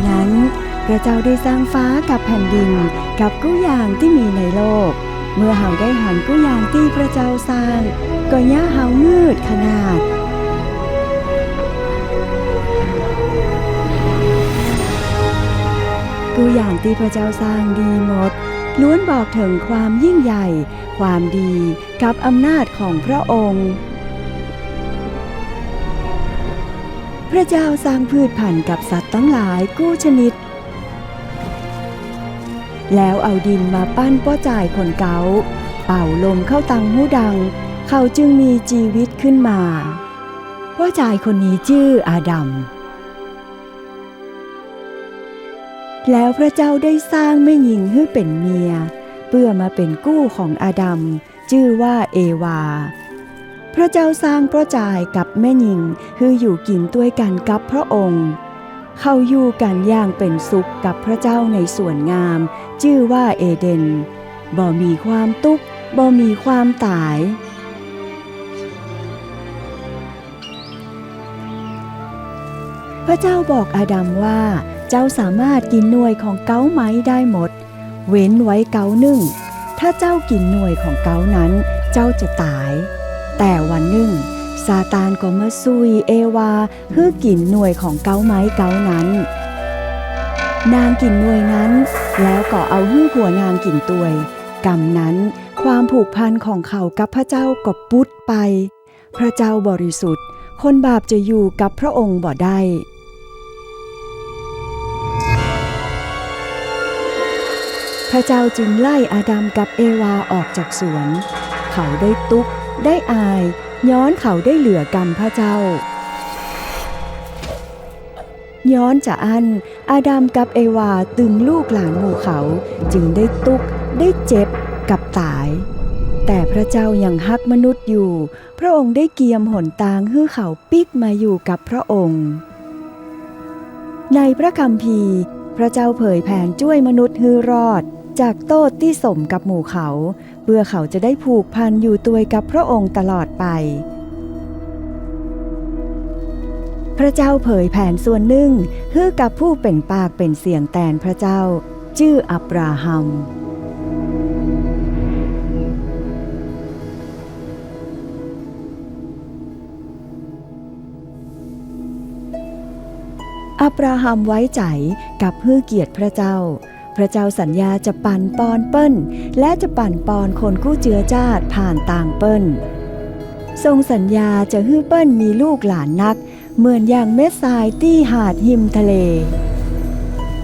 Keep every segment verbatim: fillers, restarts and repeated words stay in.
นั้น พระเจ้าได้สร้างฟ้ากับแผ่นดิน กับกู้อย่างตี้มีในโลก เมื่อเฮาได้หันกู้อย่างตี้พระเจ้าสร้าง ก็เยียะเฮางืดขนาด กู้อย่างตี้พระเจ้าสร้างดีหมด ล้วนบอกเถิงความยิ่งใหญ่ ความดี กับอำนาจของพระองค์ พระเจ้าสร้างพืชพันธุ์กับสัตว์ตังหลายกู้ชนิด แล้วเอาดินมาปั้นป้อจายคนเก๊า เป่าลมเข้าตังฮูดัง เขาจึงมีจีวิตขึ้นมา ป้อจายคนนี้จื้ออาดัม แล้วพระเจ้าได้สร้างแม่ญิงหื้อเป๋นเมีย เปื้อมาเป๋นกู้ของอาดัม จื้อว่าเอวา พระเจ้าสร้างป้อจายกับแม่ญิงหื้ออยู่กิ๋นตวยกั๋นกับพระองค์ เขาอยู่กั๋นอย่างเป๋นสุขกับพระเจ้าในสวนงาม จื้อว่าเอเดน บ่มีความตุ๊กข์ บ่มีความต๋าย พระเจ้าบอกอาดัมว่า เจ้าสามารถกิ๋นหน่วยของเก๊าไม้ได้หมด เว้นไว้เก๊านึ่ง ถ้าเจ้ากิ๋นหน่วยของเก๊านั้น เจ้าจะต๋าย แต่วันนึ่ง ซาตานก็มาสุยเอวาหื้อกิ๋นหน่วยของเก๊าไม้เก๊านั้น นางกิ๋นหน่วยนั้น แล้วก็เอาหื้อผัวนางกิ๋นตวย กำนั้น ความผูกพันของเขากับพระเจ้าก็ปุ๊ดไป พระเจ้าบริสุทธิ์ คนบาปจะอยู่กับพระองค์บ่ได้ พระเจ้าจึงไล่อาดัมกับเอวาออกจากสวน เขาได้ตุ๊กข์ ได้อาย ย้อนเขาได้เหลือกำพระเจ้า ย้อนจาอั้น อาดัมกับเอวาตึงลูกหลานหมู่เขา จึงได้ตุ๊กข์ ได้เจ็บ กับต๋าย แต่พระเจ้ายังฮักมนุษย์อยู่ พระองค์ได้เกียมหนตางหื้อเขาปิ๊กมาอยู่กับพระองค์ ในพระคัมภีร์ พระเจ้าเผยแผนจ้วยมนุษย์หื้อรอดจากโต้ษตี้สมกับหมู่เขา เปื้อเขาจะได้ผูกพันอยู่ตวยกับพระองค์ตลอดไป พระเจ้าเผยแผนส่วนนึ่งหื้อกับผู้เป๋นปากเป๋นเสียงแตนพระเจ้า จื้ออับราฮัม อับราฮัมไว้ใจ๋กับหื้อเกียรติพระเจ้า พระเจ้าสัญญาจะปั๋นปอนเปิ้น และจะปั๋นปอนคนกู้เจื้อจ้าดผ่านตางเปิ้น ทรงสัญญาจะหื้อเปิ้นมีลูกหลานนัก เหมือนอย่างเม็ดทรายตี้หาดฮิมทะเล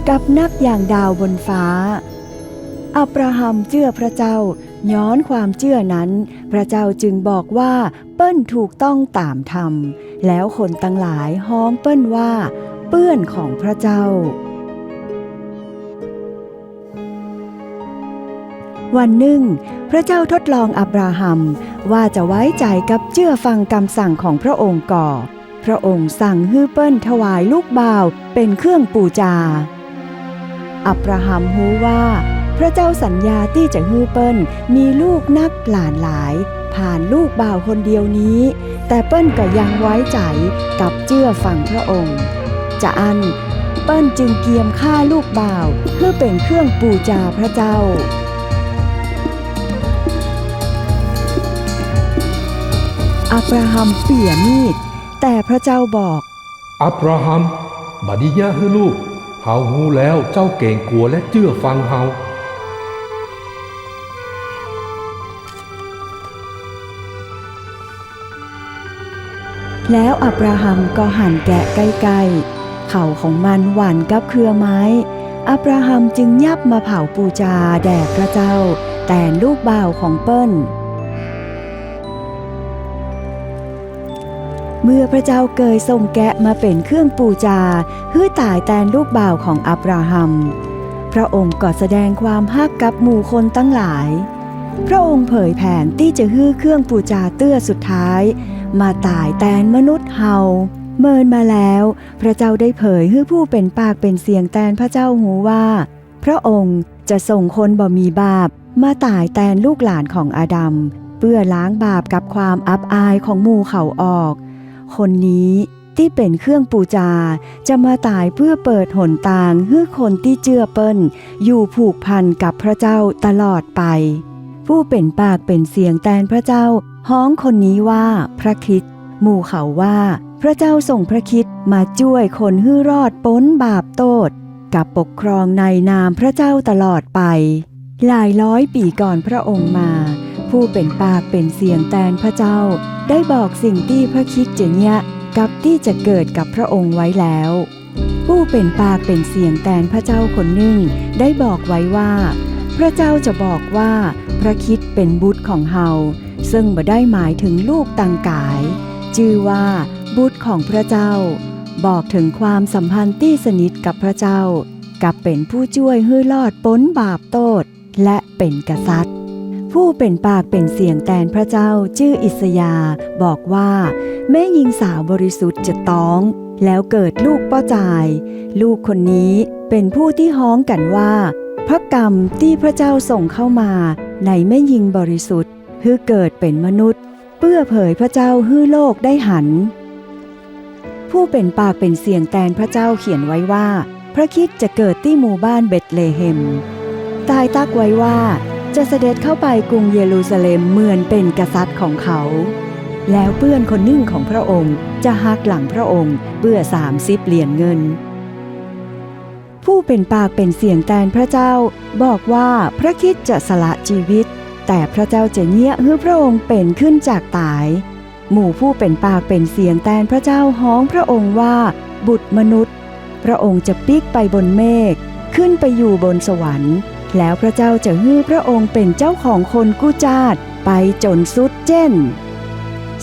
กับนักอย่างดาวบนฟ้า อับราฮัมเจื้อพระเจ้า ย้อนความเจื้อนั้น พระเจ้าจึงบอกว่าเปิ้นถูกต้องต๋ามธรรม แล้วคนตังหลายฮ้องเปิ้นว่าเปื้อนของพระเจ้า วันนึ่ง พระเจ้าทดลองอับราฮัมว่าจะไว้ใจ๋กับเจื้อฟังกำสั่งของพระองค์ก่อ พระองค์สั่งหื้อเปิ้นถวายลูกบ่าวเป๋นเครื่องปู๋จา อับราฮัมฮู้ว่าพระเจ้าสัญญาตี้จะหื้อเปิ้นมีลูกนักหลานหลาย ผ่านลูกบ่าวคนเดียวนี้ แต่เปิ้นก็ยังไว้ใจ๋กับเจื้อฟังพระองค์ จาอั้น เปิ้นจึงเกียมฆ่าลูกบ่าวหื้อเป๋นเครื่องปู๋จาพระเจ้า อับราฮัมเปียมีด แต่พระเจ้าบอก อับราฮัม บ่ดีเยียะหื้อลูก เฮาฮู้แล้วเจ้าเก๋งกั๋วและเจื้อฟังเฮา แล้วอับราฮัมก็หั่นแกะใก้ๆ เขาของมันหวั่นกับเครือไม้ อับราฮัมจึงยับมาเผาปู๋จาแด่พระเจ้าแตนลูกบ่าวของเปิ้น เมื่อพระเจ้าเกยส่งแกะมาเป๋นเครื่องปู๋จา หื้อต๋ายแตนลูกบ่าวของอับราฮัม พระองค์ก็แสดงความฮักกับหมู่คนตังหลาย พระองค์เผยแผนตี้จะหื้อเครื่องปู๋จาเตื้อสุดท้าย มาต๋ายแตนมนุษย์เฮา เมินมาแล้ว พระเจ้าได้เผยหื้อผู้เป๋นปากเป๋นเสียงแตนพระเจ้าฮู้ว่า พระองค์จะส่งคนบ่มีบาปมาต๋ายแตนลูกหลานของอาดัม เปื้อล้างบาปกับความอับอายของหมู่เขาออก คนนี้ ตี้เป๋นเครื่องปู๋จา จะมาต๋ายเปื้อเปิดหนตางหื้อคนตี้เจื้อเปิ้นอยู่ผูกพันกับพระเจ้าตลอดไป ผู้เป๋นปากเป๋นเสียงแตนพระเจ้าฮ้องคนนี้ว่าพระคริสต์ หมู่เขาว่าพระเจ้าส่งพระคริสต์มาจ้วยคนหื้อรอดป๊นบาปโต้ษ กับปกครองในนามพระเจ้าตลอดไป หลายร้อยปี๋ก่อนพระองค์มา ผู้เป๋นปากเป๋นเสียงแตนพระเจ้าได้บอกสิ่งตี้พระคริสต์จะเยียะกับตี้จะเกิดกับพระองค์ไว้แล้ว ผู้เป๋นปากเป๋นเสียงแตนพระเจ้าคนนึ่งได้บอกไว้ว่า พระเจ้าจะบอกว่าพระคริสต์เป๋นบุตรของเฮา ซึ่งบ่ได้หมายเถิงลูกตังก๋าย จื้อว่าบุตรของพระเจ้า บอกเถิงความสัมพันธ์ตี้สนิทกับพระเจ้า กับเป๋นผู้จ้วยหื้อรอดป๊นบาปโต้ษ และเป๋นกษัตริย์ ผู้เป๋นปากเป๋นเสียงแตนพระเจ้าจื้ออิสยาห์บอกว่า แม่ญิงสาวบริสุทธิ์จะต๊อง แล้วเกิดลูกป้อจาย ลูกคนนี้เป๋นผู้ตี้ฮ้องกั๋นว่า พระกำตี้พระเจ้าส่งเข้ามาในแม่ญิงบริสุทธิ์ หื้อเกิดเป๋นมนุษย์ เปื้อเผยพระเจ้าหื้อโลกได้หัน ผู้เป๋นปากเป๋นเสียงแตนพระเจ้าเขียนไว้ว่า พระคริสต์จะเกิดตี้หมู่บ้านเบธเลเฮม ตายตั๊กไว้ว่า จะเสด็จเข้าไปกรุงเยรูซาเล็มเหมือนเป๋นกษัตริย์ของเขา แล้วเปื้อนคนนึ่งของพระองค์จะหักหลังพระองค์เปื้อสามสิบเหรียญเงิน ผู้เป๋นปากเป๋นเสียงแตนพระเจ้าบอกว่าพระคริสต์จะสละจีวิต แต่พระเจ้าจะเยียะหื้อพระองค์เป๋นขึ้นจากต๋าย หมู่ผู้เป๋นปากเป๋นเสียงแตนพระเจ้าฮ้องพระองค์ว่าบุตรมนุษย์ พระองค์จะปิ๊กไปบนเมฆ ขึ้นไปอยู่บนสวรรค์ แล้วพระเจ้าจะหื้อพระองค์เป๋นเจ้าของคนกู้จ้าดไปจ๋นสุดเจ้น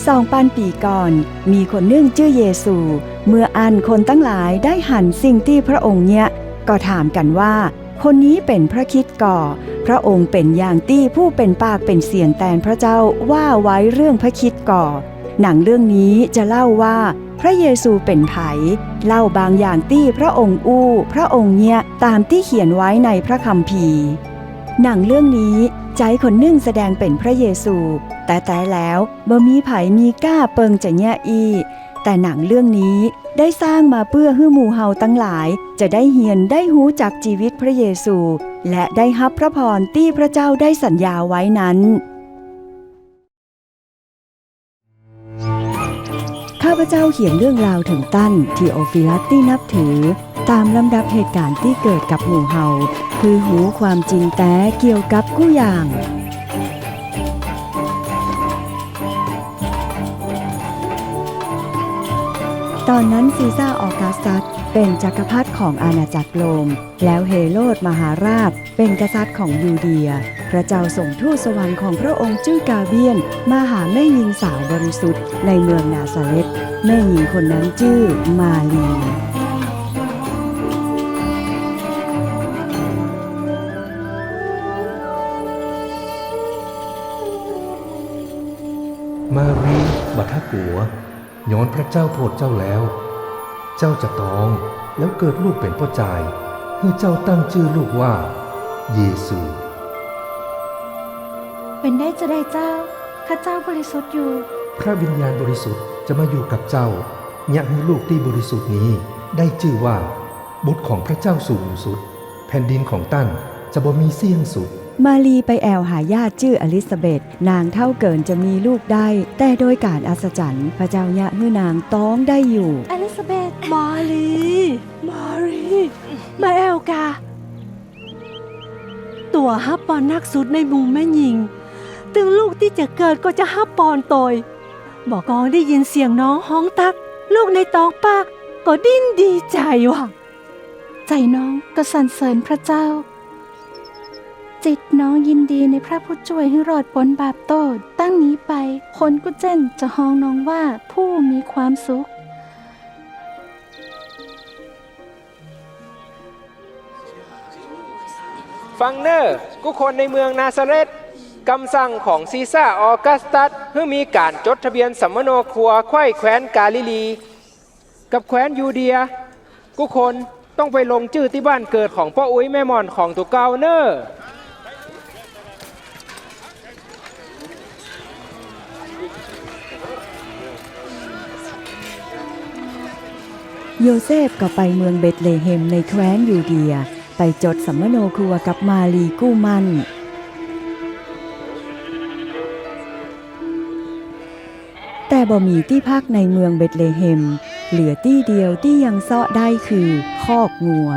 สองปันปี๋ก่อน มีคนนึ่งจื้อเยซู เมื่ออั้นคนตังหลายได้หันสิ่งตี้พระองค์เยียะ ก็ถามกั๋นว่า คนนี้เป๋นพระคริสต์ก่อ พระองค์เป๋นอย่างตี้ผู้เป๋นปากเป๋นเสียงแตนพระเจ้าว่าไว้เรื่องพระคริสต์ก่อ หนังเรื่องนี้จะเล่าว่าพระเยซูเป๋นใผ เล่าบางอย่างตี้พระองค์อู้ พระองค์เยียะ ต๋ามตี้เขียนไว้ในพระคัมภีร์ หนังเรื่องนี้ใจ๊คนนึ่งแสดงเป๋นพระเยซู แต๊ๆ แล้วบ่มีใผมีก้าเปิงจะเยียะอี้ แต่หนังเรื่องนี้ได้สร้างมาเปื้อหื้อหมู่เฮาตังหลายจะได้เฮียนได้ฮู้จักจีวิตพระเยซู และได้ฮับพระพรตี้พระเจ้าได้สัญญาไว้นั้น ข้าพเจ้าเขียนเรื่องราวเถิงต้าน ธีโอฟีลัสตี้นับถือ ต๋ามลำดับเหตุก๋ารณ์ตี้เกิดกับหมู่เฮา คือฮู้ความจริงแต๊เกี่ยวกับกู้อย่าง ต๋อนนั้นซีซาร์ออกัสตัสเป๋นจักรพรรดิของอาณาจักรโรม แล้วเฮโรดมหาราชเป๋นกษัตริย์ของยูเดีย พระเจ้าส่งทูตสวรรค์ของพระองค์จื้อกาเบียลมาหาแม่ญิงสาวบริสุทธิ์ในเมืองนาซาเร็ธ แม่ญิงคนนั้นจื้อมารีย์ มารีย์บ่ต้องกั๋ว ย้อนพระเจ้าโผดเจ้าแล้ว เจ้าจะต๊อง แล้วเกิดลูกเป๋นป้อจาย หื้อเจ้าตั้งจื้อลูกว่า เยซู เป๋นได้จาใดเจ้า ข้าเจ้าบริสุทธิ์อยู่ พระวิญญาณบริสุทธิ์จะมาอยู่กับเจ้า เยียะหื้อลูกตี้บริสุทธิ์นี้ได้จื้อว่า บุตรของพระเจ้าสูงสุด แผ่นดินของต้านจะบ่มีเสี้ยงสุด มารีย์ไปแอ่วหาญาติจื้อเอลิซาเบธ นางเฒ่าเกินจะมีลูกได้ แต่โดยก๋านอัศจรรย์ พระเจ้าเยียะหื้อนางต๊องได้อยู่ เอลิซาเบธ มารีย์ มารีย์ มาแอ่วก่า ตั๋วฮับปอนนักสุดในหมู่แม่ญิง ตึงลูกตี้จะเกิดก็จะฮับปอนตวย บ่กองได้ยินเสียงน้องฮ้องตั๊ก ลูกในต๊องป้าก็ดิ้นดีใจ๋ว่ะ ใจ๋น้องก็สรรเสริญพระเจ้า จิตน้องยินดีในพระผู้จ้วยหื้อรอดป๊นบาปโต้ษ ตั้งนี้ไป คนกู้เจ้นจะฮ้องน้องว่าผู้มีความสุข ฟังเน่อ กู้คนในเมืองนาซาเร็ธ กำสั่งของซีซาร์ออกัสตัส หื้อมีก๋านจดทะเบียนสัมมโนครัวไขว้แคว้นกาลิลี กับแคว้นยูเดีย กู้คนต้องไปลงจื้อตี้บ้านเกิดของป้ออุ๊ยแม่หม่อนของตั๋วเก่าเน่อ โยเซฟก็ไปเมืองเบธเลเฮมในแคว้นยูเดีย ไปจดสัมมโนครัวกับมารีย์กู้หมั้น แต่บ่มีตี้พักในเมืองเบธเลเฮม เหลือตี้เดียวตี้ยังเซาะได้คือคอกงัว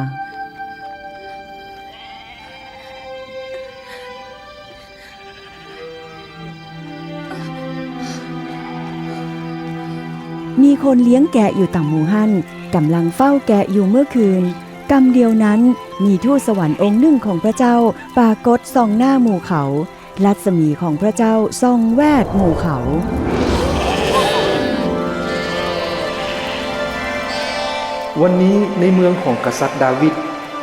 มีคนเลี้ยงแกะอยู่ต๋ามหมู่หั้น ก่ำลังเฝ้าแกะอยู่เมื่อคืน กำเดียวนั้น มีทูตสวรรค์องค์นึ่งของพระเจ้าปรากฏส่องหน้าหมู่เขา รัศมีของพระเจ้าส่องแวดหมู่เขา วันนี้ในเมืองของกษัตริย์ดาวิด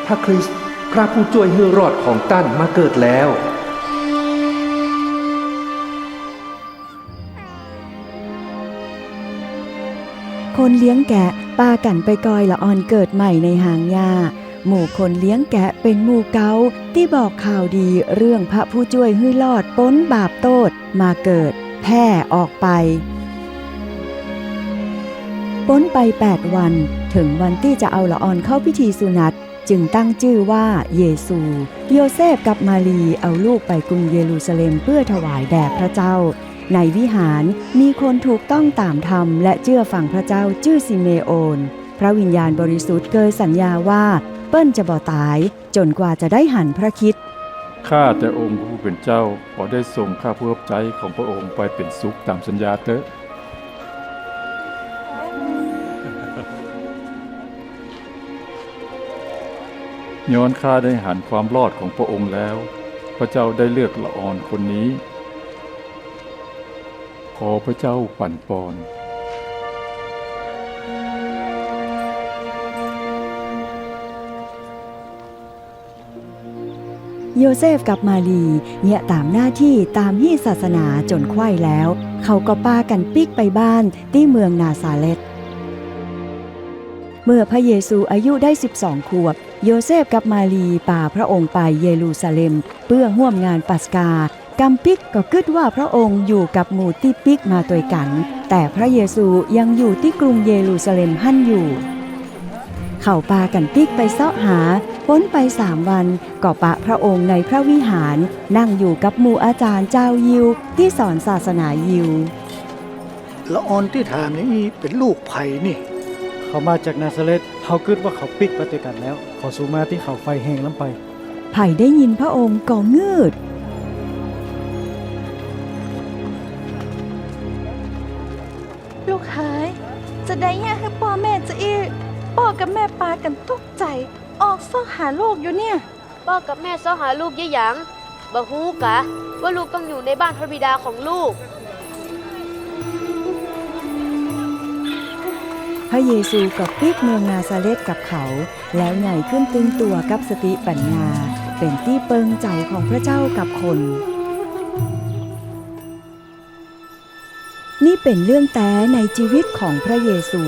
พระคริสต์ พระผู้จ้วยหื้อรอดของต้านมาเกิดแล้ว คนเลี้ยงแกะปากั๋นไปกอยละอ่อนเกิดใหม่ในฮางหญ้า หมู่คนเลี้ยงแกะเป๋นหมู่เก๊าตี้บอกข่าวดีเรื่องพระผู้จ้วยหื้อรอดป๊นบาปโต้ษมาเกิดแผ่ออกไป ป๊นไปแปดวัน เถิงวันตี้จะเอาละอ่อนเข้าพิธีสุหนัต จึงตั้งจื้อว่าเยซู โยเซฟกับมารีย์เอาลูกไปกรุงเยรูซาเล็มเปื้อถวายแด่พระเจ้า ในวิหารมีคนถูกต้องต๋ามธรรมและเจื้อฟังพระเจ้าจื้อสิเมโอน พระวิญญาณบริสุทธิ์เกยสัญญาว่า เปิ้นจะบ่ต๋าย จ๋นกว่าจะได้หันพระคริสต์ ข้าแต่องค์พระผู้เป๋นเจ้า ขอได้ส่งข้าผู้ฮับใจ๊ของพระองค์ไปเป๋นสุขต๋ามสัญญาเต๊อะ ย้อนข้าได้หันความรอดของพระองค์แล้ว พระเจ้าได้เลือกละอ่อนคนนี้ ขอพระเจ้าปั๋นปอน โยเซฟกับมารีย์เยียะต๋ามหน้าตี้ต๋ามฮีตศาสนาจ๋นใค่แล้ว เขาก็ปากั๋นปิ๊กไปบ้านตี้เมืองนาซาเร็ธ เมื่อพระเยซูอายุได้สิบสองขวบ โยเซฟกับมารีย์ปาพระองค์ไปเยรูซาเล็มเปื้อฮ่วมงานปัสกา กำปิ๊กก็กึ๊ดว่าพระองค์อยู่กับหมู่ตี้ปิ๊กมาตวยกั๋น แต่พระเยซูยังอยู่ตี้กรุงเยรูซาเล็มหั้นอยู่ เขาปากั๋นปิ๊กไปเซาะหา ป๊นไปสามวัน ก็ปะพระองค์ในพระวิหาร นั่งอยู่กับหมู่อาจ๋ารย์จาวยิวตี้สอนศาสนายิว ละอ่อนตี้ถามอย่างอี้เป๋นลูกใผนี่ เขามาจากนาซาเร็ธ เฮากึ๊ดว่าเขาปิ๊กไปตวยกั๋นแล้ว ขอสูมาตี้เขาไฟแฮงล้ำไป ใผได้ยินพระองค์ก็งืด ลูกเหย จะได้เยียะหื้อป้อแม่จาอี้ ป้อกับแม่ปากั๋นตุ๊กใจ๋ ออกเซาะหาลูกอยู่เนี่ย ป้อกับแม่เซาะหาลูกเยียะหยัง บ่ฮู้กา ว่าลูกต้องอยู่ในบ้านพระบิดาของลูก พระเยซูก็ปิ๊กเมืองนาซาเร็ธกับเขา แล้วใหญ่ขึ้นตึงตั๋วกับสติปั๋ญญา เป๋นตี้เปิงใจ๋ของพระเจ้ากับคน นี่เป๋นเรื่องแต๊ในจีวิตของพระเยซู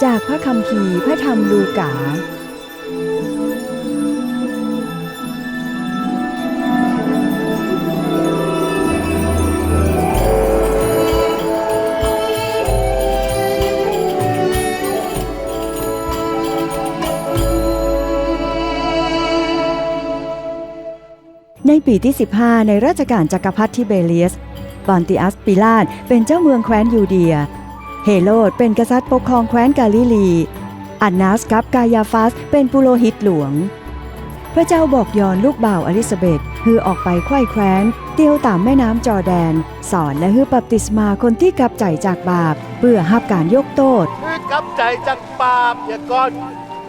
จากพระคัมภีร์พระธรรมลูกา ในปี๋ตี้สิบห้าในรัชก๋าลจักรพรรดิทิเบเรียส ปอนติอัสปีลาตเป๋นเจ้าเมืองแคว้นยูเดีย เฮโรดเป๋นกษัตริย์ปกครองแคว้นกาลิลี อันนัสกับกายาฟัสเป๋นปุโรหิตหลวง พระเจ้าบอกยอห์นลูกบ่าวเอลิซาเบธหื้อออกไปใคว่แคว้น เตียวต๋ามแม่น้ำจอร์แดน สอนและหื้อบัพติศมาคนตี้กลับใจ๋จากบาป เปื้อฮับก๋านยกโต้ษ หื้อกลับใจ๋จากบาปเหียก่อน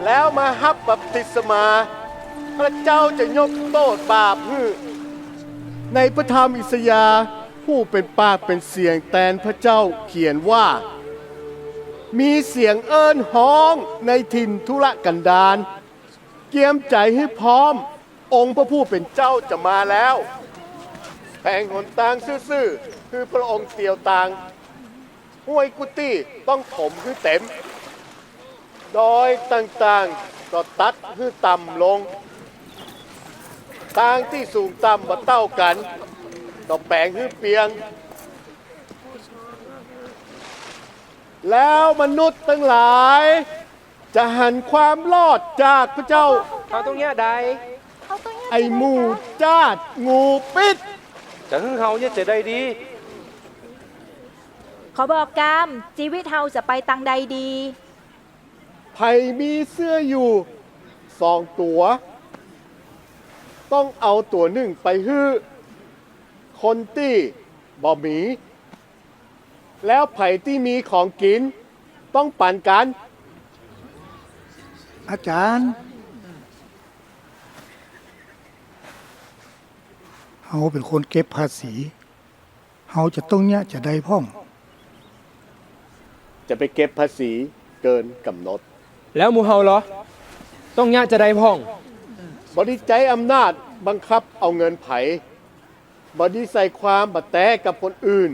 แล้วมาฮับบัพติศมา พระเจ้าจะยกโต้ษบาปหื้อ ในพระธรรมอิสยาห์ ผู้เป๋นปากเป๋นเสียงแตนพระเจ้าเขียนว่า มีเสียงเอิ้นฮ้องในถิ่นทุรกันดาร เกียมใจ๋หื้อพร้อม องค์พระผู้เป๋นเจ้าจะมาแล้ว แผงหนตางซื่อๆ หื้อพระองค์เตียวตาง ห้วยกู้ตี้ต้องถมหื้อเต๋ม ดอยต่างๆ ก็ตั๊กหื้อต่ำลง ตางตี้สูงต่ำบ่เต้ากั๋น ก็แป๋งหื้อเปียง แล้วมนุษย์ตังหลายจะหันความรอดจากพระเจ้า เฮาต้องเยียะใด ไอ้หมู่จ้าดงูปิ๊ด จะหื้อเฮาเยียะจาใดดี ขอบอกกำ จีวิตเฮาจะไปตังใดดี ใผมีเสื้ออยู่สองตั๋ว ต้องเอาตั๋วนึ่งไปหื้อคนตี้บ่มี แล้วใผตี้มีของกิ๋นต้องปั๋นกั๋น อาจ๋ารย์ เฮาเป๋นคนเก็บภาษี เฮาจะต้องเยียะจาใดพ่อง จะไปเก็บภาษีเกินก๋ำหนด แล้วหมู่เฮาลอ ต้องเยียะจาใดพ่อง บ่ดีใจ๊อำนาจบังคับเอาเงินใผ บ่ดีใส่ความบ่แต๊กับคนอื่น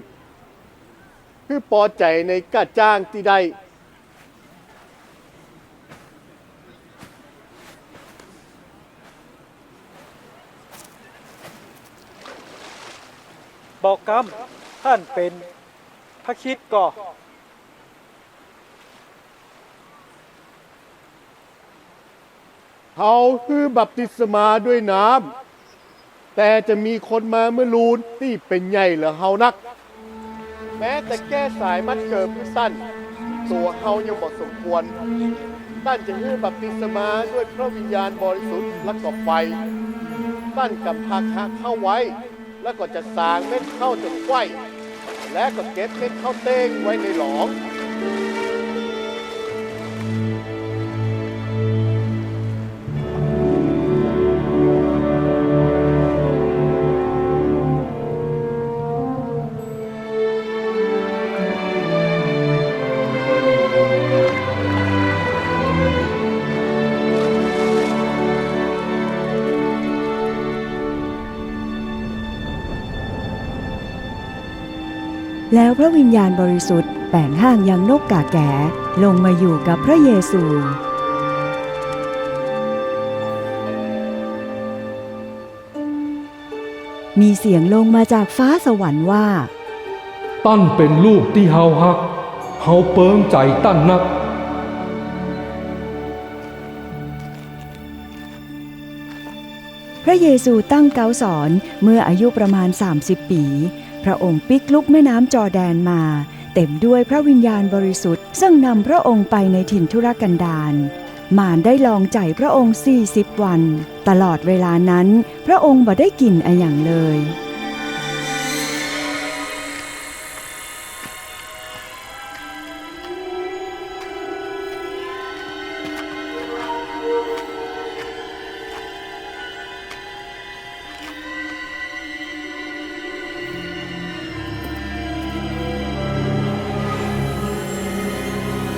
หื้อปอใจ๋ในก้าจ้างตี้ได้ บอกกำ ต้านเป๋นพระคริสต์ก่อ เฮาหื้อบัพติศมาด้วยน้ำ แต่จะมีคนมาเมื่อลูนตี้เป๋นใหญ่เหลือเฮานัก แม้แต่แก้สายมัดเกิบหื้อต้าน ตั๋วเฮายังบ่สมควร ต้านจะหื้อบัพติศมาด้วยพระวิญญาณบริสุทธิ์และก็ไฟ ต้านก๋ำพร้าหาข้าวไว้ และก็จะสางเม็ดข้าวจ๋นใคว่ และก็เก็บเม็ดข้าวเต้งไว้ในหลอง แล้วพระวิญญาณบริสุทธิ์แป๋งฮ่างยังนกก๋าแก๋ ลงมาอยู่กับพระเยซู มีเสียงลงมาจากฟ้าสวรรค์ว่า ต้านเป๋นลูกตี้เฮาฮัก เฮาเปิงใจ๋ต้านนัก พระเยซูตั้งเก๊าสอนเมื่ออายุประมาณสามสิบปี๋ พระองค์ปิ๊กลุกแม่น้ำจอร์แดนมา เต๋มด้วยพระวิญญาณบริสุทธิ์ ซึ่งนำพระองค์ไปในถิ่นทุรกันดาร มารได้ลองใจ๋พระองค์สี่สิบวัน ตลอดเวลานั้นพระองค์บ่ได้กิ๋นอะหยังเลย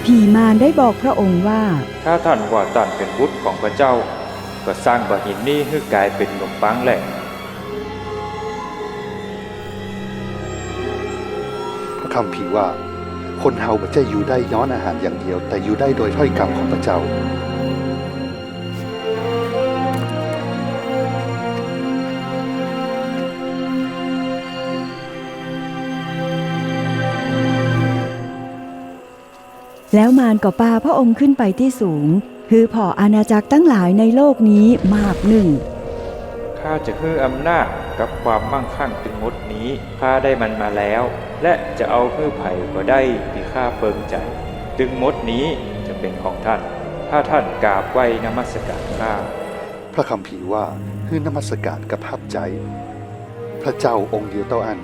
ผีมารได้บอกพระองค์ว่า ถ้าต้านว่าต้านเป๋นบุตรของพระเจ้า ก็สร้างบ่าหินนี้หื้อกลายเป๋นหนมปังแล พระคัมภีร์ว่า คนเฮาบ่ใจ้อยู่ได้ย้อนอาหารอย่างเดียว แต่อยู่ได้โดยถ้อยกำของพระเจ้า แล้วมารก็ปาพระองค์ขึ้นไปตี้สูง หื้อผ่ออาณาจักรตังหลายในโลกนี้มากนึ่ง ข้าจะหื้ออำนาจกับความมั่งคั่งตึงหมดนี้ ข้าได้มันมาแล้ว และจะเอาหื้อใผก็ได้ตี้ข้าเปิงใจ๋ ตึงหมดนี้จะเป๋นของต้าน ถ้าต้านกราบไหว้นมัสก๋านข้า พระคัมภีร์ว่า หื้อนมัสก๋านกับฮับใจ๊พระเจ้าองค์เดียวเต้าอั้น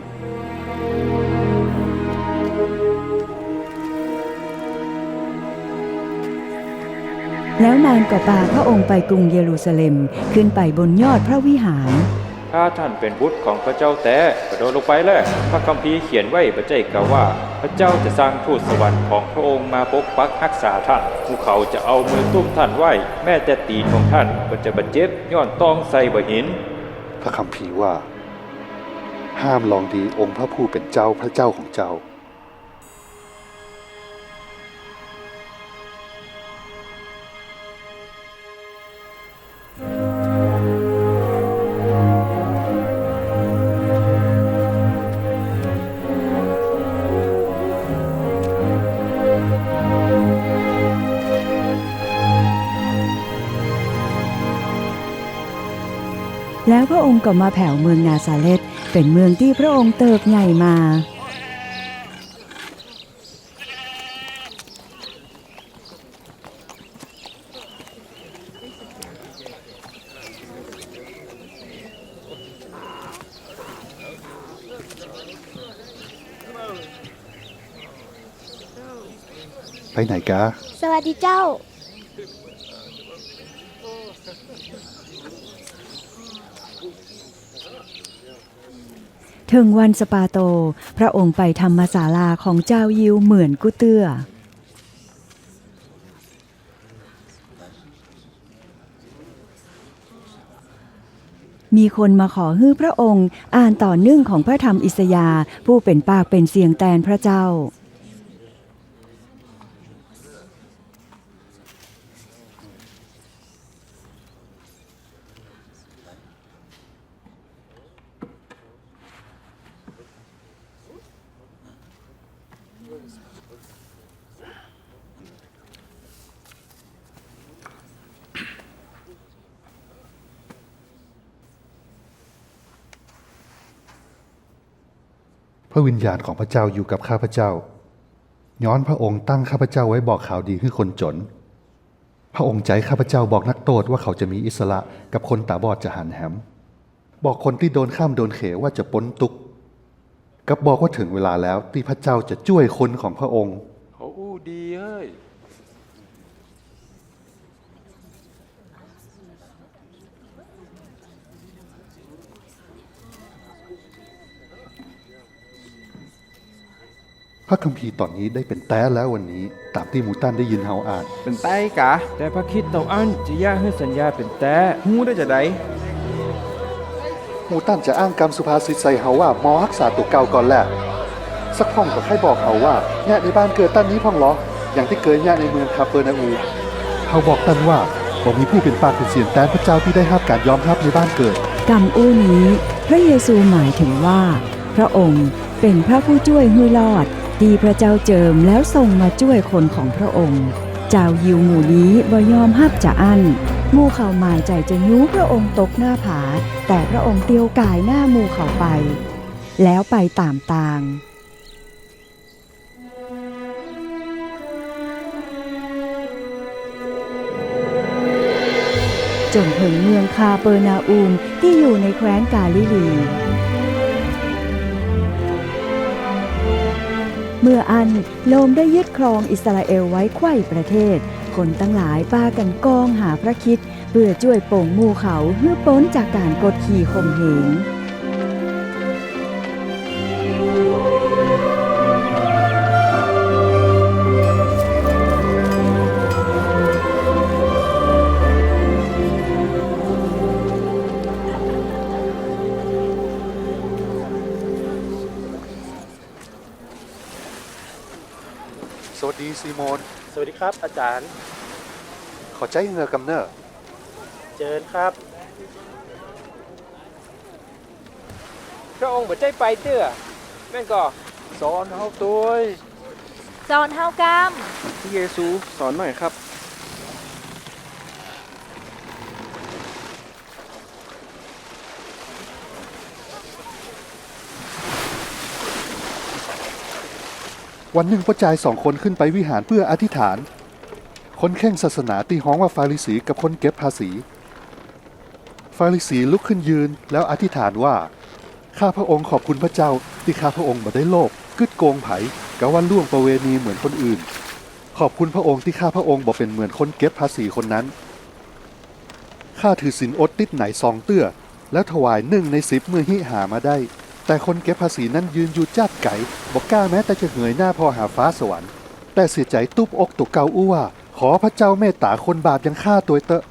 แล้วมารก็ปาพระองค์ไปกรุงเยรูซาเล็ม ขึ้นไปบนยอดพระวิหาร ถ้าต้านเป๋นบุตรของพระเจ้าแต๊ กระโดดลงไปแล พระคัมภีร์เขียนไว้บ่ใจ้กาว่า พระเจ้าจะส่งทูตสวรรค์ของพระองค์มาปกปักฮักษาต้าน หมู่เขาจะเอามือตุ้มต้านไว้ แม้แต่ตี๋นของต้านก็จะบ่เจ็บ ย้อนต้องใส่บ่าหิน พระคัมภีร์ว่า ห้ามลองดีองค์พระผู้เป๋นเจ้า พระเจ้าของเจ้า พ ก็มาแผวเมืองนาซาเร็ธ เป๋นเมืองตี้พระองค์เติบใหญ่มา ไปไหนกา สวัสดีเจ้า เถิงวันสะบาโต พระองค์ไปธรรมศาลาของจาวยิวเหมือนกู้เตื้อ มีคนมาขอหื้อพระองค์อ่านต่อเนื่องของพระธรรมอิสยาห์ ผู้เป๋นปากเป๋นเสียงแตนพระเจ้า พระวิญญาณของพระเจ้าอยู่กับข้าพเจ้า ย้อนพระองค์ตั้งข้าพเจ้าไว้บอกข่าวดีหื้อคนจ๋น พระองค์ใจ๊ข้าพเจ้าบอกนักโต้ษว่าเขาจะมีอิสระ กับคนต๋าบอดจะหันแหม บอกคนตี้โดนข้ามโดนเขว่าจะป๊นตุ๊กข์ กับบอกว่าเถิงเวลาแล้วตี้พระเจ้าจะจ้วยคนของพระองค์ เขาอู้ดีเฮ้ย พระคัมภีร์ต๋อนนี้ได้เป๋นแต๊แล้ววันนี้ ต๋ามตี้หมู่ต้านได้ยินเฮาอ่าน เป๋นแต๊กา แต่พระคริสต์เต้าอั้นจะเยียะหื้อสัญญาเป๋นแต๊ ฮู้ได้จาใด หมู่ต้านจะอ้างกำสุภาษิตใส่เฮาว่า มอฮักษาตั๋วเก่าก่อนแล สักพ่องก็ใค่บอกเฮาว่า เยียะในบ้านเกิดต้านนี้พ่องลอ อย่างตี้เกยเยียะในเมืองคาเปอรนาอูม เฮาบอกต้านว่า บ่มีผู้เป๋นปากเป๋นเสียงแตนพระเจ้าตี้ได้ฮับก๋านยอมฮับในบ้านเกิด กำอู้นี้ พระเยซูหมายเถิงว่า พระองค์เป๋นพระผู้จ้วยหื้อรอด ตี้พระเจ้าเจิมแล้วส่งมาจ้วยคนของพระองค์ จาวยิวหมู่นี้บ่ยอมฮับจาอั้น หมู่เขาหมายใจ๋จะยู้พระองค์ตกหน้าผา แต่พระองค์เตียวก๋ายหน้าหมู่เขาไป แล้วไปต๋ามตาง จ๋นเถิงเมืองคาเปอรนาอูมตี้อยู่ในแคว้นกาลิลี เมื่ออั้นโรมได้ยึดครองอิสราเอลไว้ใคว่ประเทศ คนตังหลายปากั๋นกองหาพระคริสต์ เปื้อจ้วยโป่งหมู่เขาหื้อป๊นจากก๋านกดขี่ข่มเหง สวัสดีซีโมน สวัสดีครับอาจ๋ารย์ ขอใจ๊เฮือกำเน่อ เจิญครับ พระองค์บ่ใจ้ไปเตื้อ แม่นก่อ สอนเฮาตวย สอนเฮากำ พระเยซู สอนหน่อยครับ วันนึ่งป้อจายสองคนขึ้นไปวิหารเปื้ออธิษฐาน คนเคร่งศาสนาตี้ฮ้องว่าฟาริสีกับคนเก็บภาษี ฟาริสีลุกขึ้นยืนแล้วอธิษฐานว่า ข้าพระองค์ขอบคุณพระเจ้าตี้ข้าพระองค์บ่ได้โลภ กึ๊ดโกงใผ กาว่าล่วงประเวณีเหมือนคนอื่น ขอบคุณพระองค์ตี้ข้าพระองค์บ่เป๋นเหมือนคนเก็บภาษีคนนั้น ข้าถือศีลอดติ๊ดไหนสองเตื้อ แล้วถวายนึ่งในสิบเมื่อฮิหามาได้ แต่คนเก็บภาษีนั้นยืนอยู่จ๊าดไก๋ บ่กล้าแม้แต่จะเหงยหน้าผ่อหาฟ้าสวรรค์ แต่เสียใจ๋ตุ๊บอกตั๋วเก่าอู้ว่า ขอพระเจ้าเมตต๋าคนบาปอย่างข้าตวยเต๊อะ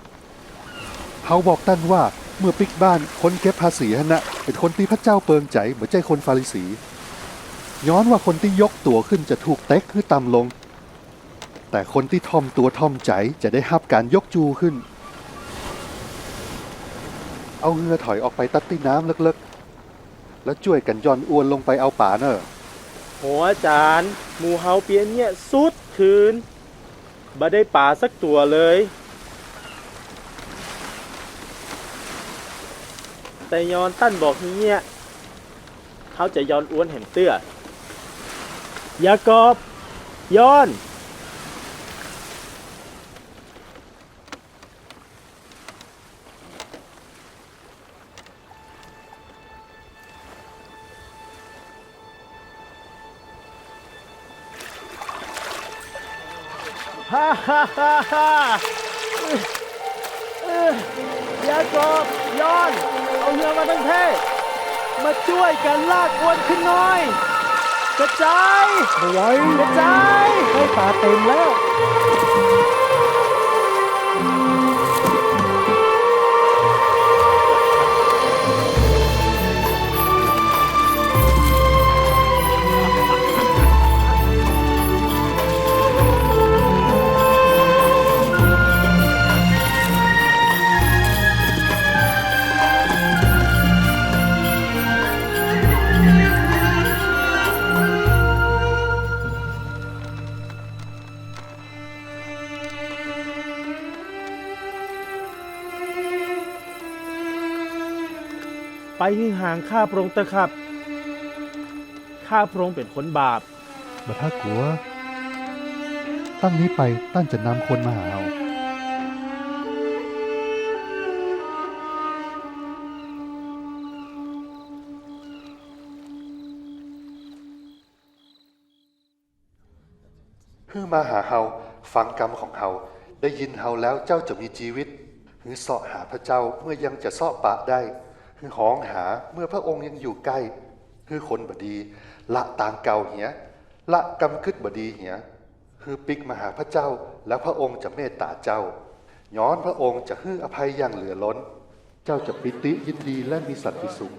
เฮาบอกต้านว่า เมื่อปิ๊กบ้านคนเก็บภาษีหั้นนะ เป๋นคนตี้พระเจ้าเปิงใจ๋ บ่ใจ้คนฟาริสี ย้อนว่าคนตี้ยกตั๋วขึ้นจะถูกเต็กหื้อต่ำลง แต่คนตี้ถ่อมตั๋วถ่อมใจ๋จะได้ฮับก๋านยกจูขึ้น เอาเฮือถอยออกไปตั๊ดตี้น้ำเลิกๆ แล้วจ้วยกั๋นหย่อนอวนลงไปเอาป๋าเน่อ โหอาจ๋ารย์ หมู่เฮาเปียเยียะสุดคืน บ่ได้ป๋าสักตั๋วเลย แต่ยอห์นต้านบ่าเฮีย เฮาจะยอห์นอ้วนแหมเตื้อ ยากอบ ยอห์น ฮ่าฮ่าฮ่าฮ่า เออ เออ ยากอบ ยอห์น เอาเฮือมาตังแท้ มาจ้วยกั๋นลากอวนขึ้นหน่อย กระจาย บ่ไหว กระจาย ใก้ต๋าเต๋นแล้ว ไปหื้อห่างข้าพระองค์เต๊อะครับ ข้าพระองค์เป๋นคนบาป บ่ถ้ากั๋ว ตั้งนี้ไปต้านจะนำคนมาหาเฮา หื้อมาหาเฮา ฟังกำของเฮา ได้ยินเฮาแล้วเจ้าจะมีจีวิต หื้อเซาะหาพระเจ้าเมื่อยังจะเซาะปะได้ หื้อฮ้องหาเมื่อพระองค์ยังอยู่ใก้ หื้อคนบ่ดีละตางเก่าเหีย ละกำกึ๊ดบ่ดีเหีย หื้อปิ๊กมาหาพระเจ้า แล้วพระองค์จะเมตต๋าเจ้า ย้อนพระองค์จะหื้ออภัยอย่างเหลือล้น เจ้าจะปีติยินดีและมีสันติสุข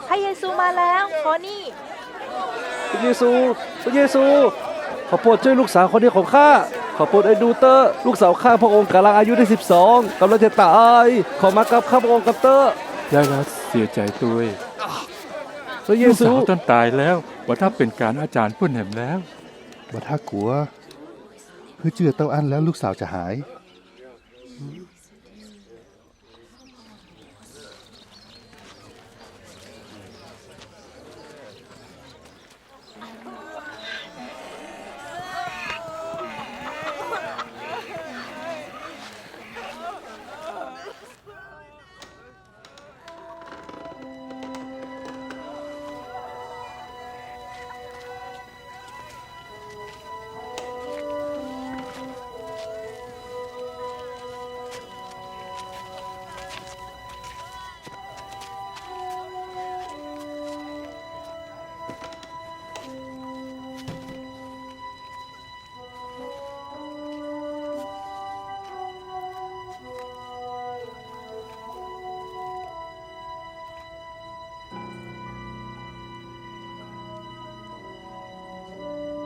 พระเยซูมาแล้ว คอนี่ พระเยซู พระเยซู ขอโปรดจ้วยลูกสาวคนนี้ของข้า ขอโปรดเอ็นดูเต๊อะ ลูกสาวข้าพระองค์ก๋ำลังอายุได้สิบสอง ก๋ำลังจะต๋าย ขอมากับข้าพระองค์กำเต๊อะ ได้แล้ว เสียใจ๋ตวย พระเยซู ลูกสาวต้านต๋ายแล้ว บ่ถ้าเป๋นก๋านอาจ๋ารย์เปิ้นแหมแล้ว บ่ถ้ากั๋ว หื้อเจื้อเต้าอั้นแล้วลูกสาวจะหาย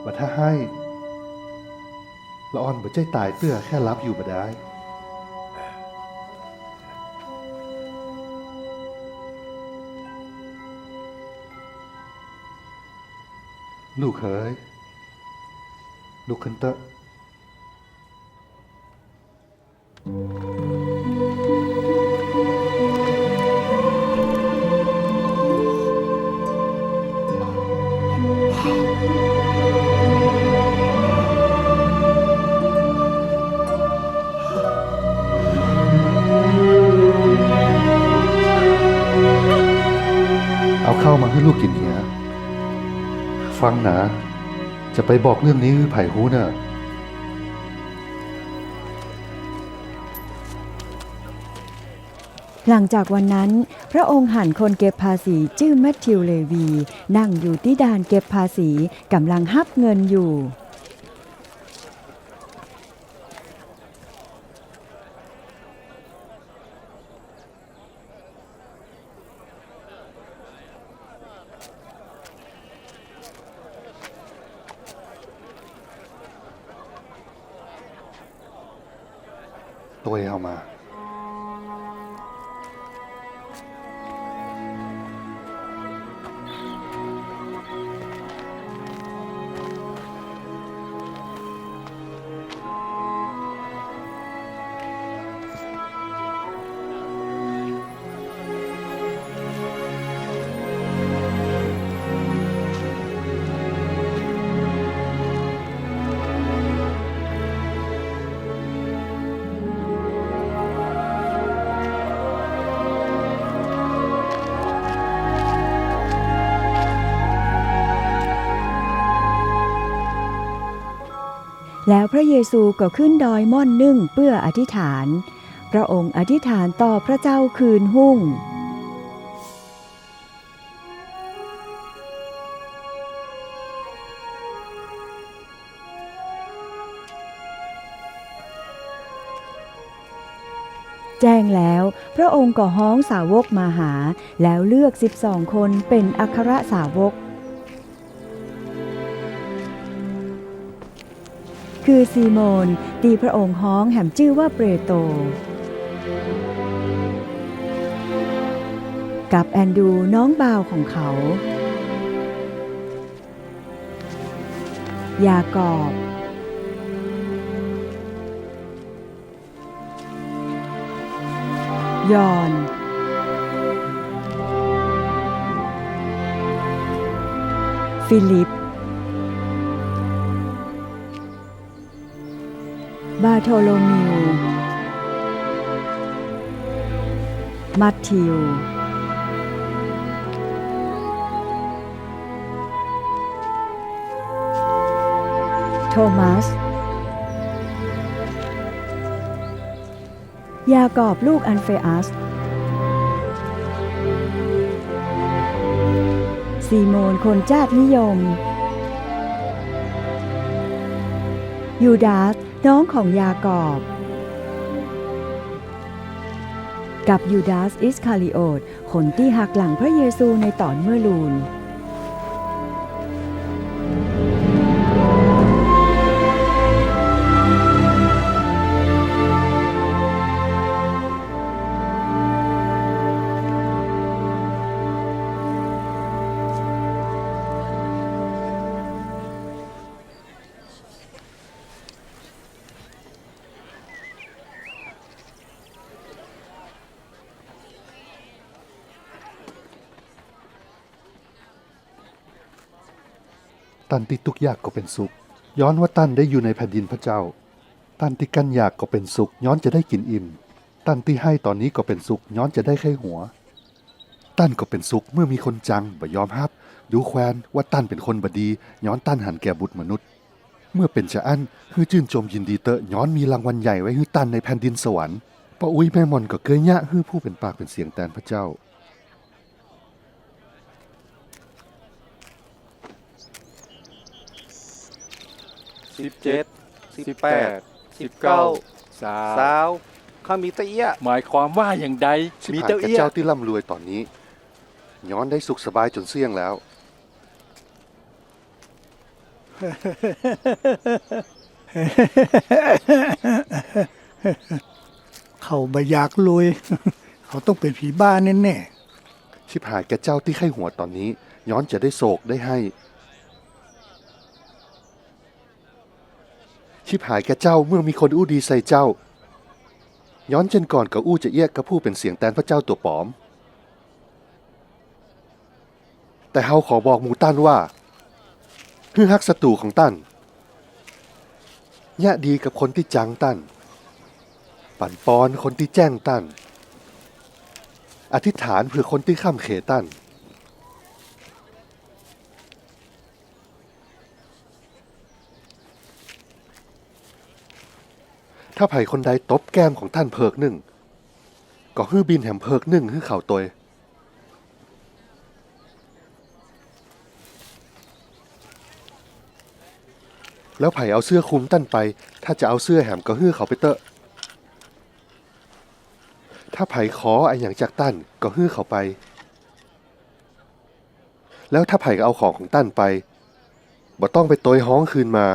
บ่ถ้าไห้ ละอ่อนบ่ใจ้ต๋ายเตื้อ แค่หลับอยู่บ่ดาย ลูกเขย ลุกขึ้นเต๊อะ เอาข้าวมาหื้อลูกกิ๋นเหีย ฟังหนา จะไปบอกเรื่องนี้หื้อใผฮู้เน่อ หลังจากวันนั้น พระองค์หันคนเก็บภาษีจื้อมัทธิวเลวี นั่งอยู่ตี้ด่านเก็บภาษี ก๋ำลังฮับเงินอยู่ ตวยเอามา พระเยซูก็ขึ้นดอยม่อนนึ่งเปื้ออธิษฐาน พระองค์อธิษฐานต่อพระเจ้าคืนฮุ่ง แจ้งแล้ว พระองค์ก็ฮ้องสาวกมาหา แล้วเลือกสิบสองคนเป๋นอัครสาวก คือซีโมน ตี้พระองค์ฮ้องแหมจื้อว่าเปโตร กับแอนดรูว์น้องบ่าวของเขา ยากอบ ยอห์น ฟีลิป บารโธโลมิว มัทธิว โทมัส ยากอบลูกอัลเฟอัส ซีโมนคนจ้าดนิยม ยูดาสน้องของยากอบ กับยูดาสอิสคาริโอท คนตี้หักหลังพระเยซูในต๋อนเมื่อลูน ต้านตี้ตุ๊กยากก็เป๋นสุข ย้อนว่าต้านได้อยู่ในแผ่นดินพระเจ้า ต้านตี้กั้นอยากก็เป๋นสุข ย้อนจะได้กิ๋นอิ่ม ต้านตี้ไห้ต๋อนนี้ก็เป๋นสุข ย้อนจะได้ใค่หัว ต้านก็เป๋นสุขเมื่อมีคนจัง บ่ยอมฮับ ดูแควนว่าต้านเป๋นคนบ่ดี ย้อนต้านหันแก่บุตรมนุษย์ เมื่อเป๋นจาอั้น หื้อจื้นจมยินดีเต๊อะ ย้อนมีรางวัลใหญ่ไว้หื้อต้านในแผ่นดินสวรรค์ ป้ออุ๊ยแม่หม่อนก็เกยเยียะหื้อผู้เป๋นปากเป๋นเสียงแตนพระเจ้า สิบเจ็ด สิบแปด สิบเก้า ซาว ข้ามีเต้าอี้ หมายความว่าอย่างใด ชิบหายแก่เจ้าตี้ร่ำรวยต๋อนนี้ ย้อนได้สุขสบายจ๋นเสี้ยงแล้ว เขาบ่อยากรวย เขาต้องเป๋นผีบ้าแน่ๆ ชิบหายแก่เจ้าตี้ใค่หัวต๋อนนี้ ย้อนจะได้โศกได้ไห้ ชิบหายแก่เจ้าเมื่อมีคนอู้ดีใส่เจ้า ย้อนเจ้นก่อนก็อู้จาเอี้ยะกับผู้เป๋นเสียงแตนพระเจ้าตั๋วป๋อม แต่เฮาขอบอกหมู่ต้านว่า หื้อฮักศัตรู๋ของต้าน เยียะดีกับคนตี้จังต้าน ปั๋นปอนคนตี้แจ้งต้าน อธิษฐานเปือคนตี้ค่ำเขต้าน ถ้าใผคนใดตบแก้มของต้านเผิกนึ่ง ก็หื้อบิ่นแหมเผิกนึ่งหื้อเขาตวย แล้วใผเอาเสื้อคลุมต้านไป ถ้าจะเอาเสื้อแหมก็หื้อเขาไปเต๊อะ ถ้าใผขออะหยังจากต้าน ก็หื้อเขาไป แล้วถ้าใผเอาของของต้านไป บ่ต้องไปตวยฮ้องคืนมา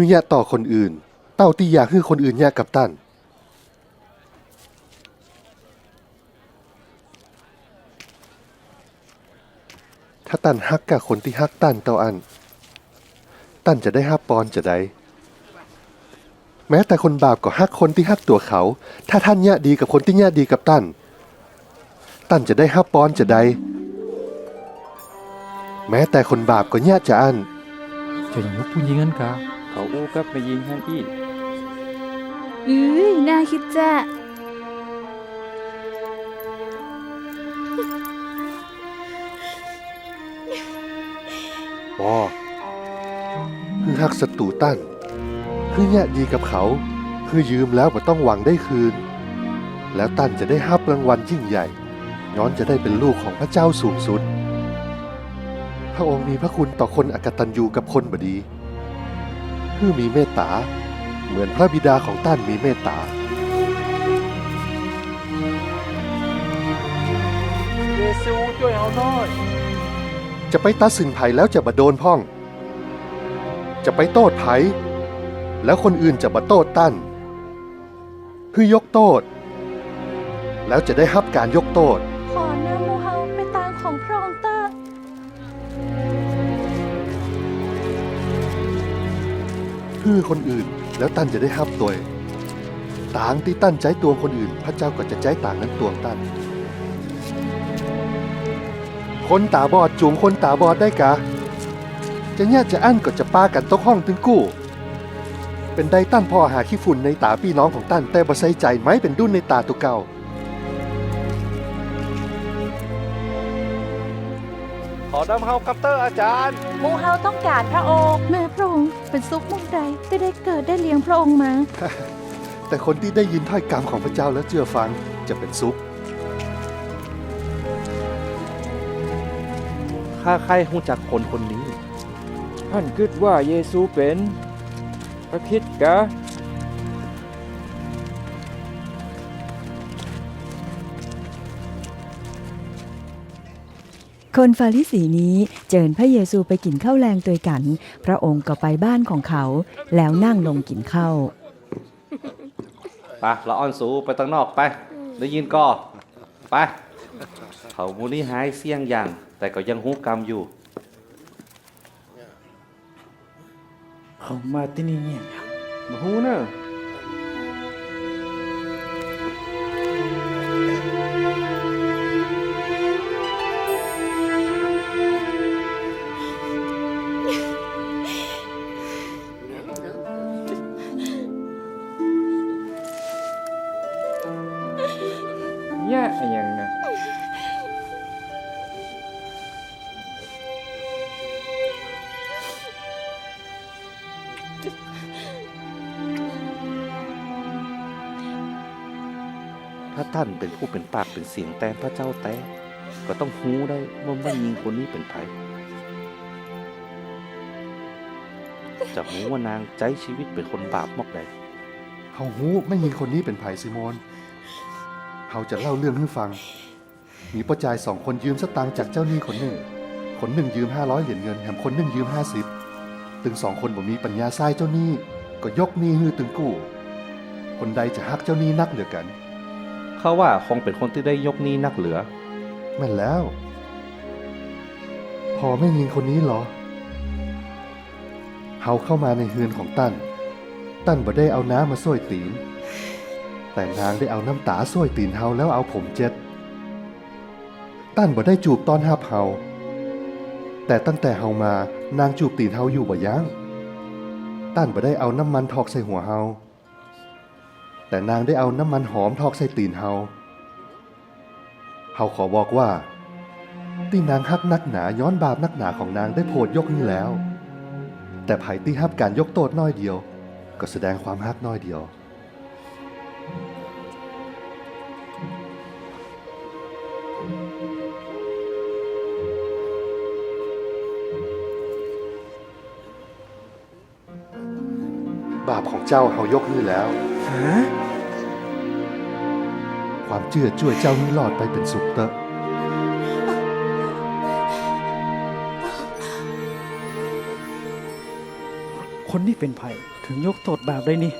หื้อเยียะต่อคนอื่น เต้าตี้อยากหื้อคนอื่นเยียะกับต้าน ถ้าต้านฮักก้าคนตี้ฮักต้านเต้าอั้น ต้านจะได้ฮับปอนจาใด แม้แต่คนบาปก็ฮักคนตี้ฮักตั๋วเขา ถ้าต้านเยียะดีกับคนตี้เยียะดีกับต้าน ต้านจะได้ฮับปอนจาใด แม้แต่คนบาปก็เยียะจาอั้น เจ้าหยังยกผู้ญิงอั้นกา เขาอู้กับแม่ญิงหั้นอี้ อือ น่าคิดจา ปอ ศัตรูต้าน หื้อเยียะดีกับเขา หื้อยืมแล้วบ่ต้องหวังได้คืน แล้วต้านจะได้ฮับรางวัลยิ่งใหญ่ ย้อนจะได้เป๋นลูกของพระเจ้าสูงสุด พระองค์มีพระคุณต่อคนอกตัญญูกับคนบ่ดี หื้อมีเมตต๋า เหมือนพระบิดาของต้านมีเมตต๋า เยซู จ้วยเฮาหน้อย จะไปตัดสินใผแล้วจะบ่โดนพ่อง จะไปโต้ษใผ แล้วคนอื่นจะบ่โต้ษต้าน หื้อยกโต้ษ แล้วจะได้ฮับก๋านยกโต้ษ ขอนำหมู่เฮาไปตางของพระองค์เต๊อะ หื้อคนอื่น แล้วต้านจะได้ฮับตวย ตางตี้ต้านใจ๊ตวงคนอื่น พระเจ้าก็จะใจ๊ตางนั้นตวงต้าน คนต๋าบอดจู๋งคนต๋าบอดได้กา จะเยียะจะอั้นก็จะปากั๋นตกห้องตึงกู้ เป๋นใดต้านผ่อหาขี้ฝุ่นในต๋าปี้น้องของต้าน แต่บ่ใส่ใจ๋ไม้เป๋นดุ้นในต๋าตั๋วเก่า ขอนำเฮากลับเต๊อะอาจ๋ารย์ หมู่เฮาต้องก๋านพระองค์ แม้พระองค์เป๋นสุขหม้องใด ตี้ได้เกิดได้เลี้ยงพระองค์มา แต่คนตี้ได้ยินถ้อยกำของพระเจ้าแล้วเจื้อฟังจะเป๋นสุข ข้าใค่ฮู้จักคนคนนี้ ต้านกึ๊ดว่าเยซูเป๋นพระคริสต์กา คนฟาริสีนี้เจิญพระเยซูไปกิ๋นข้าวแลงตวยกั๋น พระองค์ก็ไปบ้านของเขา แล้วนั่งลงกิ๋นข้าว ไป ละอ่อนสู ไปตังนอกไป ได้ยินก่อ ไป เขาหมู่นี้หายเสี้ยงอย่าง แต่ก็ยังฮู้กำอยู่ เขามาตี้นี่เยียะ บ่ฮู้เน่อ เยียะอะหยังนะ ถ้าต้านเป๋นผู้เป๋นปากเป๋นเสียงแตนพระเจ้าแต๊ ก็ต้องฮู้ได้ว่าแม่ญิงคนนี้เป๋นใผ จะฮู้ว่านางใจ๊ชีวิตเป๋นคนบาปมอกใด เฮาฮู้แม่ญิงคนนี้เป๋นใผ ซีโมน เฮาจะเล่าเรื่องหื้อฟัง มีป้อจายสองคนยืมสตางค์จากเจ้าหนี้คนนึ่ง คนนึ่งยืมห้าร้อยเหรียญเงิน แถมคนนึ่งยืมห้าสิบ ตึงสองคนบ่มีปั๋ญญาซ่ายเจ้าหนี้ ก็ยกหนี้หื้อตึงกู้ คนใดจะฮักเจ้าหนี้นักเหลือกั๋น ข้าว่าคงเป๋นคนตี้ได้ยกหนี้นักเหลือ แม่นแล้ว ผ่อแม่ญิงคนนี้ลอ เฮาเข้ามาในเฮือนของต้าน ต้านบ่ได้เอาน้ำมาส้วยตี๋น แต่นางได้เอาน้ำต๋าส้วยตี๋นเฮาแล้วเอาผมเจ็ด ต้านบ่ได้จูบต้อนฮับเฮา แต่ตั้งแต่เฮามา นางจูบตี๋นเฮาอยู่บ่ยั้ง ต้านบ่ได้เอาน้ำมันถอกใส่หัวเฮา แต่นางได้เอาน้ำมันหอมถอกใส่ตี๋นเฮา เฮาขอบอกว่า ตี้นางฮักนักหนาย้อนบาปนักหนาของนางได้โผดยกหื้อแล้ว แต่ใผตี้ฮับก๋านยกโต้ษน้อยเดียว ก็แสดงความฮักน้อยเดียว บาปของเจ้าเฮายกหื้อแล้ว ฮะ ความเจื้อจ้วยเจ้าหื้อรอดไปเป๋นสุขเต๊อะ คนนี้เป๋นใผ เถิงยกโต้ษบาปได้นี่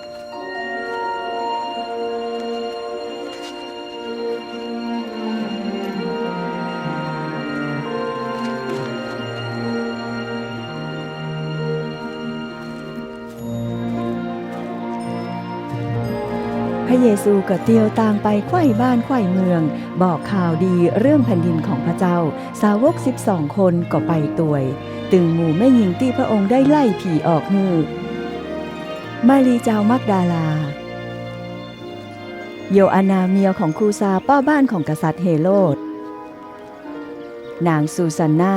พระเยซูก็เตียวตางไปใคว่บ้านใคว่เมือง บอกข่าวดีเรื่องแผ่นดินของพระเจ้า สาวกสิบสองคนก็ไปตวย ตึงหมู่แม่ญิงตี้พระองค์ได้ไล่ผีออกหื้อ มารีย์จาวมักดาลา โยอานาเมียของคูซาป้อบ้านของกษัตริย์เฮโรด นางซูซานา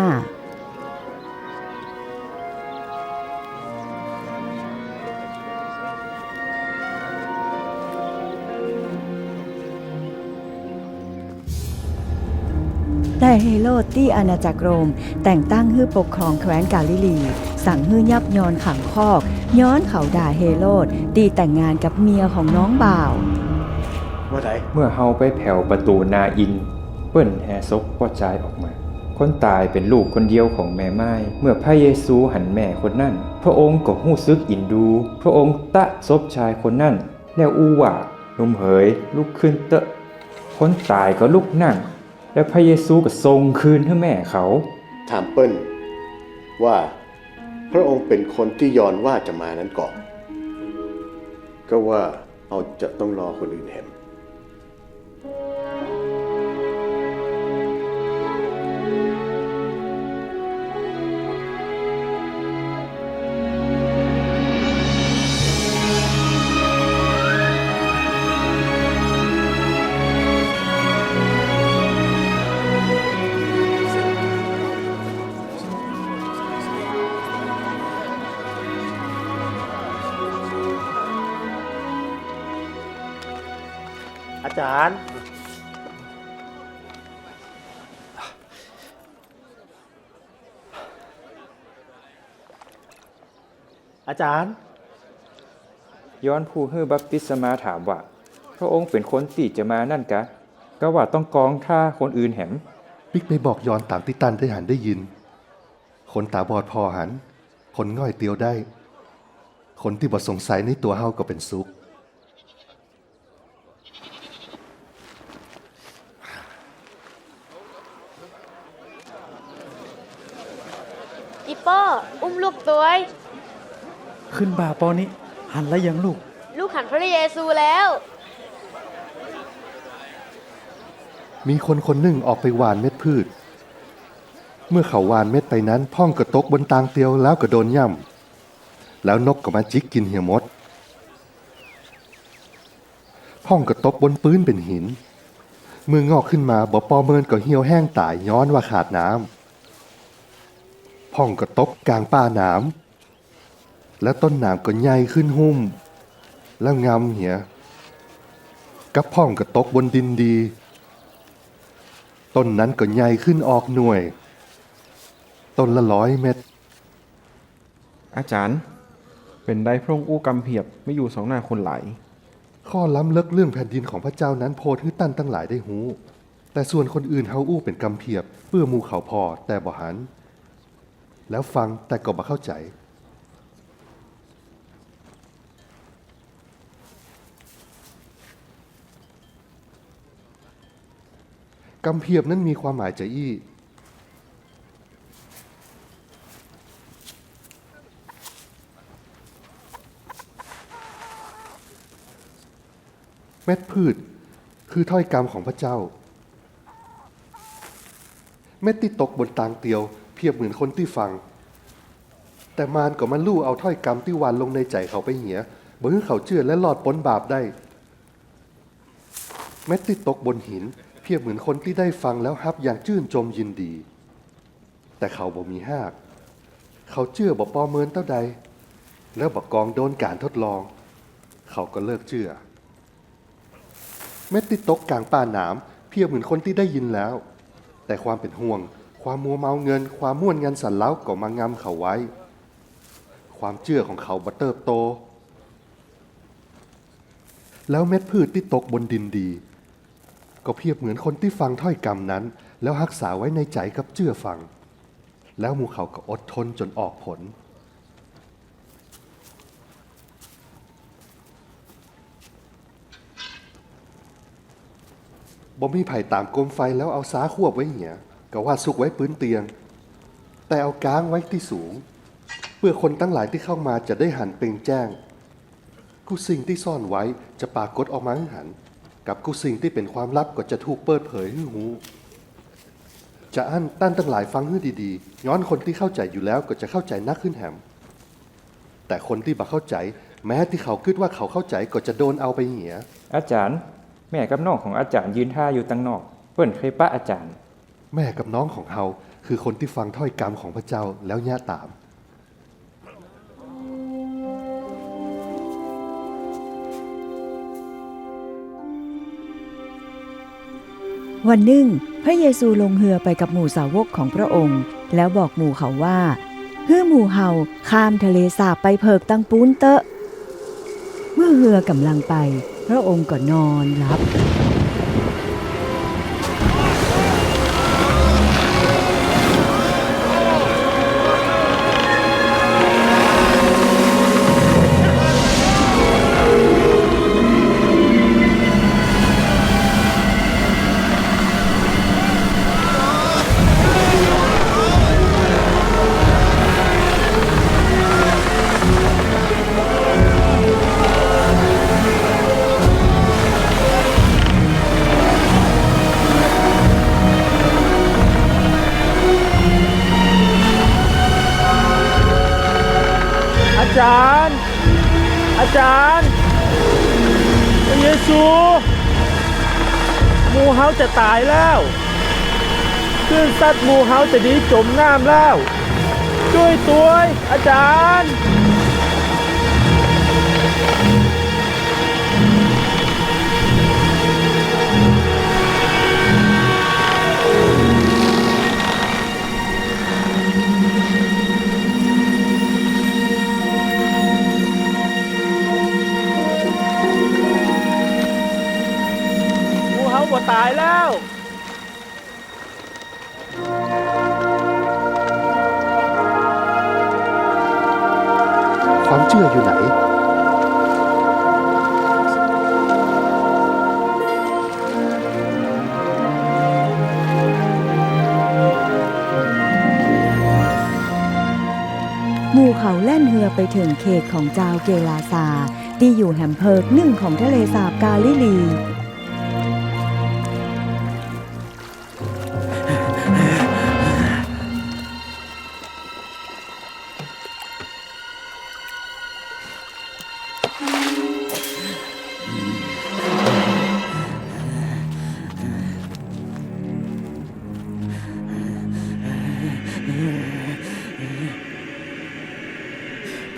แต่เฮโรดตี้อาณาจักรโรมแต่งตั้งหื้อปกครองแคว้นกาลิลี สั่งหื้อยับยอห์นขังคอก ย้อนเขาด่าเฮโรดตี้แต่งงานกับเมียของน้องบ่าว ว่าได เมื่อเฮาไปแผวประตู๋นาอิน เปิ้นแห่ศพป้อจายออกมา คนต๋ายเป๋นลูกคนเดียวของแม่ไม้ เมื่อพระเยซูหันแม่คนนั้น พระองค์ก็ฮู้สึกอินดู พระองค์ตะศพจายคนนั้น แล้วอู้ว่า หนุ่มเหย ลุกขึ้นเต๊อะ คนต๋ายก็ลุกนั่ง แล้วพระเยซูก็ทรงคืนหื้อแม่เขา ถามเปิ้นว่า พระองค์เป๋นคนตี้ยอห์นว่าจะมานั้นก่อ กาว่าเฮาจะต้องรอคนอื่นแหม อาจ๋ารย์ อาจ๋ารย์ ยอห์นผู้หื้อบัพติศมาถามว่า พระองค์เป๋นคนตี้จะมานั้นกา กาว่าต้องกองถ้าคนอื่นแหม ปิ๊กไปบอกยอห์นต๋ามตี้ต้านได้หันได้ยิน คนต๋าบอดผ่อหัน คนง่อยเตียวได้ คนตี้บ่สงสัยในตั๋วเฮาก็เป๋นสุข อีป้อ อุ้มลูกตวย ขึ้นบ่าป้อนี้ หันแล้วยังลูก ลูกหันพระเยซูแล้ว มีคนคนนึ่งออกไปหว่านเม็ดพืช เมื่อเขาหว่านเม็ดไปนั้น พ่องก็ตกบนตางเตียวแล้วก็โดนย่ำ แล้วนกก็มาจิกกิ๋นเหียหมด พ่องก็ตกบนปื๊นเป๋นหิน เมื่องอกขึ้นมาบ่ปอเมินก็เหี่ยวแห้งต๋ายย้อนว่าขาดน้ำ พ่องก็ตกก๋างป่าหนาม แล้วต้นหนามก็ใหญ่ขึ้นหุ้ม แล้วงำเหีย กับพ่องก็ตกบนดินดี ต้นนั้นก็ใหญ่ขึ้นออกหน่วย ต้นละร้อยเม็ด อาจ๋ารย์ เป๋นใดพระองค์อู้กำเผียบไม่อยู่สองหน้าคนหลาย ข้อล้ำเลิกเรื่องแผ่นดินของพระเจ้านั้นโพดหื้อต้านตังหลายได้ฮู้ แต่ส่วนคนอื่นเฮาอู้เป๋นกำเผียบ เปื้อหมู่เขาผ่อแต่บ่หัน แล้วฟังแต่ก็บ่เข้าใจ๋ กำเผียบนั้นมีความหมายจาอี้ เม็ดพืชคือถ้อยกำของพระเจ้า เม็ดตี้ตกบนตางเตียวเผียบเหมือนคนตี้ฟัง แต่มารก็มาลู่เอาถ้อยกำตี้หว่านลงในใจ๋เขาไปเหีย บ่หื้อเขาเจื้อและรอดป๊นบาปได้ เม็ดตี้ตกบนหินเผียบเหมือนคนตี้ได้ฟังแล้วฮับอย่างจื้นจมยินดี แต่เขาบ่มีฮาก เขาเจื้อบ่ปอเมินเต้าใด แล้วบ่กองโดนก๋านทดลอง เขาก็เลิกเจื้อ เม็ดตี้ตกก๋างป่าหนามเผียบเหมือนคนตี้ได้ยินแล้ว แต่ความเป๋นห่วง ความมัวเมาเงิน ความม่วนงันสันเล้าก็มางำเขาไว้ ความเจื้อของเขาบ่เติบโต แล้วเม็ดพืชตี้ตกบนดินดี ก็เผียบเหมือนคนตี้ฟังถ้อยกำนั้น แล้วฮักษาไว้ในใจ๋กับเจื้อฟัง แล้วหมู่เขาก็อดทนจ๋นออกผล บ่มีใผต๋ามโกมไฟแล้วเอาซ้าควบไว้เหีย กาว่าสุกไว้ปื๊นเตียง แต่เอาก๊างไว้ตี้สูง เปื้อคนตังหลายตี้เข้ามาจะได้หันเป่งแจ้ง กู้สิ่งตี้ซ่อนไว้จะปรากฏออกมาหื้อหัน กับกู้สิ่งตี้เป๋นความลับก็จะถูกเปิดเผยหื้อฮู้ จาอั้นต้านตังหลายฟังหื้อดีๆ ย้อนคนตี้เข้าใจ๋อยู่แล้วก็จะเข้าใจ๋นักขึ้นแหม แต่คนตี้บ่เข้าใจ๋ แม้ตี้เขากึ๊ดว่าเขาเข้าใจ๋ก็จะโดนเอาไปเหีย อาจ๋ารย์ แม่กับน้องของอาจ๋ารย์ยืนท่าอยู่ตังนอก เปิ้นใค่ปะอาจ๋ารย์ แม่กับน้องของเฮาคือคนตี้ฟังถ้อยกำของพระเจ้าแล้วเยียะต๋าม วันนึ่ง พระเยซูลงเฮือไปกับหมู่สาวกของพระองค์ แล้วบอกหมู่เขาว่า หื้อหมู่เฮาข้ามทะเลสาบไปเผิกตังปู๊นเต๊อะ เมื่อเฮือก่ำลังไป พระองค์ก็นอนหลับ อาจ๋ารย์ อาจ๋ารย์ พระเยซู หมู่เฮาจะต๋ายแล้ว คลื่นซัดหมู่เฮาจะดีจ๋มน้ำแล้ว จ้วยตวย อาจ๋ารย์ หมู่เฮาบ่ต๋ายแล้ว ความเจื้ออยู่ไหน หมู่เขาแล่นเฮือไปเถิงเขตของจาวเกราซาร์ ตี้อยู่แหมเผิกนึ่งของทะเลสาบกาลิลี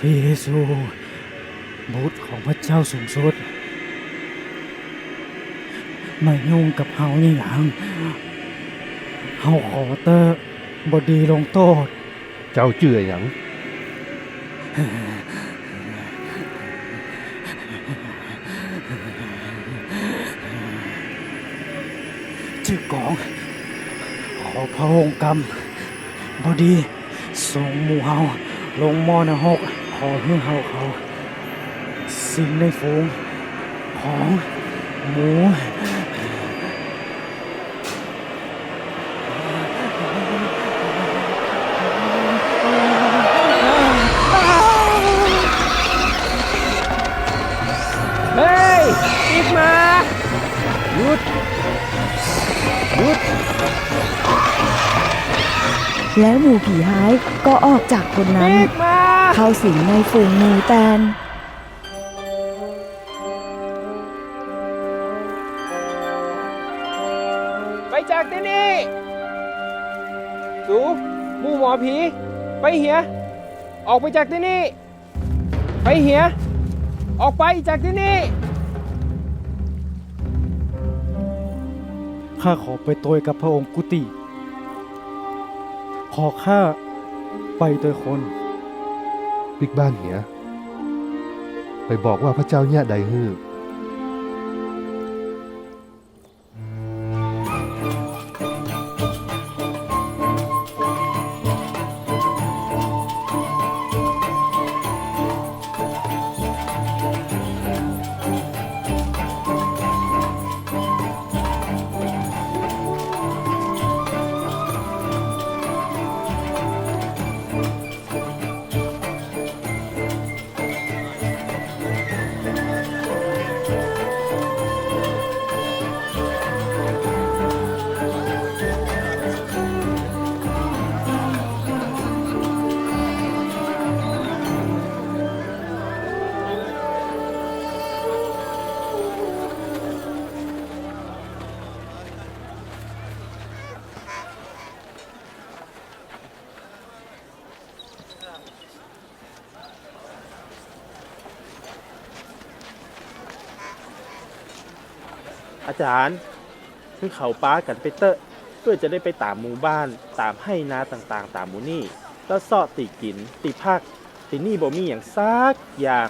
พระเยซู บุตรของพระเจ้าสูงสุด มายุ่งกับเฮานี่หยัง เฮาขอเต๊อะ บ่ดีลงโต้ษ เจ้าจื้ออะหยัง จื้อกอง ขอพระองค์กำ บ่ดี ส่งหมู่เฮาลงหม้อนรก ขอหื้อเฮาเขา สิงในฝูงของหมู เฮ้ย ปิ๊กมา หยุด หยุด แล้วหมู่ผีฮ้ายก็ออกจากคนนั้น ปิ๊กมา เข้าสิงในฝูงหมูแตน ไปจากตี้นี่ สู หมู่หมอผี ไปเหีย ออกไปจากตี้นี่ ไปเหีย ออกไปจากตี้นี่ ข้าขอไปตวยกับพระองค์กุฏิ ขอข้าไปตวยคน ปิ๊กบ้านเหีย ไปบอกว่าพระเจ้าเยียะใดหื้อ อาจ๋ารย์ เขาปากั๋นไปเต๊อะ เปื้อจะได้ไปต๋ามหมู่บ้าน ต๋ามไฮ่นาต่างๆ ต๋ามหมู่นี้ แล้วเซาะตี้กิ๋น ตี้พัก ตี้นี่บ่มีหยังสักอย่าง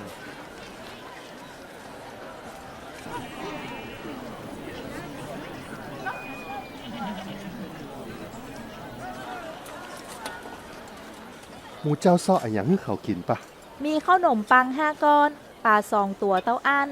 หมู่เจ้าเซาะอะหยังหื้อเขากิ๋นปะ มีข้าวหนมปังห้าก้อน ป๋าสองตั๋วเต้าอั้น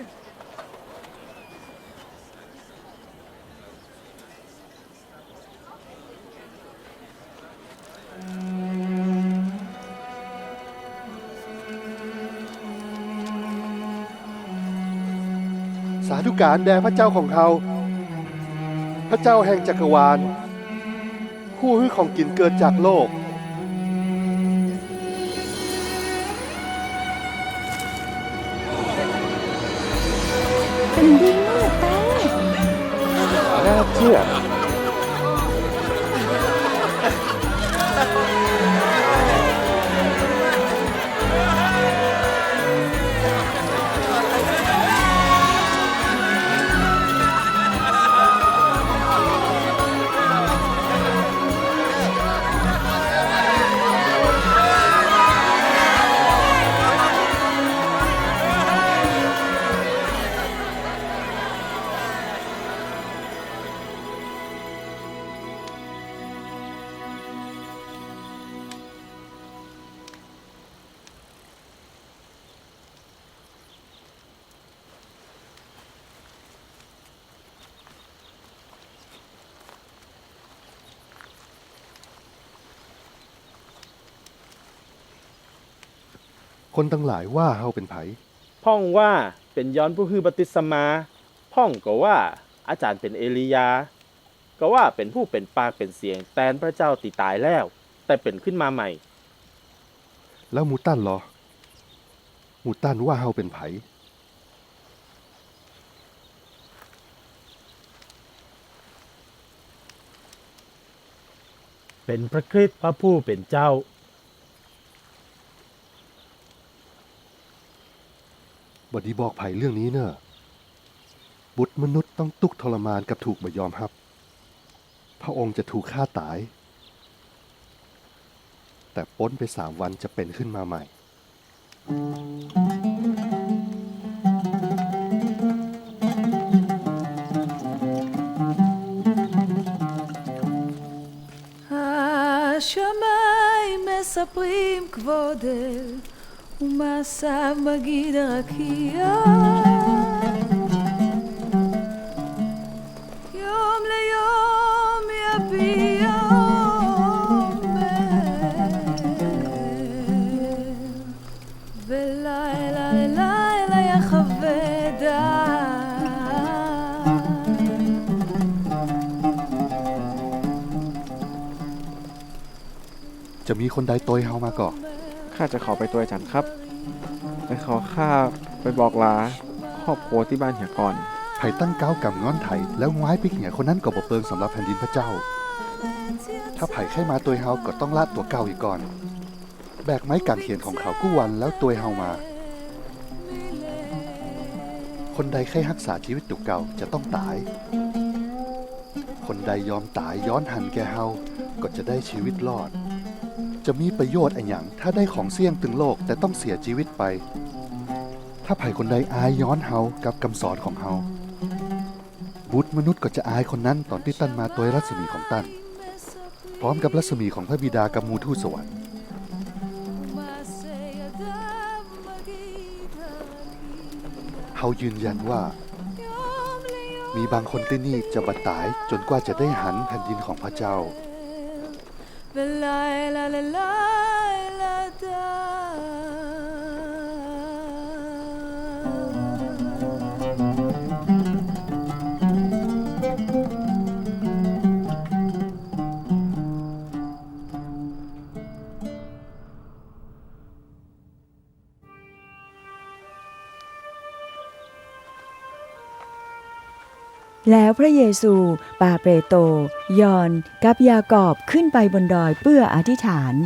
สาธุก๋านแด่พระเจ้าของเฮา พระเจ้าแห่งจักรวาล ผู้หื้อของกิ๋นเกิดจากโลก แผ่นดินนี่แหละแป้ง น่าเจื้อ คนตังหลายว่าเฮาเป๋นใผ พ่องว่าเป๋นยอห์นผู้หื้อบัพติศมา พ่องก็ว่าอาจ๋ารย์เป๋นเอลียาห์ ก็ว่าเป๋นผู้เป๋นปากเป๋นเสียงแตนพระเจ้าตี้ต๋ายแล้ว แต่เป๋นขึ้นมาใหม่ แล้วหมู่ต้านลอ หมู่ต้านว่าเฮาเป๋นใผ เป๋นพระคริสต์พระผู้เป๋นเจ้า บ่ดีบอกใผเรื่องนี้เน่อ บุตรมนุษย์ต้องตุ๊กทรมานกับถูกบ่ยอมฮับ พระองค์จะถูกฆ่าต๋าย แต่ป๊นไปสามวันจะเป๋นขึ้นมาใหม่ השמים מספרים כבודו ומעשיו מגיד הרקיע. יום ליום יביע אומר ולילה ללילה יחווה דעת. จะมีคนใดตวยเฮามาก่อ ข้าจะขอไปตวยอาจ๋ารย์ครับ แต่ขอข้าไปบอกลาครอบครัวตี้บ้านเหียก่อน ใผตั้งเก๊ากำง้อนไถ แล้วม้ายปิ๊กเหียคนนั้นก็บ่เปิงสำหรับแผ่นดินพระเจ้า ถ้าใผใค่มาตวยเฮาก็ต้องละตั๋วเก่าเหียก่อน แบกไม้ก๋างเขนของเขากู้วันแล้วตวยเฮามา คนใดใค่ฮักษาจีวิตตั๋วเก่าจะต้องต๋าย คนใดยอมต๋ายย้อนหันแก่เฮาก็จะได้จีวิตรอด จะมีประโยชน์อะหยังถ้าได้ของเสี้ยงตึงโลกแต่ต้องเสียจีวิตไป ถ้าใผคนใดอายย้อนเฮากับกำสอนของเฮา บุตรมนุษย์ก็จะอายคนนั้นต๋อนตี้ต้านมาตวยรัศมีของต้าน พร้อมกับรัศมีของพระบิดากับหมู่ทูตสวรรค์ เฮายืนยันว่า มีบางคนตี้นี่จะบ่ต๋ายจ๋นกว่าจะได้หันแผ่นดินของพระเจ้า แล้วพระเยซูปาเปโตร ยอห์น กับยากอบขึ้นไปบนดอยเปื้ออธิษฐาน เ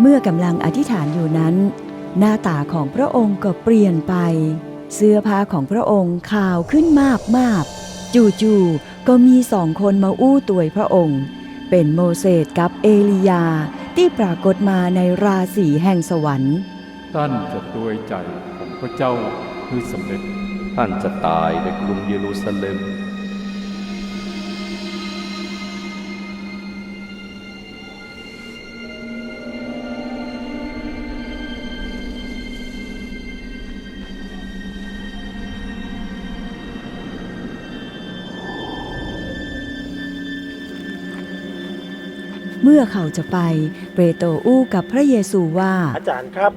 เมื่อกำลังอธิษฐานอยู่นั้น หน้าต๋าของพระองค์ก็เปลี่ยนไป เสื้อผ้าของพระองค์ขาวขึ้นมากๆ จู่ๆ ก็มีสองคนมาอู้ตวยพระองค์ เป๋นโมเสสกับเอลียาห์ ตี้ปรากฏมาในราศีแห่งสวรรค์ ต้านจะตวยใจ๋ของพระเจ้าหื้อสำเร็จ ต้านจะต๋ายในกรุงเยรูซาเล็ม เมื่อเขาจะไป เปโตรอู้กับพระเยซูว่า อาจ๋ารย์ครับ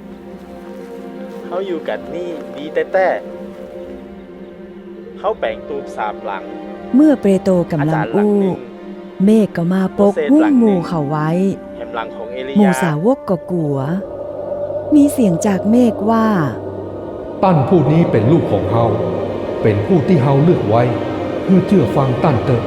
เฮาอยู่กั๋นนี่ดีแต๊ๆ เฮาแป๋งตูบสามหลัง เมื่อเปโตรก่ำลังอู้ เมฆก็มาปกหุ้มหมู่เขาไว้ หมู่สาวกก็กั๋ว มีเสียงจากเมฆว่า ต้านผู้นี้เป๋นลูกของเฮา เป๋นผู้ตี้เฮาเลือกไว้ หื้อเจื้อฟังต้านเต๊อะ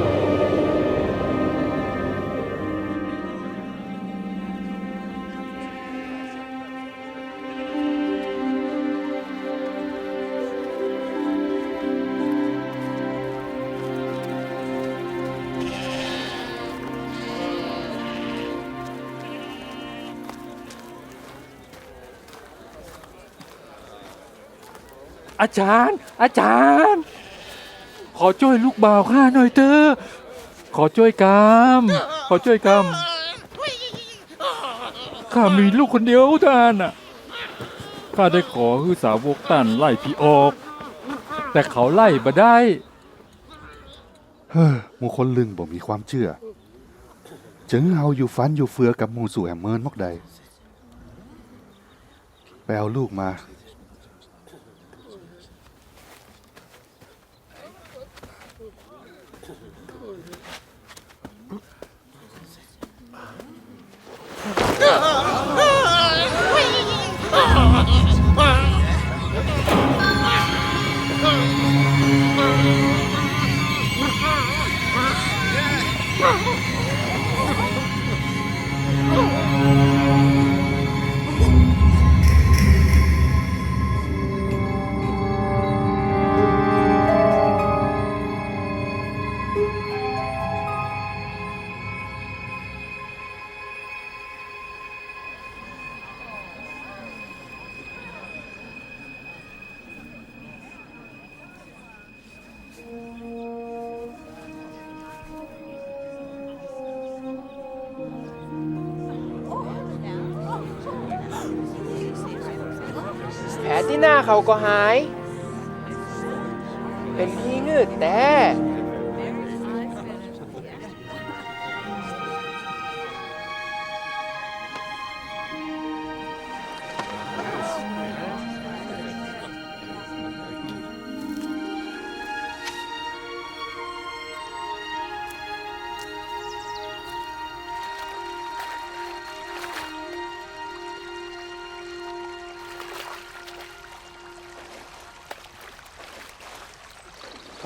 อาจ๋ารย์ อาจ๋ารย์ ขอจ้วยลูกบ่าวข้าหน่อยเต๊อะ ขอจ้วยกำ ขอจ้วยกำ ข้ามีลูกคนเดียวเต้าอั้นน่ะ ข้าได้ขอหื้อสาวกต้านไล่ผีออก แต่เขาไล่บ่ได้ เฮ้อ หมู่คนลึงบ่มีความเจื้อ จะหื้อเฮาอยู่ฟันอยู่เฟือกับหมู่สูแหมเมินมอกใด ไปเอาลูกมา แผลตี้หน้าเขาก็หาย เป๋นผีเงือกแต๊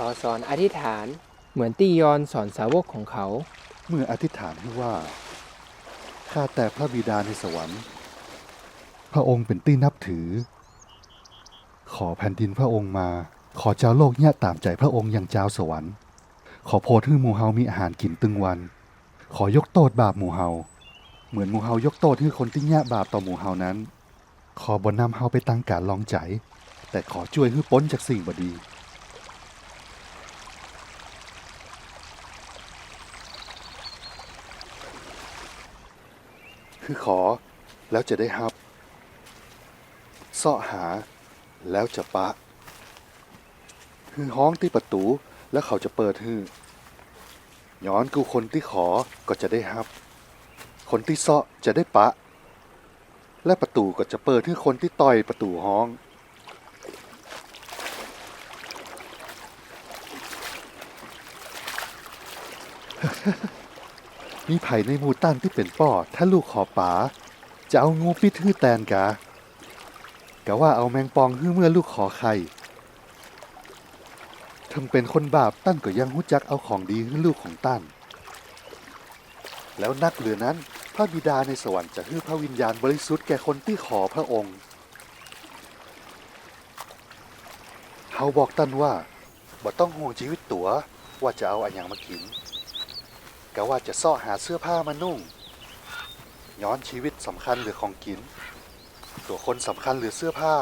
ขอสอนอธิษฐาน เหมือนตี้ยอห์นสอนสาวกของเขา เมื่ออธิษฐานหื้อว่า ข้าแต่พระบิดาในสวรรค์ พระองค์เป๋นตี้นับถือ ขอแผ่นดินพระองค์มา ขอจาวโลกเยียะต๋ามใจ๋พระองค์อย่างจาวสวรรค์ ขอโผดหื้อหมู่เฮามีอาหารกิ๋นตึงวัน ขอยกโต้ษบาปหมู่เฮา เหมือนหมู่เฮายกโต้ษหื้อคนตี้เยียะบาปต่อหมู่เฮานั้น ขอบ่นำเฮาไปตังก๋านลองใจ๋ แต่ขอจ้วยหื้อป๊นจากสิ่งบ่ดี คือขอ แล้วจะได้ฮับ เซาะหา แล้วจะปะ คือฮ้องตี้ประตู๋ แล้วเขาจะเปิดหื้อ ย้อนกู้คนตี้ขอก็จะได้ฮับ คนตี้เซาะจะได้ปะ และประตู๋ก็จะเปิดหื้อคนตี้ต่อยประตู๋ฮ้อง มีใผในหมู่ต้านตี้เป๋นป้อ ถ้าลูกขอป๋า จะเอางูปิ๊ดหื้อแตนกา กาว่าเอาแมงปองหื้อเมื่อลูกขอไข่ เถิงเป๋นคนบาป ต้านก็ยังฮู้จักเอาของดีหื้อลูกของต้าน แล้วนักเหลือนั้น พ พระบิดาในสวรรค์จะหื้อพระวิญญาณบริสุทธิ์แก่คนตี้ขอพระองค์ เฮาบอกต้านว่า บ่ต้องห่วงจีวิตตั๋ว ว่าจะเอาอะหยังมากิ๋น กาว่าจะเซาะหาเสื้อผ้ามานุ่ง ย้อนจีวิตสำคัญเหลือของกิ๋น ตั๋วคนสำคัญเหลือเสื้อผ้า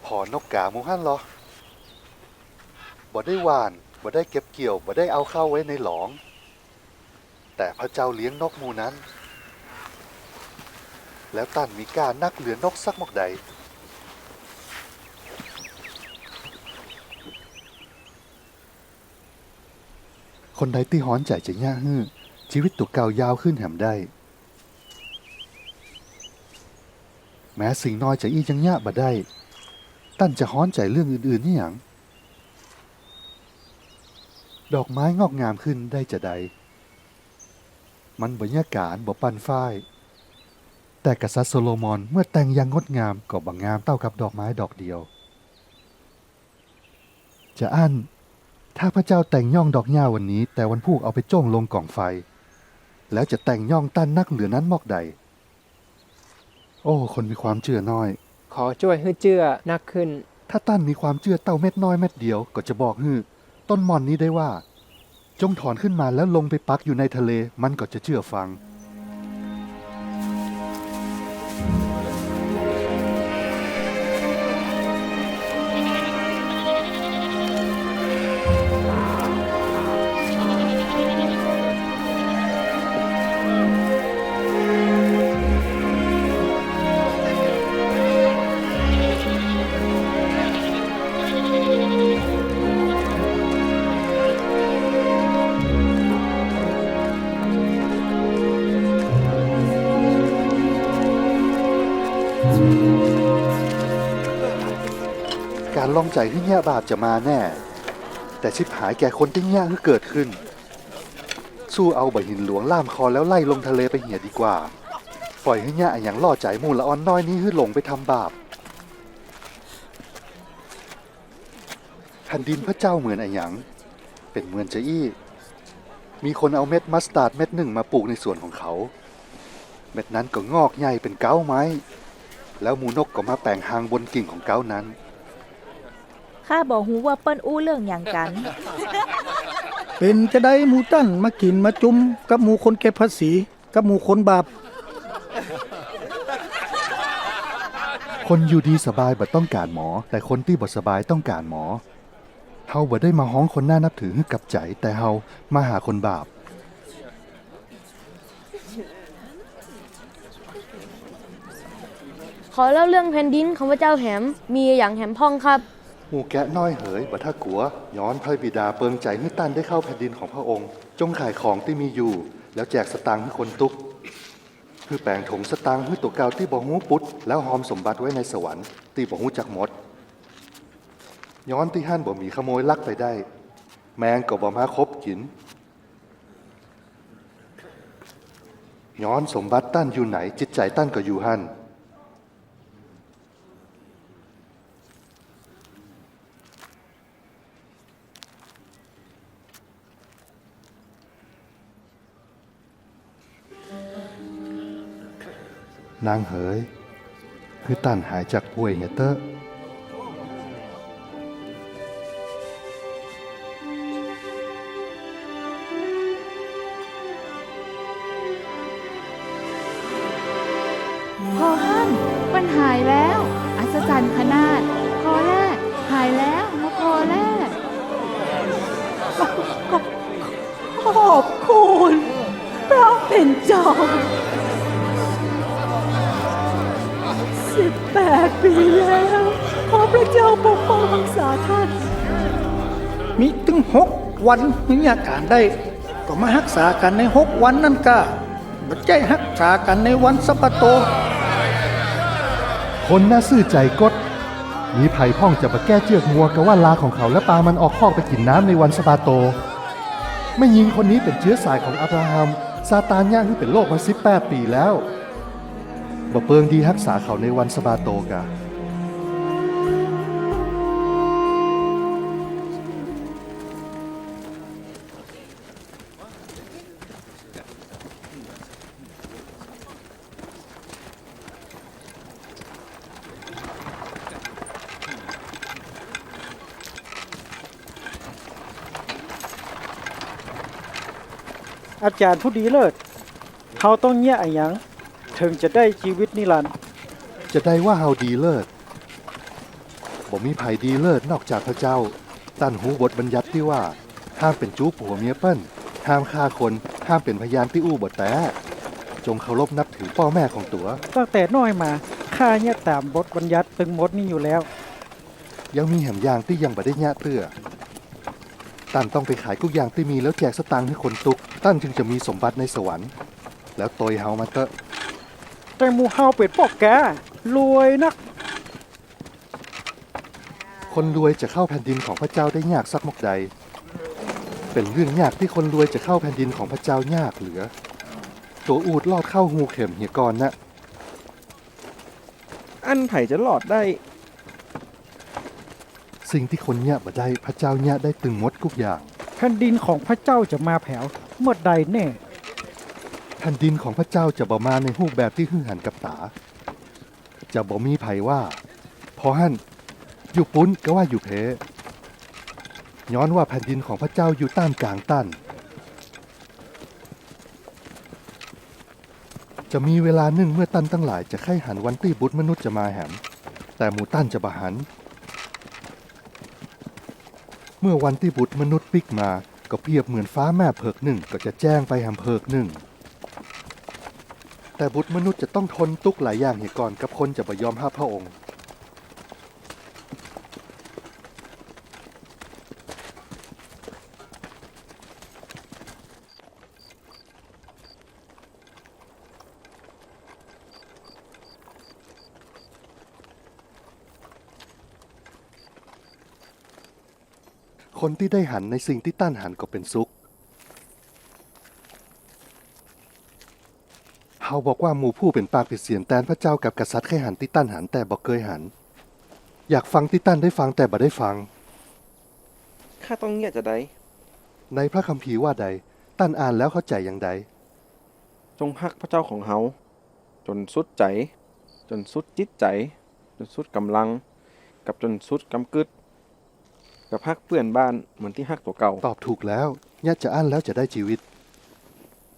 ผ่อนกกาหมู่หั้นลอ บ่ได้หว่าน บ่ได้เก็บเกี่ยว บ่ได้เอาเข้าไว้ในหลอง แต่พระเจ้าเลี้ยงนกหมู่นั้น แล้วต้านมีก้านักเหลือนกสักมอกใด คนใดตี้ฮ้อนใจ๋จะเยียะหื้อ จีวิตตั๋วเก่ายาวขึ้นแหมได้ แม้สิ่งน้อยจาอี้ยังเยียะบ่ได้ ต้านจะฮ้อนใจ๋เรื่องอื่นๆ อี้หยัง ดอกไม้งอกงามขึ้นได้จาใด มันบ่เยียะก๋าน บ่ปั่นฝ้าย แต่กษัตริย์โซโลมอนเมื่อแต่งอย่างงดงามก็บ่งามเต้ากับดอกไม้ดอกเดียว จาอั้น ถ้าพระเจ้าแต่งย่องดอกหญ้าวันนี้ แต่วันพูกเอาไปโจ้งลงก๋องไฟ แล้วจะแต่งย่องต้านนักเหลือนั้นมอกใด โอ้ คนมีความเจื้อน้อย ขอจ้วยหื้อเจื้อนักขึ้น ถ้าต้านมีความเจื้อเต้าเม็ดน้อยเม็ดเดียว ก็จะบอกหื้อต้นหม่อนนี้ได้ว่า จงถอนขึ้นมาแล้วลงไปปักอยู่ในทะเล มันก็จะเจื้อฟัง ก๋านลองใจ๋หื้อเยียะบาปจะมาแน่ แต่ฉิบหายแก่คนตี้เยียะหื้อเกิดขึ้น สู้เอาบ่าหินหลวงล่ามคอแล้วไล่ลงทะเลไปเหียดีกว่า ป่อยหื้อเยียะอะหยังล่อใจ๋หมู่ละอ่อนน้อยนี้หื้อหลงไปทำบาป แผ่นดินพระเจ้าเหมือนอะหยัง เป๋นเหมือนจาอี้ มีคนเอาเม็ดมัสตาร์ดเม็ดนึ่งมาปูกในสวนของเขา เม็ดนั้นก็งอกใหญ่เป๋นเก๊าไม้ แล้วหมู่นกก็มาแป๋งฮังบนกิ่งของเก๊านั้น ข้าบ่ฮู้ว่าเปิ้นอู้เรื่องหยังกั๋น เป๋นจาใดหมู่ต้านมากิ๋นมาจุมกับหมู่คนเก็บภาษี กับหมู่คนบาป คนอยู่ดีสบายบ่ต้องก๋านหมอ แต่คนตี้บ่สบายต้องก๋านหมอ เฮาบ่ได้มาฮ้องคนน่านับถือหื้อกับใจ๋ แต่เฮามาหาคนบาป ขอเล่าเรื่องแผ่นดินของพระเจ้าแหม มีอะหยังแหมพ่องครับ หมู่แกะน้อยเหย บ่ถ้ากั๋ว ย้อนพระบิดาเปิงใจ๋หื้อต้านได้เข้าแผ่นดินของพระองค์ จงขายของตี้มีอยู่ แล้วแจกสตางค์หื้อคนตุ๊กข์ หื้อแป๋งถงสตางค์หื้อตั๋วเก่าตี้บ่ฮู้ปุด แล้วฮอมสมบัติไว้ในสวรรค์ตี้บ่ฮู้จักหมด ย้อนตี้หั้นบ่มีขโมยลักไปได้ แมงก็บ่มาขบกิ๋น ย้อนสมบัติต้านอยู่ไหน จิตใจ๋ต้านก็อยู่หั้น นางเหย หื้อต้านหายจากป่วยเหียเต๊อะ ผ่อหั้น เปิ้นหายแล้ว อัศจรรย์ขนาด ผ่อแล หายแล้ว มาผ่อแล ขอบคุณพระเป๋นเจ้า สิบแปดปี๋แล้ว ขอพระเจ้าปกป้องฮักษาต้าน มีตึงหกวันหื้อเยียะก๋านได้ ก็มาฮักษากั๋นในหกวันนั้นก้า บ่ใจ้ฮักษากั๋นในวันสะบาโต คนหน้าซื่อใจ๋ก๊ด มีใผพ่องจะบ่แก้เจื้อกงัวกาว่าลาของเขา และปามันออกคอกไปกิ๋นน้ำในวันสะบาโต แม่ญิงคนนี้เป๋นเจื๊อสายของอับราฮัม ซาตานเยียะหื้อเป๋นโรคมาสิบแปดปี๋แล้ว บ่เปิงดีฮักษาเขาในวันสะบาโตก้า อาจ๋ารย์ผู้ดีเลิศ เฮาต้องเยียะอะหยัง เถิงจะได้จีวิตนิรันดร์ จะใดว่าเฮาดีเลิศ บ่มีใผดีเลิศนอกจากพระเจ้า ต้านฮู้บทบัญญัติตี้ว่า ห้ามเป๋นจู๊ผัวเมียเปิ้น ห้ามฆ่าคน ห้ามเป๋นพยานตี้อู้บ่แต๊ จงเคารพนับถือป้อแม่ของตั๋ว ตั้งแต่น้อยมา ข้าเยียะต๋ามบทบัญญัติตึงหมดนี้อยู่แล้ว ยังมีแหมอย่างตี้ยังบ่ได้เยียะเตื้อ ต้านต้องไปขายกู้อย่างตี้มีแล้วแจกสตางค์หื้อคนตุ๊กข์ ต้านจึงจะมีสมบัติในสวรรค์ แล้วตวยเฮามาเต๊อะ แต่หมู่เฮาเป๋นป้อก๊า รวยนัก คนรวยจะเข้าแผ่นดินของพระเจ้าได้ยากสักมอกใด เป๋นเรื่องยากตี้คนรวยจะเข้าแผ่นดินของพระเจ้ายากเหลือ ตั๋วอูฐลอดเข้าฮูเข็มเหียก่อนนะ อั้นใผจะลอดได้ สิ่งตี้คนเยียะบ่ได้ พระเจ้าเยียะได้ตึงหมดกู้อย่าง แผ่นดินของพระเจ้าจะมาแผว เมื่อใดแน่ แผ่นดินของพระเจ้าจะบ่มาในฮูปแบบตี้หื้อหันกับต๋า จะบ่มีใผว่า ผ่อหั้น อยู่ปู๊น กาว่าอยู่เพ ย้อนว่าแผ่นดินของพระเจ้าอยู่ต้ามก๋างต้าน จะมีเวลานึ่งเมื่อต้านตังหลายจะใค่หันวันตี้บุตรมนุษย์จะมาแหม แต่หมู่ต้านจะบ่หัน เมื่อวันตี้บุตรมนุษย์ปิ๊กมา ก็เปรียบเหมือนฟ้าแมบเผิกนึ่งก็จะแจ้งไปแหมเผิกนึ่ง แต่บุตรมนุษย์จะต้องทนตุ๊กข์หลายอย่างเหียก่อนกับคนจะบ่ยอมฮับพระองค์ คนตี้ได้หันในสิ่งตี้ต้านหันก็เป๋นสุข เฮาบอกว่าหมู่ผู้เป๋นปากเป๋นเสียงแตนพระเจ้ากับกษัตริย์ใค่หันตี้ต้านหันแต่บ่เกยหัน อยากฟังตี้ต้านได้ฟังแต่บ่ได้ฟัง ข้าต้องเยียะจาใด ในพระคัมภีร์ว่าใด ต้านอ่านแล้วเข้าใจ๋อย่างใด จงฮักพระเจ้าของเฮา จ๋นสุดใจ๋ จ๋นสุดจิตใจ๋ จ๋นสุดก๋ำลัง กับจ๋นสุดกำกึ๊ด กับฮักเปื้อนบ้านเหมือนตี้ฮักตั๋วเก่า ตอบถูกแล้ว เยียะจาอั้นแล้วจะได้จีวิต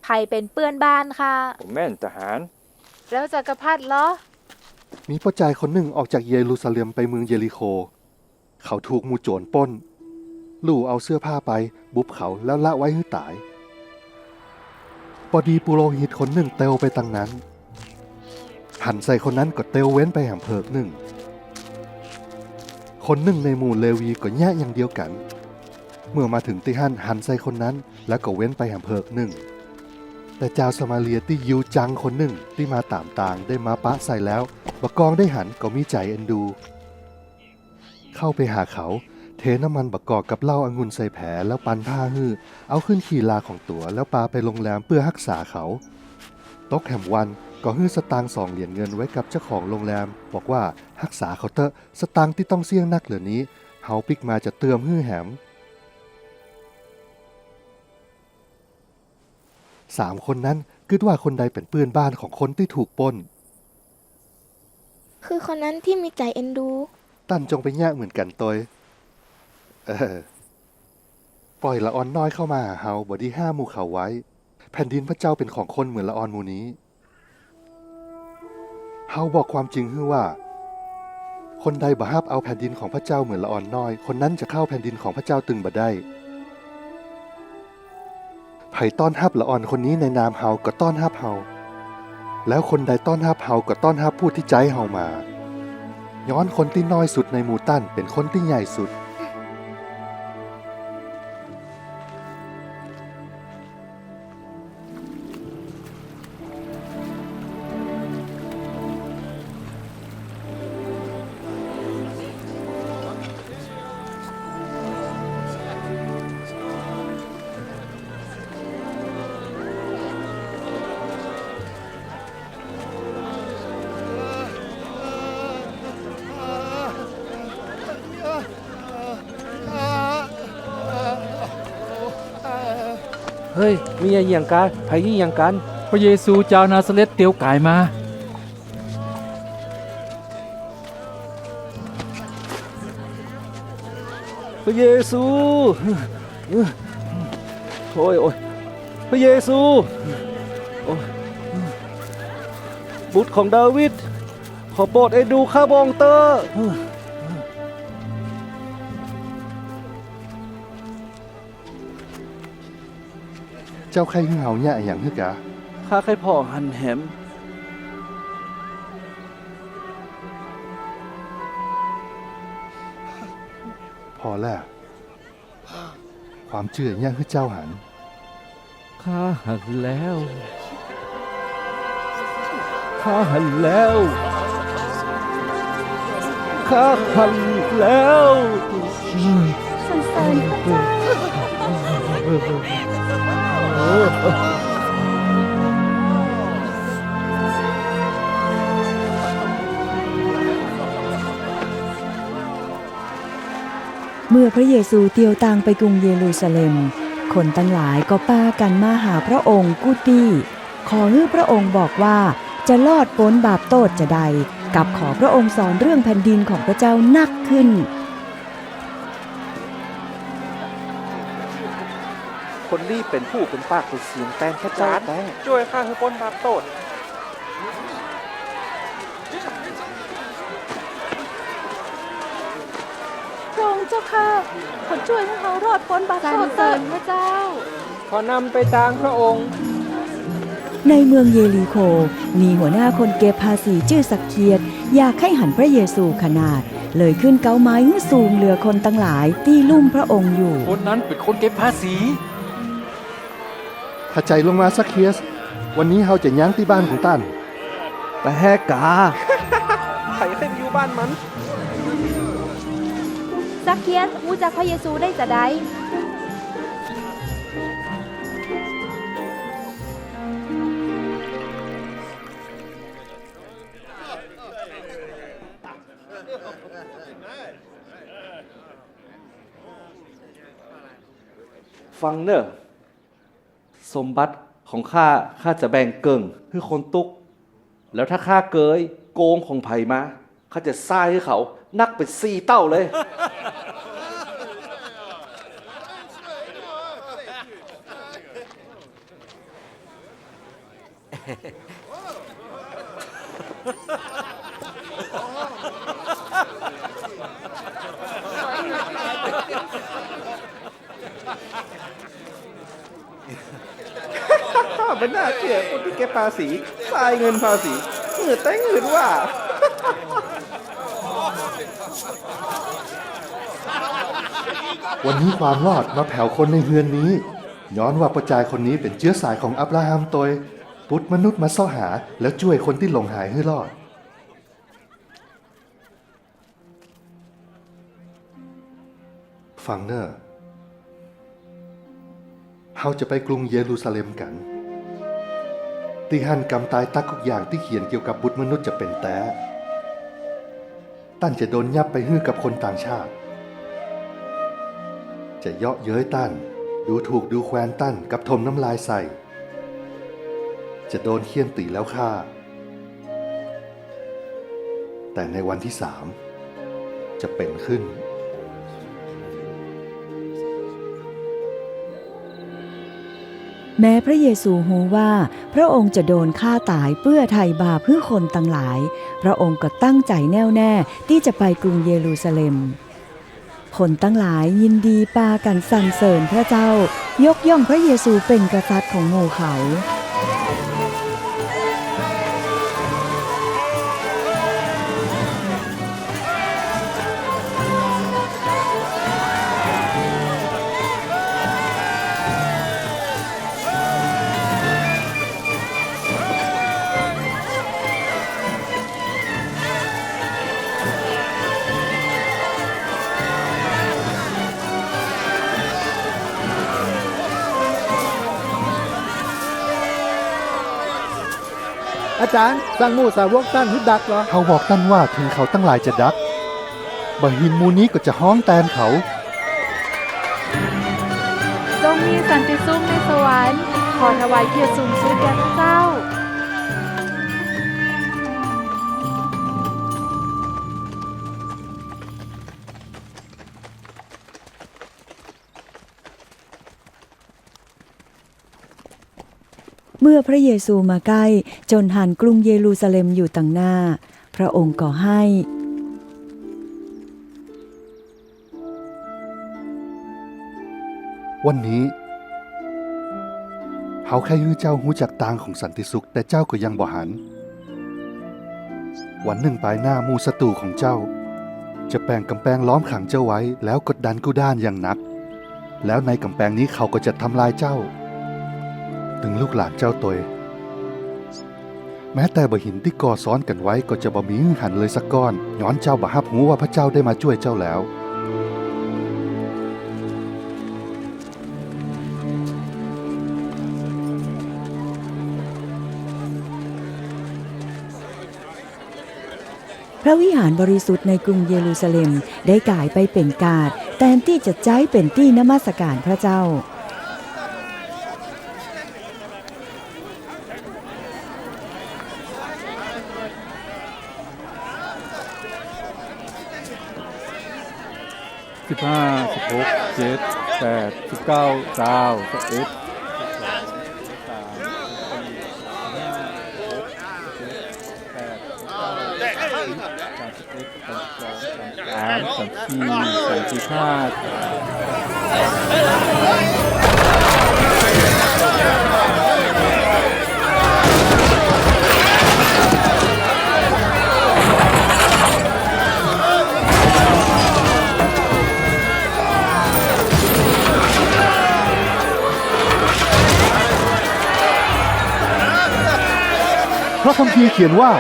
ใผเป๋นเปื้อนบ้านข้า ผมแม่นทหาร แล้วจักรพรรดิลอ มีป้อจายคนนึ่งออกจากเยรูซาเล็มไปเมืองเยริโค เขาถูกหมู่โจ๋รปล้น ลู่เอาเสื้อผ้าไป บุบเขา แล้วละไว้หื้อต๋าย ปอดีปุโรหิตคนนึ่งเตียวไปตังนั้น หันใส่คนนั้นก็เตียวเว้นไปแหมเผิกนึ่ง คนนึ่งในหมู่เลวีก็เยียะอย่างเดียวกั๋น เมื่อมาเถิงตี้หั้นหันใส่คนนั้น แล้วก็เว้นไปแหมเผิกนึ่ง แต่จาวสะมาเรียตี้ยิวจังคนนึ่งตี้มาต๋ามตางได้มาปะใส่แล้ว บ่ากองได้หันก็มีใจ๋เอ็นดู เข้าไปหาเขา เทน้ำมันบ่ากอกกับเหล้าองุ่นใส่แผแล้วปันผ้าหื้อ เอาขึ้นขี่ลาของตั๋วแล้วปาไปโรงแรมเปื้อฮักษาเขา ตกแหมวันก็หื้อสตางค์สองเหรียญเงินไว้กับเจ้าของโรงแรม บอกว่า ฮักษาเขาเต๊อะ สตางค์ตี้ต้องเสี้ยงนักเหลือนี้ เฮาปิ๊กมาจะเติมหื้อแหม สามคนนั้นกึ๊ดว่าคนใดเป๋นเปื้อนบ้านของคนตี้ถูกปล้น คือคนนั้นตี้มีใจ๋เอ็นดู ต้านจงไปเยียะเหมือนกั๋นตวย เออ ป่อยละอ่อนน้อยเข้ามาหาเฮา บ่ดีห้ามหมู่เขาไว้ แผ่นดินพระเจ้าเป๋นของคนเหมือนละอ่อนหมู่นี้ เฮาบอกความจริงหื้อว่า คนใดบ่ฮับเอาแผ่นดินของพระเจ้าเหมือนละอ่อนน้อย คนนั้นจะเข้าแผ่นดินของพระเจ้าตึงบ่ได้ ใผต้อนฮับละอ่อนคนนี้ในนามเฮาก็ต้อนฮับเฮา แล้วคนใดต้อนฮับเฮาก็ต้อนฮับผู้ตี้ใจ๊เฮามา ย้อนคนตี้น้อยสุดในหมู่ต้านเป๋นคนตี้ใหญ่สุด เฮ้ย มีอะหยังกั๋น ใผยิงหยังกั๋น พระเยซูจาวนาซาเร็ธเตียวก๋ายมา พระเยซู โอ้ย โอ้ย พระเยซู โอ้ บุตรของดาวิด ขอโปรดเอ็นดูข้าพระองค์เต๊อะ เจ้าใค่หื้อเฮาเยียะอะหยังหื้อกา ข้าใค่ผ่อหันแหม ผ่อแล้ว ความเจื้อเยียะหื้อเจ้าหัน ข้าหันแล้ว ข้าหันแล้ว ข้าหันแล้ว สรรเสริญพระเจ้า เมื่อพระเยซูเตียวตางไปกรุงเยรูซาเล็ม คนตังหลายก็ปากั๋นมาหาพระองค์กู้ตี้ ขอหื้อพระองค์บอกว่าจะรอดป๊นบาปโต้ษจาใด กับขอพระองค์สอนเรื่องแผ่นดินของพระเจ้านักขึ้น คนนี้เป๋นผู้เป๋นปากเป๋นเสียงแตนพระเจ้าแต๊ จ้วยข้าหื้อป๊นบาปโต้ษ พระองค์เจ้าข้า โผดจ้วยหื้อเฮารอดป๊นบาปโต้ษเต๊อะ สรรเสริญพระเจ้า ขอนำไปตางพระองค์ ในเมืองเยรีโค มีหัวหน้าคนเก็บภาษีจื้อซักเคียส อยากใค่หันพระเยซูขนาด เลยขึ้นเก๊าไม้หื้อสูงเหลือคนตังหลายตี้ลุ่มพระองค์อยู่ คนนั้นเป๋นคนเก็บภาษี ถ่าใจ๋ลงมาซักเคียส วันนี้เฮาจะยั้งตี้บ้านของต้าน แต๊กา ใผใค่ไปอยู่บ้านมัน ซักเคียส ฮู้จักพระเยซูได้จาใด ฟังเน่อ สมบัติของข้า ข้าจะแบ่งเกิ่งหื้อคนตุ๊ก แล้วถ้าข้าเกยโกงของใผมา ข้าจะซ่ายหื้อเขานักเป๋นสี่เต้าเลย บ่น่าเจื้อ คนตี้เก็บภาษี ซ่ายเงินภาษี หื้อแต๊งหื้อว่า วันนี้ความรอดมาแผวคนในเฮือนนี้ ย้อนว่าป้อจายคนนี้เป๋นเจื๊อสายของอับราฮัมตวย บุตรมนุษย์มาเซาะหา แล้วจ้วยคนตี้หลงหายหื้อรอด ฟังเน่อ เฮาจะไปกรุงเยรูซาเล็มกั๋น ตี้หั้นกำตายตั๊กกู้อย่างตี้เขียนเกี่ยวกับบุตรมนุษย์จะเป๋นแต๊ ต้านจะโดนยับไปหื้อกับคนต่างชาติ จะเยาะเย้ยต้าน ดูถูกดูแควนต้านกับถมน้ำลายใส่ จะโดนเฆี่ยนตี๋แล้วฆ่า แต่ในวันตี้สามจะเป๋นขึ้น แม้พระเยซูฮู้ว่าพระองค์จะโดนฆ่าต๋ายเปื้อไถ่บาปหื้อคนตังหลาย พระองค์ก็ตั้งใจ๋แน่วแน่ตี้จะไปกรุงเยรูซาเล็ม คนตังหลายยินดีปากั๋นสรรเสริญพระเจ้า ยกย่องพระเยซูเป๋นกษัตริย์ของหมู่เขา อาจ๋ารย์ สั่งหมู่สาวกต้านหื้อดักลอ เฮาบอกต้านว่าเถิงเขาตังหลายจะดัก บ่าหินหมู่นี้ก็จะฮ้องแตนเขา จงมีสันติสุขในสวรรค์ ขอถวายเกียรติสูงสุดแด่พระเจ้า เ เมื่อพระเยซูมาใก้จ๋นหันกรุงเยรูซาเล็มอยู่ตังหน้า พระองค์ก็ไห้ วันนี้ เฮาใค่หื้อเจ้าฮู้จักตางของสันติสุข แต่เจ้าก็ยังบ่หัน วันหนึ่งปายหน้าหมู่ศัตรูของเจ้า จะแป๋งก๋ำแปงล้อมขังเจ้าไว้ แล้วกดดันกู้ด้านอย่างหนัก แล้วในก๋ำแปงนี้เขาก็จะทำลายเจ้า ตึงลูกหลานเจ้าตวย แม้แต่บ่าหินตี้ก่อซ้อนกั๋นไว้ก็จะบ่มีหื้อหันเลยสักก้อน ย้อนเจ้าบ่ฮับฮู้ว่าพระเจ้าได้มาจ้วยเจ้าแล้ว พระวิหารบริสุทธิ์ในกรุงเยรูซาเล็มได้ก๋ายไปเป๋นกาด แตนตี้จะใจ๊เป๋นตี้นมัสก๋านพระเจ้า สิบห้า สิบหก เจ็ด แปด สิบเก้า ซาว สิบเอ็ด สิบสอง สิบสาม สิบสี่ สิบห้า สิบหก สิบเจ็ด สิบแปด สิบเก้า สามสิบเอ็ด สามสิบสอง สามสิบสาม สามสิบสี่ สามสิบห้า พระคัมภีร์เขียนว่า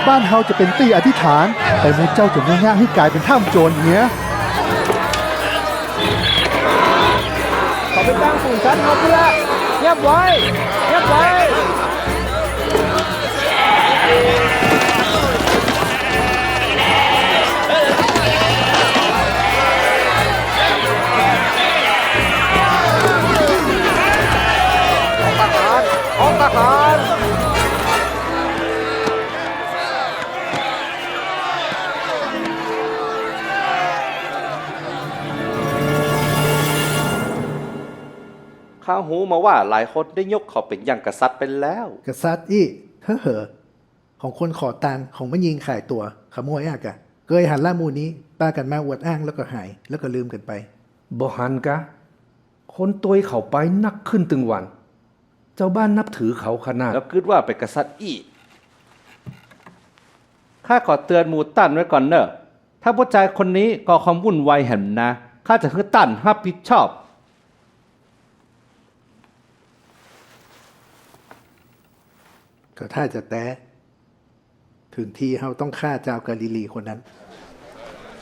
บ้านเฮาจะเป๋นตี้อธิษฐาน แต่หมู่เจ้าจะมุ่งเยียะหื้อก๋ายเป๋นถ้ำโจรเหีย เขาไปตั้งศูนย์ซัดเฮาพุ้นละ เงียบไว้ เงียบไว้ ห้องทหาร ห้องทหาร ข้าฮู้มาว่าหลายคนได้ยกเขาเป๋นอย่างกษัตริย์ไปแล้ว กษัตริย์อี้ เฮ้อเหอ ของคนขอตาง ของแม่ญิงขายตั๋ว ขโมยอะกะ เกยหันละหมู่นี้ ปากั๋นมาอวดอ้างแล้วก็หาย แล้วก็ลืมกั๋นไป บ่หันกา คนตวยเขาไปนักขึ้นตึงวัน เจ้าบ้านนับถือเขาขนาด แล้วกึ๊ดว่าเป๋นกษัตริย์อี้ ข้าขอเตือนหมู่ต้านไว้ก่อนเน่อ ถ้าผู้จายคนนี้ก่อความวุ่นวายแหมนา ข้าจะหื้อต้านฮับผิดชอบ ก็ถ้าจะแต๊ เถิงทีเฮาต้องฆ่าจาวกาลิลีคนนั้น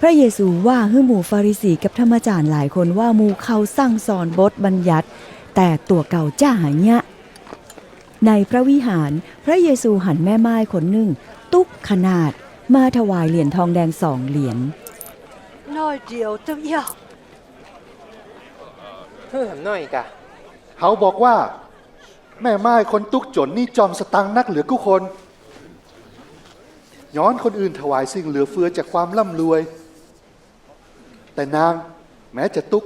พระเยซูว่าหื้อหมู่ฟาริสีกับธรรมาจ๋ารย์หลายคนว่าหมู่เขาสั่งสอนบทบัญญัติ แต่ตั๋วเก่าจ้าหาเยียะ ในพระวิหาร พระเยซูหันแม่ม่ายคนนึ่งตุ๊กขนาด มาถวายเหรียญทองแดงสองเหรียญ น้อยเดียวเต้าอี้ หื้อแหมน้อยกา เฮาบอกว่า แม่ม่ายคนตุ๊กจ๋นนี่จอมสตางค์นักเหลือกู้คน ย้อนคนอื่นถวายสิ่งเหลือเฟือจากความร่ำรวย แต่นางแม้จะตุ๊ก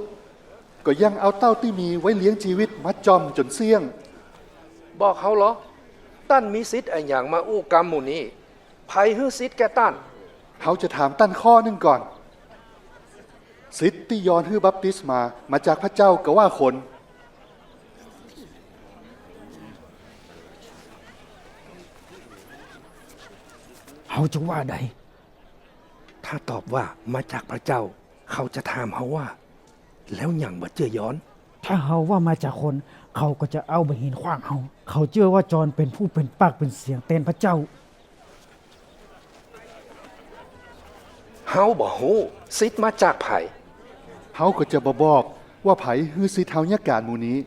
ก็ยังเอาเต้าตี้มีไว้เลี้ยงจีวิตมาจ่อมจ๋นเสี้ยง บอกเฮาลอ ต้านมีสิทธิ์อะหยังมาอู้กำหมู่นี้ ใผหื้อสิทธิ์แก่ต้าน เฮาจะถามต้านข้อนึ่งก่อน สิทธิ์ตี้ยอห์นหื้อบัพติศมา มาจากพระเจ้ากาว่าคน เฮาจะว่าใด ถ้าตอบว่ามาจากพระเจ้า เขาจะถามเฮาว่า แล้วหยังบ่เจื้อยอห์น ถ้าเฮาว่ามาจากคน เขาก็จะเอาบ่าหินขว้างเฮา เขาเจื้อว่ายอห์นเป๋นผู้เป๋นปากเป๋นเสียงแตนพระเจ้า เฮาบ่ฮู้ สิทธิ์มาจากใผ เฮาก็จะบ่บอกว่าใผหื้อสิทธิ์เฮาเยียะก๋านหมู่นี้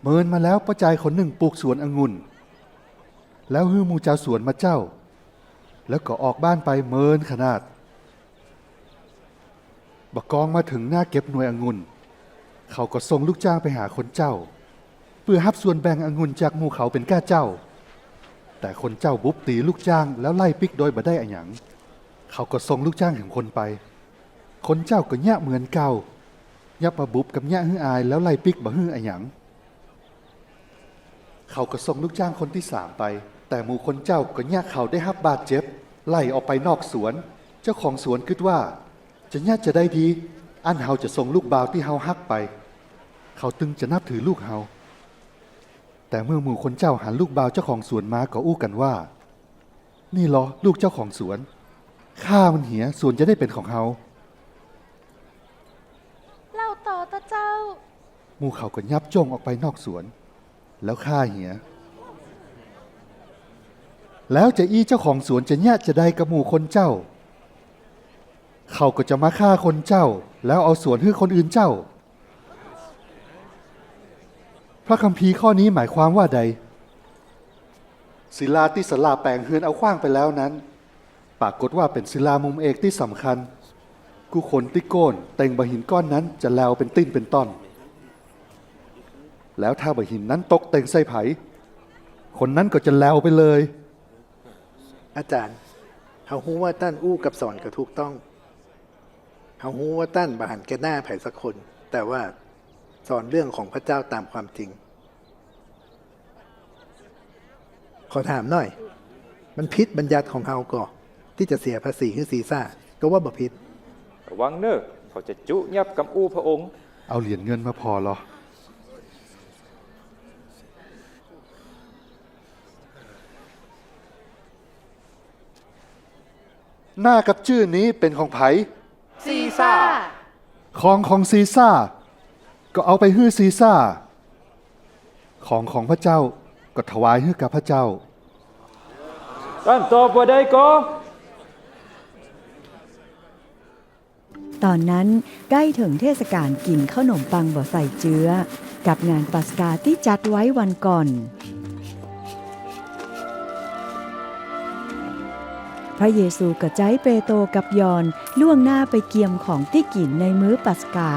เมินมาแล้วป้อจายคนนึ่งปูกสวนองุ่น แล้วหื้อหมู่จาวสวนมาเจ้า แล้วก็ออกบ้านไปเมินขนาด บ่ากองมาเถิงหน้าเก็บหน่วยองุ่น เขาก็ส่งลูกจ้างไปหาคนเจ้า เปื้อฮับส่วนแบ่งองุ่นจากหมู่เขาเป๋นก้าเจ้า แต่คนเจ้าบุบตี๋ลูกจ้างแล้วไล่ปิ๊กโดยบ่ได้อะหยัง เขาก็ส่งลูกจ้างแหมคนไป คนเจ้าก็เยียะเหมือนเก่า ยับมาบุบกับเยียะหื้ออายแล้วไล่ปิ๊กบ่หื้ออะหยัง เขาก็ส่งลูกจ้างคนตี้สามไป แต่หมู่คนเจ้าก็เยียะเขาได้ฮับบาดเจ็บ ไล่ออกไปนอกสวน เจ้าของสวนกึ๊ดว่า จะเยียะจาใดดี อั้นเฮาจะส่งลูกบ่าวตี้เฮาฮักไป เขาตึงจะนับถือลูกเฮา แต่เมื่อหมู่คนเจ้าหันลูกบ่าวเจ้าของสวนมาก็อู้กั๋นว่า นี่ลอลูกเจ้าของสวน ฆ่ามันเหีย สวนจะได้เป๋นของเฮา เล่าต่อเต๊อะเจ้า หมู่เขาก็ยับจ้งออกไปนอกสวน แล้วฆ่าเหีย แล้วจาอี้เจ้าของสวนจะเยียะจาใดกับหมู่คนเจ้า เขาก็จะมาฆ่าคนเจ้า แล้วเอาสวนหื้อคนอื่นเจ้า พระคัมภีร์ข้อนี้หมายความว่าใด ศิลาตี้สะหลาแป๋งเฮือนเอาขว้างไปแล้วนั้น ปรากฏว่าเป๋นศิลามุมเอกตี้สำคัญ กู้คนตี้โก้นเต็งบ่าหินก้อนนั้นจะแลวเป๋นตี้นเป๋นต่อน แล้วถ้าบ่าหินนั้นตกเต็งใส่ใผ คนนั้นก็จะแลวไปเลย อาจ๋ารย์ เฮาฮู้ว่าต้านอู้กับสอนก็ถูกต้อง เฮาฮู้ว่าต้านบ่หันแก่หน้าใผสักคน แต่ว่าสอนเรื่องของพระเจ้าต๋ามความจริง ขอถามหน่อย มันผิดบัญญัติของเฮาก่อ ตี้จะเสียภาษีหื้อซีซ่าร์ ก็ว่าบ่ผิด ระวังเน่อ เขาจะจุยับกำอู้พระองค์ เอาเหรียญเงินมาผ่อลอ หน้ากับจื้อนี้เป๋นของใผ ซีซ่าร์ ของของซีซ่าร์ ก็เอาไปหื้อซีซ่าร์ ของของพระเจ้าก็ถวายหื้อกับพระเจ้า ต้านตอบว่าใดก่อ ต๋อนนั้นใก้เถิงเทศกาลกิ๋นเข้าหนมปังบ่ใส่เจื๊อ กับงานปัสกาตี้จัดไว้วันก่อน พระเยซูก็ใจ๊เปโตรกับยอห์นล่วงหน้าไปเกียมของตี้กิ๋นในมื้อปัสกา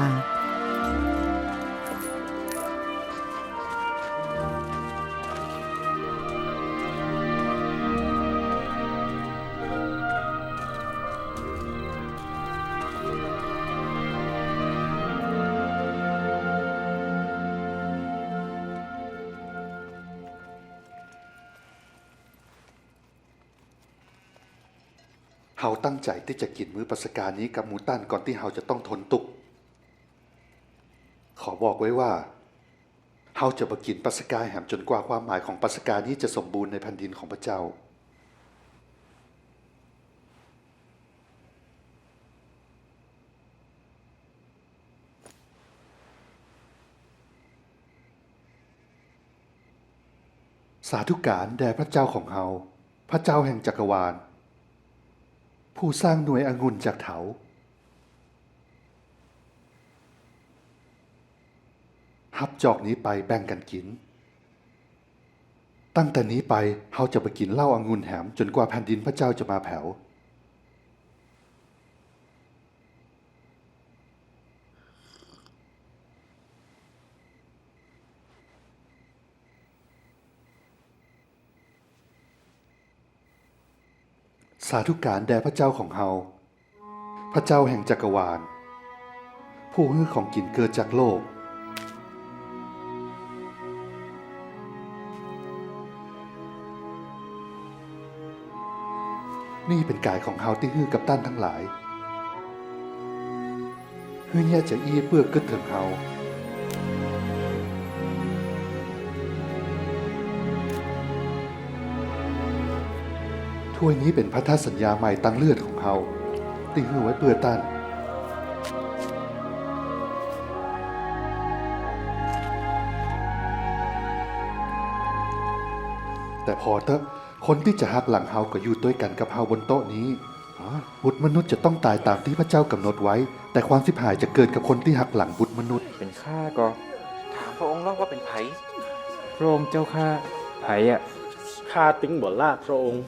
เฮาตั้งใจ๋ตี้จะกิ๋นมื้อปัสกานี้กับหมู่ต้านก่อนตี้เฮาจะต้องทนตุ๊กข์ ขอบอกไว้ว่า เฮาจะบ่กิ๋นปัสกาแหมจ๋นกว่าความหมายของปัสกานี้จะสมบูรณ์ในแผ่นดินของพระเจ้า สาธุการแด่พระเจ้าของเฮา พระเจ้าแห่งจักรวาล ผู้สร้างหน่วยองุ่นจากเถา ฮับจอกนี้ไปแบ่งกั๋นกิ๋น ตั้งแต่นี้ไปเฮาจะบ่กิ๋นเหล้าองุ่นแหมจ๋นกว่าแผ่นดินพระเจ้าจะมาแผว สาธุการแด่พระเจ้าของเฮา พระเจ้าแห่งจักรวาล ผู้หื้อของกิ๋นเกิดจากโลก นี่เป๋นก๋ายของเฮาตี้หื้อกับต้านตังหลาย หื้อเยียะจาอี้เปื้อกึ๊ดเถิงเฮา ถ้วยนี้เป๋นพันธสัญญาใหม่ตางเลือดของเฮา ตี้หื้อไว้เปื้อต้าน แต่ผ่อเต๊อะ คนตี้จะหักหลังเฮาก็อยู่ตวยกั๋นกับเฮาบนโต๊ะนี้ บุตรมนุษย์จะต้องต๋ายต๋ามตี้พระเจ้ากำหนดไว้ แต่ความฉิบหายจะเกิดกับคนตี้หักหลังบุตรมนุษย์ เป๋นข้าก่อ ถามพระองค์ลอว่าเป๋นใผ พระองค์เจ้าข้า ใผอะ ข้าตึงบ่ลาดพระองค์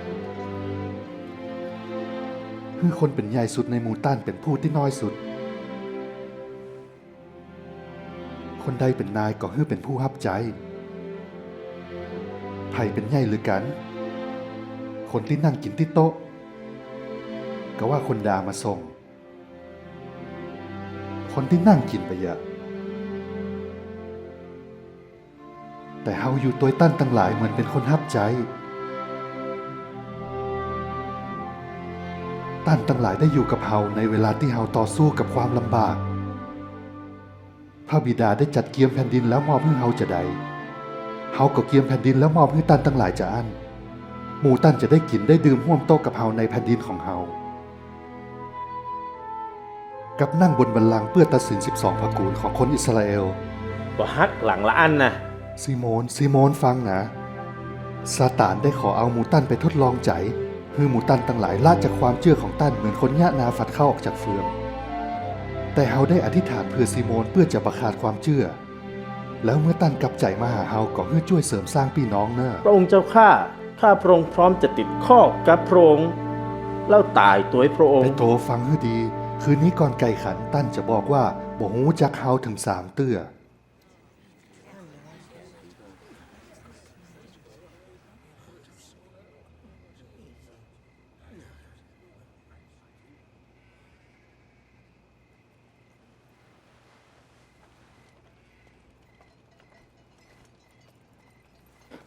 เ หื้อคนเป๋นใหญ่สุดในหมู่ต้านเป๋นผู้ตี้น้อยสุด คนใดเป๋นนายก็หื้อเป๋นผู้ฮับใจ๊ ใผเป๋นใหญ่เหลือกั๋น คนตี้นั่งกิ๋นตี้โต๊ะ กาว่าคนดามาส่ง คนตี้นั่งกิ๋นปะเยอะ แต่เฮาอยู่ตวยต้านตังหลายเหมือนเป๋นคนฮับใจ๊ ต้านตังหลายได้อยู่กับเฮาในเวลาตี้เฮาต่อสู้กับความลำบาก พระบิดาได้จัดเกียมแผ่นดินแล้วมอบหื้อเฮาจาใด เฮาก็เกียมแผ่นดินแล้วมอบหื้อต้านตังหลายจาอั้น หมู่ต้านจะได้กิ๋นได้ดื่มฮ่วมโต๊ะกับเฮาในแผ่นดินของเฮา กับนั่งบนบัลลังก์เปื้อตัดสินสิบสองพระกูลของคนอิสราเอล บ่ฮักหลังละอั้นนะ ซีโมน ซีโมน ฟังนะ ซาตานได้ขอเอาหมู่ต้านไปทดลองใจ๋ หื้อหมู่ต้านตังหลายละจากความเจื้อของต้านเหมือนคนเยียะนาฝัดข้าวออกจากเฟือง แต่เฮาได้อธิษฐานเผื่อซีโมนเปื้อจะบ่ขาดความเจื้อ แล้วเมื่อต้านกลับใจ๋มาหาเฮาก็หื้อจ้วยเสริมสร้างปี้น้องเน่อ พระองค์เจ้าข้า ข้าพระองค์พร้อมจะติดข้อกับพระองค์ แล้วต๋ายตวยพระองค์ เปโตร ฟังหื้อดี คืนนี้ก่อนไก่ขันต้านจะบอกว่าบ่ฮู้จักเฮาเถิงสามเตื้อ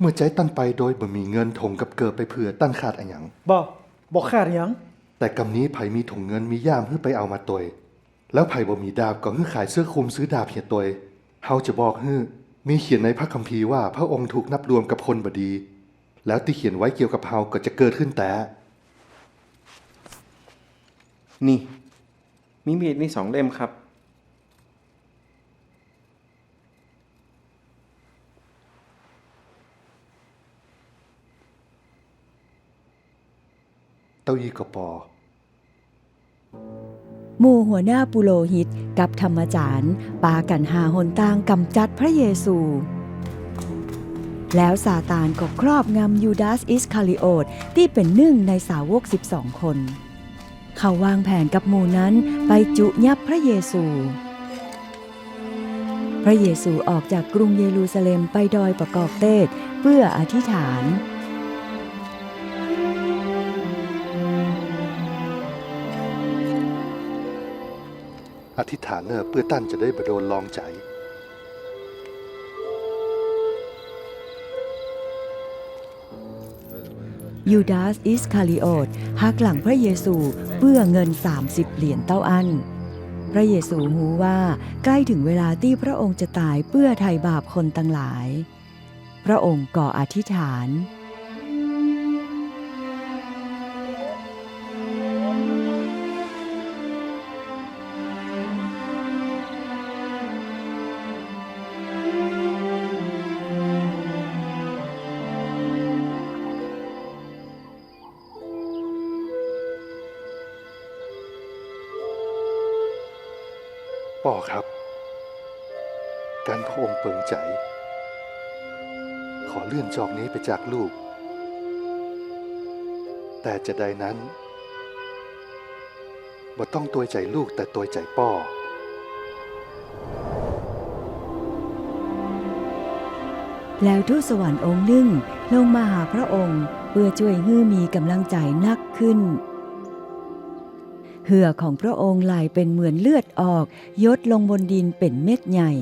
เมื่อใจ๊ต้านไปโดยบ่มีเงิน ถงกับเกิบไปเผื่อ ต้านขาดอะหยัง บ่ บ่ขาดอะหยัง แต่กำนี้ใผมีถุงเงินมีย่ามหื้อไปเอามาตวย แล้วใผบ่มีดาบก็หื้อขายเสื้อคลุมซื้อดาบเหียตวย เฮาจะบอกหื้อ มีเขียนในพระคัมภีร์ว่าพระองค์ถูกนับรวมกับคนบ่ดี แล้วตี้เขียนไว้เกี่ยวกับเฮาก็จะเกิดขึ้นแต๊ นี่ มีมีดนี่สองเล่มครับ เต้าอี้ก็ปอ หมู่หัวหน้าปุโรหิตกับธรรมาจ๋ารย์ปากั๋นหาหนตางก๋ำจัดพระเยซู แล้วซาตานก็ครอบงำยูดาสอิสคาริโอทตี้เป๋นนึ่งในสาวกสิบสองคน เขาวางแผนกับหมู่นั้นไปจุยับพระเยซู พระเยซูออกจากกรุงเยรูซาเล็มไปดอยปะกอกเตสเปื้ออธิษฐาน อธิษฐานเน่อเปื้อต้านจะได้บ่โดนลองใจ๋ ยูดาสอิสคาริโอทหักหลังพระเยซูเปื้อเงินสามสิบเหรียญเต้าอั้น พระเยซูฮู้ว่าใก้เถิงเวลาตี้พระองค์จะต๋ายเปื้อไถ่บาปคนตังหลาย พระองค์ก็อธิษฐาน ป้อครับ กันพระองค์เปิงใจ๋ ขอเลื่อนจอกนี้ไปจากลูก แต่จะใดนั้น บ่ต้องตวยใจ๋ลูก แต่ตวยใจ๋ป้อ แล้วทูตสวรรค์องค์นึ่งลงมาหาพระองค์ เปื้อจ้วยหื้อมีก๋ำลังใจ๋นักขึ้น เหื่อของพระองค์ไหลเป๋นเหมือนเลือดออก หยดลงบนดินเป๋นเม็ดใหญ่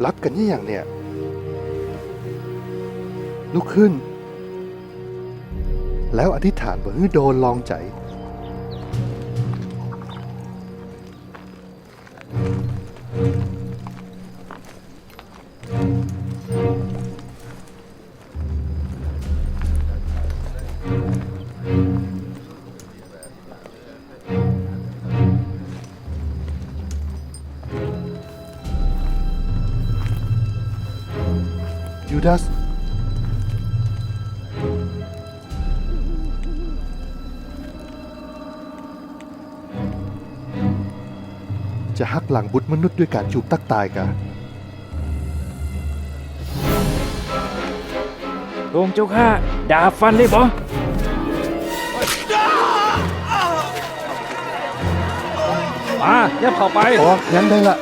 หลับกั๋นเยียะหยังเนี่ย ลุกขึ้น แล้วอธิษฐานบ่หื้อโดนลองใจ๋ เ ยูดาส จะหักหลังบุตรมนุษย์ด้วยก๋านจูบตั๊กต๋ายกา พระองค์เจ้าข้า ดาบฟันเลยบ่ มา ยับเข้าไป อ๋อ ยังได้ละ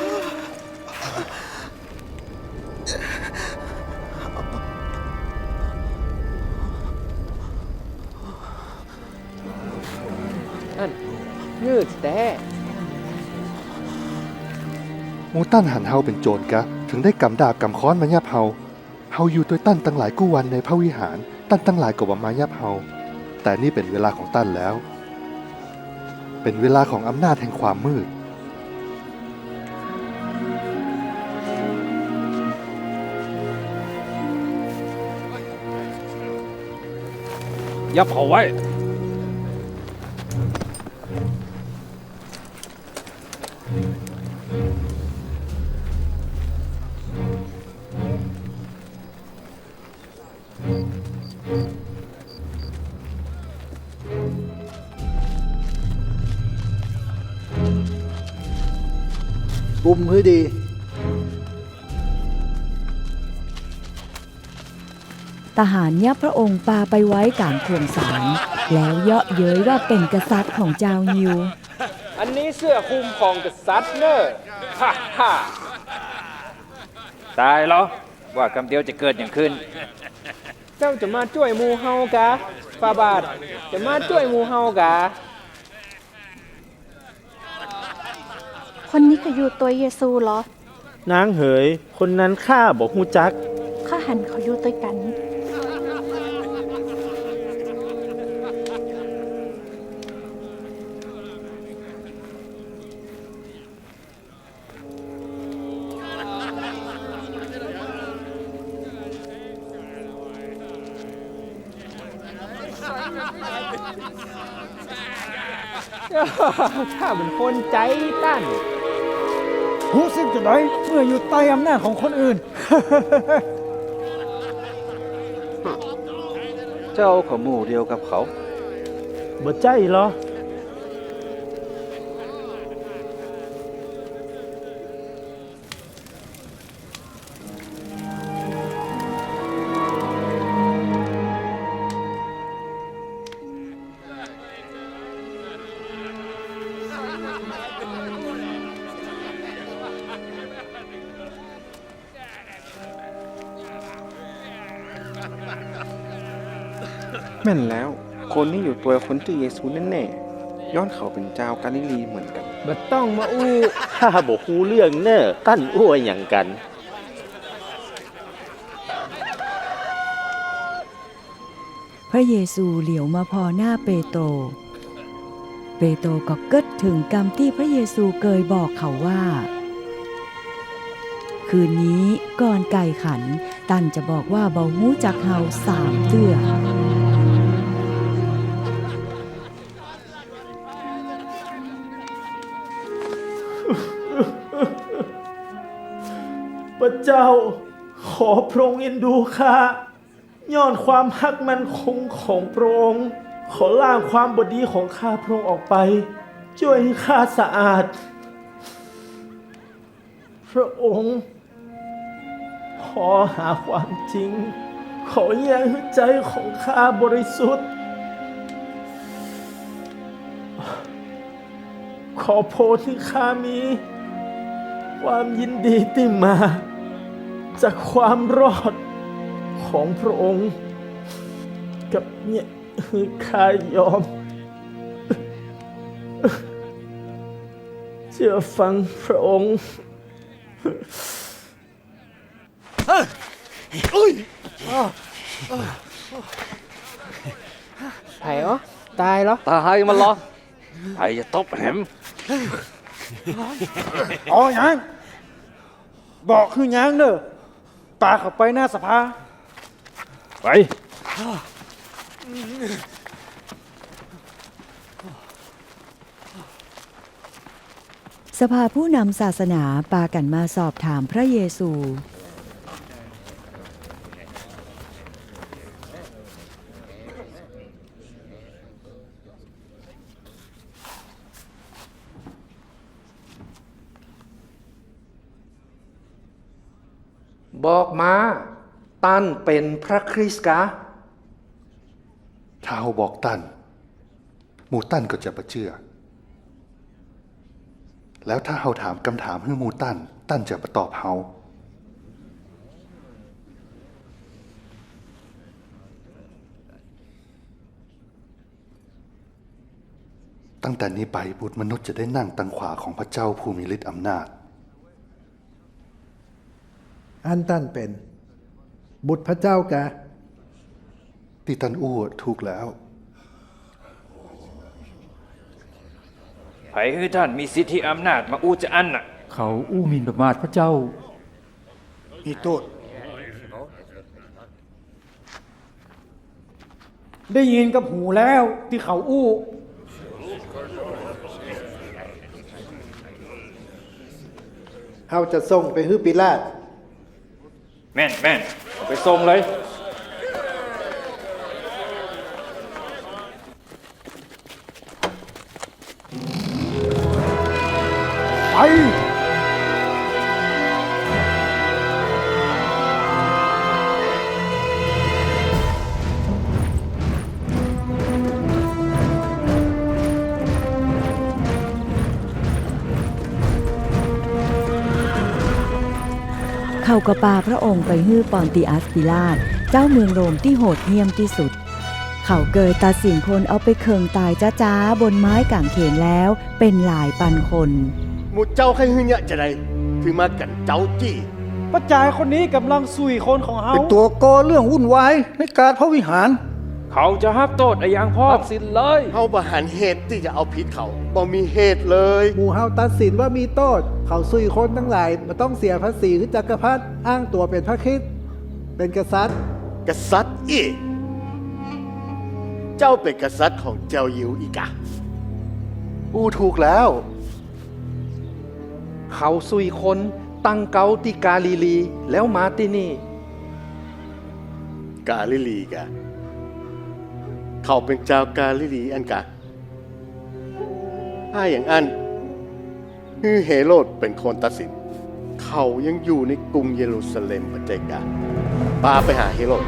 อั้น ยืดแต๊ หมู่ต้านหันเฮาเป๋นโจ๋รกา เถิงได้ก๋ำดาบก๋ำค้อนมายับเฮา เฮาอยู่ตวยต้านตังหลายกู้วันในพระวิหาร ต้านตังหลายก็บ่มายับเฮา แต่นี่เป๋นเวลาของต้านแล้ว เป๋นเวลาของอำนาจแห่งความมืด ยับเข้าไว้ กุมหื้อดี ทหารยับพระองค์ปาไปไว้ก๋างข่วงศาล แล้วเยาะเย้ยว่าเป๋นกษัตริย์ของจาวยิว อันนี้เสื้อคลุมของกษัตริย์เน่อ ฮ่าฮ่า ต๋ายลอ ว่ากำเดียวจะเกิดหยังขึ้น เจ้าจะมาจ้วยหมู่เฮากา ฝ่าบาท จะมาจ้วยหมู่เฮากา คนนี้ก็อยู่ตวยเยซูลอ นางเหย คนนั้นข้าบ่ฮู้จัก ข้าหันเขาอยู่ตวยกั๋น ข้าเป๋นคนใจ๋ตัน ฮู้สึกจาใดเมื่ออยู่ใต้อำนาจของคนอื่น เจ้าก็หมู่เดียวกับเขา บ่ใจ้ลอ แม่นแล้ว คนนี้อยู่ตวยคนจื้อเยซูแน่ๆ ย้อนเขาเป๋นจาวกาลิลีเหมือนกั๋น บ่ต้องมาอู้ ข้าบ่ฮู้เรื่องเน่อ ต้านอู้อะหยังกั๋น พระเยซูเหลียวมาผ่อหน้าเปโตร เปโตรก็กึ๊ดเถิงกำตี้พระเยซูเกยบอกเขาว่า คืนนี้ก่อนไก่ขัน ต้านจะบอกว่าบ่ฮู้จักเฮาสามเตื้อ พระเจ้า ขอพระองค์เอ็นดูข้า ย้อนความฮักมั่นคงของพระองค์ ขอล้างความบ่ดีของข้าพระองค์ออกไป จ้วยหื้อข้าสะอาด พระองค์ ขอหาความจริง ขอเยียะหื้อใจ๋ของข้าบริสุทธิ์ ขอโผดหื้อข้ามีความยินดีตี้มาจากความรอดของพระองค์ กับเยียะหื้อข้ายอมเจื้อฟังพระองค์ ใผอ๋อ ต๋ายลอ ต๋ายมันลอ ใผจะตบแหม อ๋อ ยัง บอกหื้อยังเน่อ ปาเขาไปหน้าสภา ไป สภาผู้นำศาสนาปากั๋นมาสอบถามพระเยซู บอกมา ต้านเป๋นพระคริสต์กา ถ้าเฮาบอกต้าน หมู่ต้านก็จะบ่เจื้อ แล้วถ้าเฮาถามกำถามหื้อหมู่ต้าน ต้านจะบ่ตอบเฮา ตั้งแต่นี้ไปบุตรมนุษย์จะได้นั่งตังขวาของพระเจ้าผู้มีฤทธิ์อำนาจ อันต้านเป๋นบุตรพระเจ้ากา ตี้ต้านอู้ถูกแล้ว ใผหื้อต้านมีสิทธิอำนาจมาอู้จาอั้นน่ะ เขาอู้หมิ่นประมาทพระเจ้า อีโต้ษ ได้ยินกับหูแล้วตี้เขาอู้ เฮาจะส่งไปหื้อปีลาต แม่น แม่น เอาไปส่งเลย ไป เขาก็ปาพระองค์ไปหื้อปอนติอัสปีลาต เจ้าเมืองโรมตี้โหดเหี้ยมตี้สุด เขาเกยตัดสินคนเอาไปเคิงต๋ายจ๊าๆ บนไม้ก๋างเขนแล้วเป๋นหลายปันคน หมู่เจ้าใค่หื้อเยียะจาใด ถึงมากั๋นเจ๊าจี้ ป้อจายคนนี้ก่ำลังสุยคนของเฮา เป๋นตั๋วก่อเรื่องวุ่นวายในกาดพระวิหาร เขาจะฮับโต้ษอะหยังพ่อง ตัดสินเลย เฮาบ่หันเหตุตี้จะเอาผิดเขา บ่มีเหตุเลย หมู่เฮาตัดสินว่ามีโต้ษ เขาสุยคนตังหลาย บ่ต้องเสียภาษีหื้อจักรพรรดิ อ้างตั๋วเป๋นพระคริสต์ เป๋นกษัตริย์ กษัตริย์อี้ เจ้าเป๋นกษัตริย์ของจาวยิวอี้กา อู้ถูกแล้ว เขาสุยคนตั้งเก๊าตี้กาลิลี แล้วมาตี้นี่ กาลิลีกา เขาเป๋นจาวกาลิลีอั้นกา ถ้าอย่างอั้น หื้อเฮโรดเป๋นคนตัดสิน เขายังอยู่ในกรุงเยรูซาเล็มบ่ใจ้กา ปาไปหาเฮโรด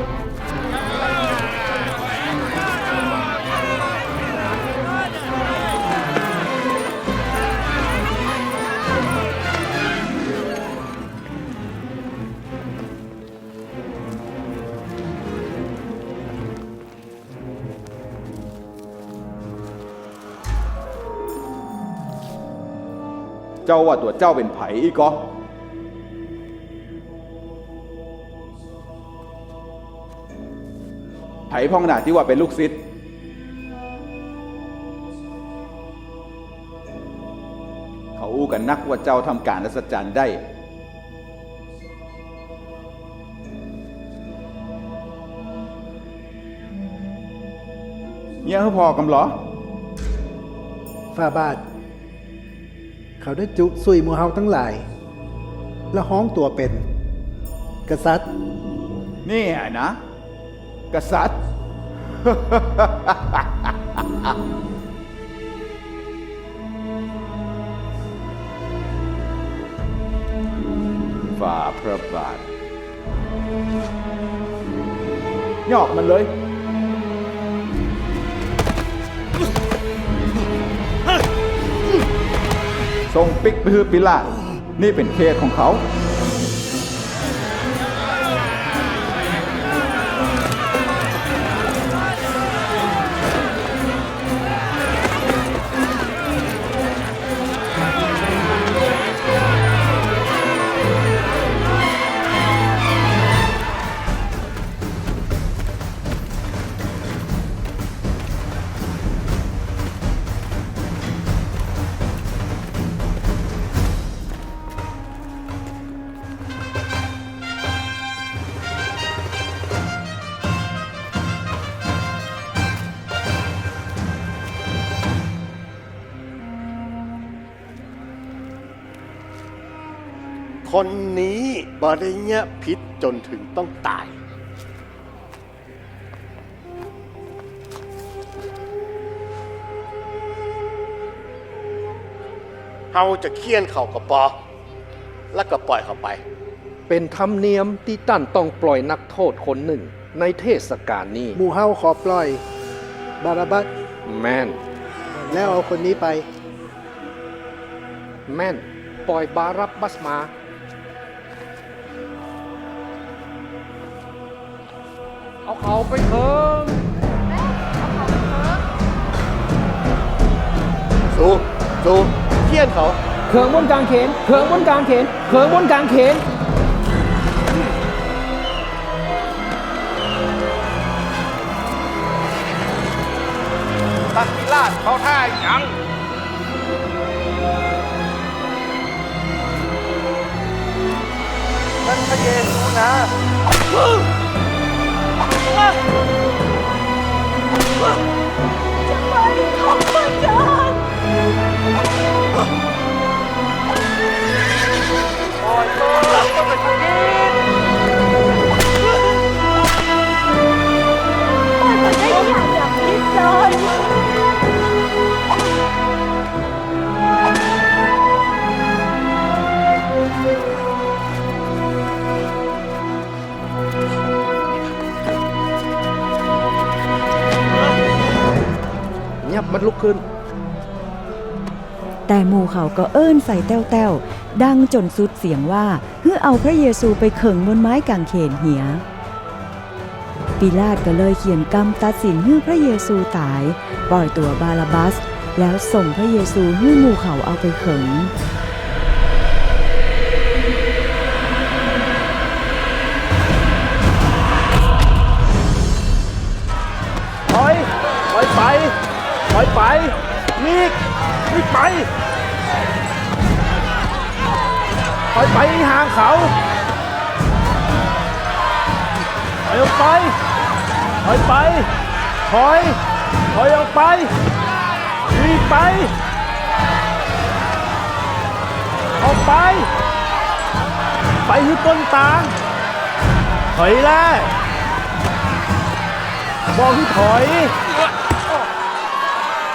เจ้าว่าตั๋วเจ้าเป๋นใผอี้ก่อ ใผพ่องนาตี้ว่าเป๋นลูกศิษย์ เขาอู้กั๋นนักว่าเจ้าทำก๋านอัศจรรย์ได้ เยียะหื้อผ่อกำลอ ฝ่าบาท เขาได้จุสุยหมู่เฮาตังหลาย และฮ้องตั๋วเป๋นกษัตริย์ นี่อะนะ กษัตริย์ ฝ่าพระบาท ยอกมันเลย ส่งปิ๊กไปหื้อปีลาต นี่เป๋นเขตของเขา คนนี้บ่ได้เยียะผิดจ๋นเถิงต้องต๋าย เฮาจะเฆี่ยนเขาก็ปอ แล้วก็ป่อยเขาไป เป๋นธรรมเนียมตี้ต้านต้องปล่อยนักโต้ษคนนึ่งในเทศกาลนี้ หมู่เฮาขอปล่อยบาราบัส แม่น แล้วเอาคนนี้ไป แม่น ปล่อยบาราบัสมา เอาเขาไปเขิง สู้ สู้ เฆี่ยนเขา เขิงบนก๋างเขน เขิงบนก๋างเขน เขิงบนก๋างเขน ต้านปีลาตเขาท่าหยัง นั่นพระเยซูนา จะไปของพระเจ้า ปล่อยเถิด มันเป็นพระเยซู ปล่อยมันได้อย่าง อย่างนิดเดียว เงียบ มันลุกขึ้น แต่หมู่เขาก็เอิ้นใส่แต้วๆ ดังจ๋นสุดเสียงว่า หื้อเอาพระเยซูไปเขิงบนไม้ก๋างเขนเหีย ปีลาตก็เลยเขียนกำตัดสินหื้อพระเยซูต๋าย ปล่อยตั๋วบาราบัส แล้วส่งพระเยซูหื้อหมู่เขาเอาไปเขิง ถอย ถอยไป ถอยไป หลีก หลีกไป ถอยไปห่างเขา ถอยออกไป ถอยไป ถอย ถอยออกไป หลีกไป ออกไป ไปหื้อป๊นตาง ถอยแล บอกหื้อถอย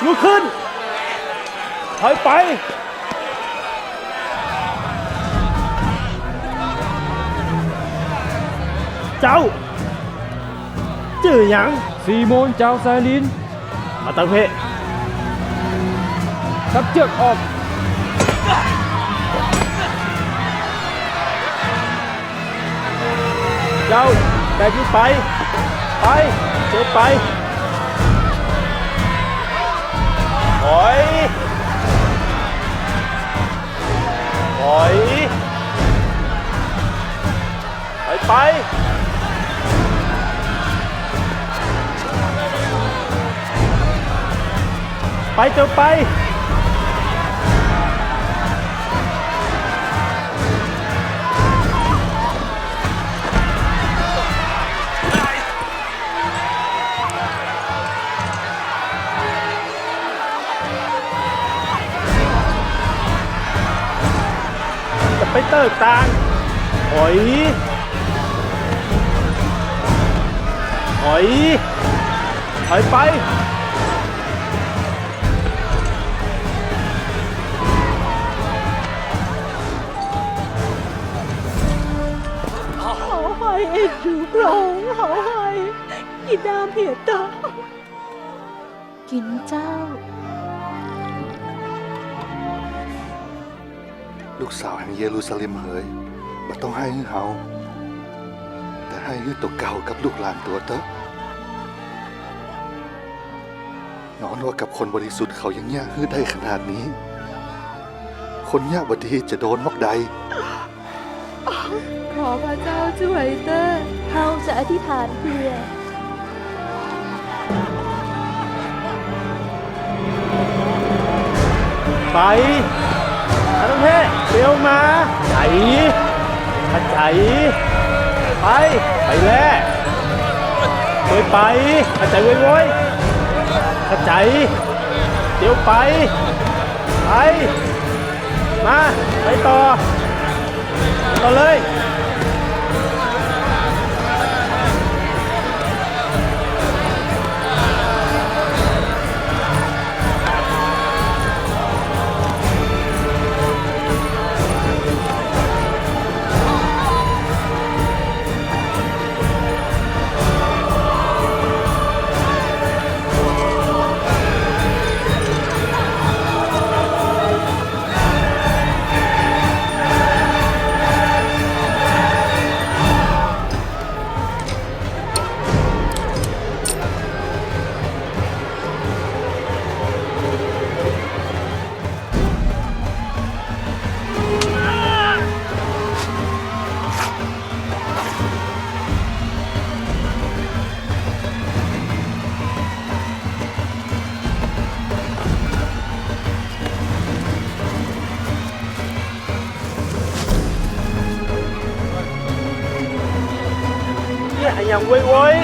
ลุกขึ้น ถอยไป เจ้า จื้อหยัง ซีโมน จาวไซริน มาตังเพะ ตัดเจื้อกออก เจ้า แตกหื้อไป ไป เตียวไป ถอย ถอย ถอยไป ไป เตียวไป จะไปเติกตาง ถอย ถอย ถอยไป เขาใค่เอ็นดูพระองค์ เขาใค่กิ๋นน้ำเหียเต้า กิ๋นเจ้า ลูกสาวแห่งเยรูซาเล็มเหย บ่ต้องไห้หื้อเฮา แต่ไห้หื้อตั๋วเก่ากับลูกหลานตั๋วเต๊อะ ย้อนว่ากับคนบริสุทธิ์เขายังเยียะหื้อได้ขนาดนี้ คนเยียะบ่ดีจะโดนมอกใด ขอพระเจ้าจ้วยเต๊อะ เฮาจะอธิษฐานเผื่อ ไป อันนั้นแหละ เตียวมา ไป ขะใจ๋ ไป ไปแล โวยไป ขะใจ๋โวยโวย ขะใจ๋ เตียวไป ไป มา ไปต่อ ต่อเลย เ อะหยังโว้ยโว้ย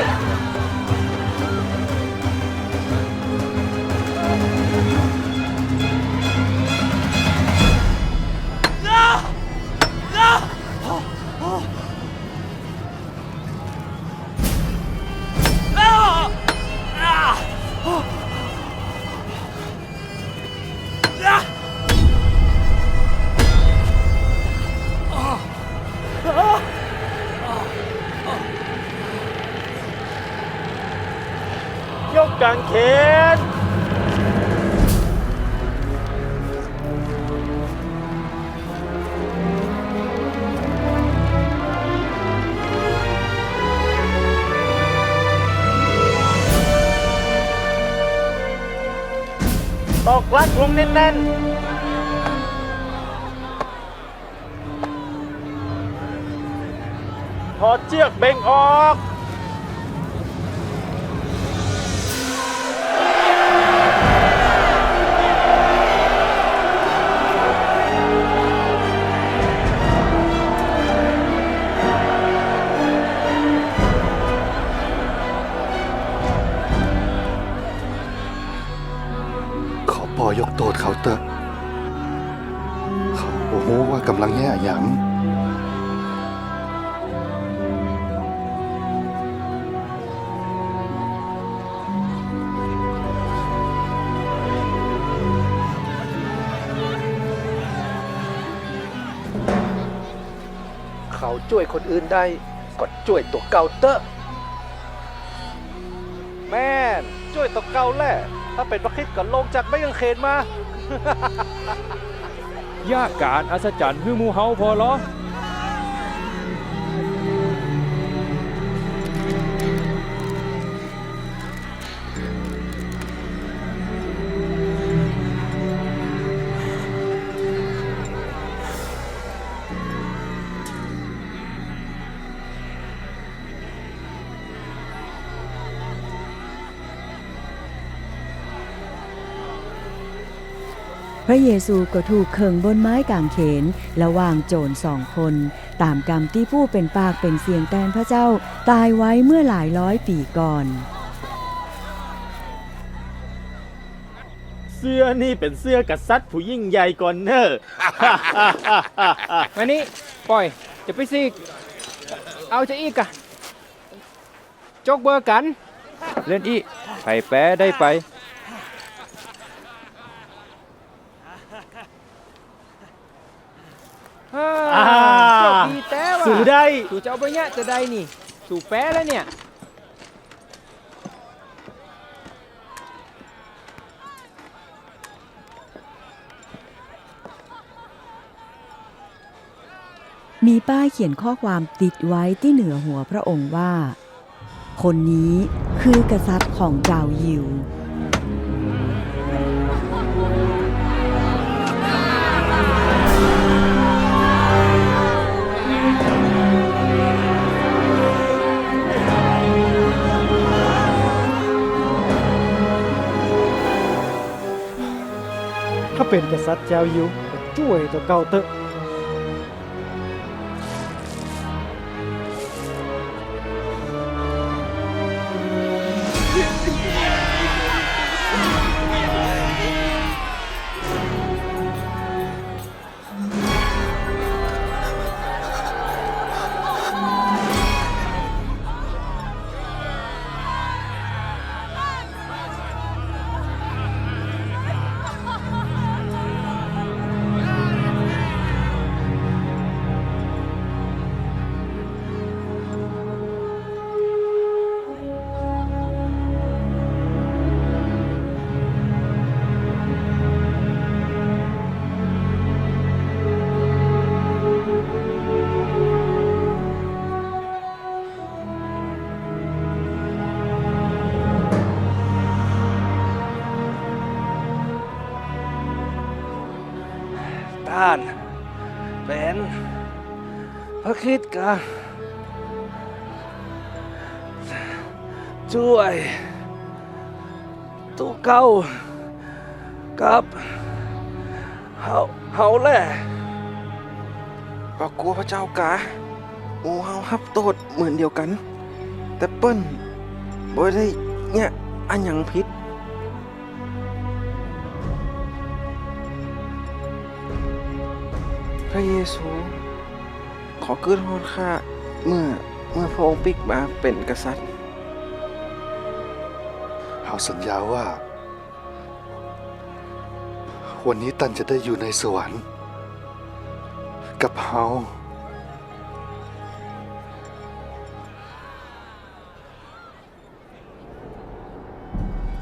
ยกก๋างเขน ตอกลักลงแน่นๆ ถอดเจื้อกเบ่งออก ขอป้อยกโต้ษเขาเต๊อะ เขาบ่ฮู้ว่ากำลังเยียะอะหยัง เขาจ้วยคนอื่นได้ ก็จ้วยตั๋วเก่าเต๊อะ แม่น จ้วยตั๋วเก่าแหละ ถ้าเป๋นพระคริสต์ก็ลงจากไม้ก๋างเขนมา เยียะก๋านอัศจรรย์หื้อหมู่เฮาผ่อลอ พระเยซูก็ถูกเขิงบนไม้ก๋างเขน ระหว่างโจ๋รสองคน ต๋ามกำตี้ผู้เป๋นปากเป๋นเสียงแตนพระเจ้า ต๋ายไว้เมื่อหลายร้อยปี๋ก่อน เสื้อนี่เป๋นเสื้อกษัตริย์ผู้ยิ่งใหญ่ก่อนเน่อ มานี่ ป้อย จะไปซี้ เอาจะอี้กะ จกเบอร์กั๋น เล่นอี้ ใผแป๊ได้ไป อ่า อ่า โจคดีแต๊ว่ะ สูได้ สูจะเอาเบอร์เยียะจะใดนี่ สูแป๊แล้วเนี่ย มีป้ายเขียนข้อความติดไว้ตี้เหนือหัวพระองค์ว่า คนนี้คือกษัตริย์ของจาวยิว ถ้าเป๋นกษัตริย์จาวยิว ก็จ้วยตั๋วเก่าเต๊อะ ต้านเป๋นพระคริสต์กา จ้วยตั๋วเก่ากับเฮา เฮาแล บ่กั๋วพระเจ้ากา หมู่เฮาฮับโต้ษเหมือนเดียวกั๋น แต่เปิ้นบ่ได้เยียะอะหยังผิด พระเยซูขอขึ้นฮอดข้าเมื่อ เมื่อพระองค์ปิ๊กมาเป๋นกษัตริย์ เฮาสัญญาว่า วันนี้ต้านจะได้อยู่ในสวรรค์กับเฮา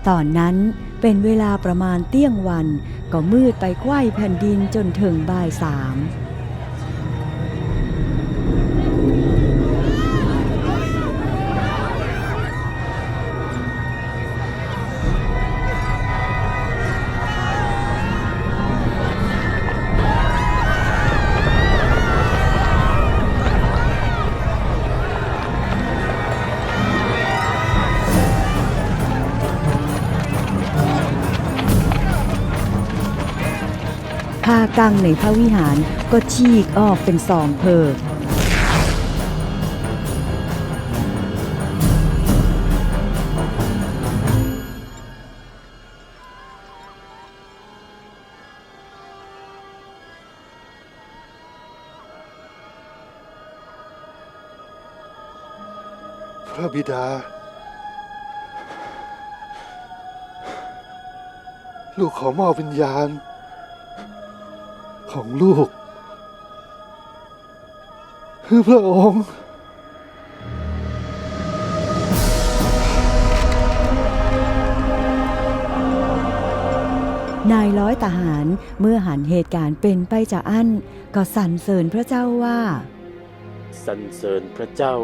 ต๋อนนั้นเป๋นเวลาประมาณเตี้ยงวัน ก็มืดไปใคว่แผ่นดินจ๋นเถิงบ่ายสาม ผ้ากั้งในพระวิหารก็ฉีกออกเป๋นสองเผิก พระบิดา ลูกขอมอบวิญญาณของลูก หื้อพระองค์ นายร้อยทหารเมื่อหันเหตุก๋ารณ์เป๋นไปจาอั้น ก็สรรเสริญพระเจ้าว่า สรรเสริญพระเจ้า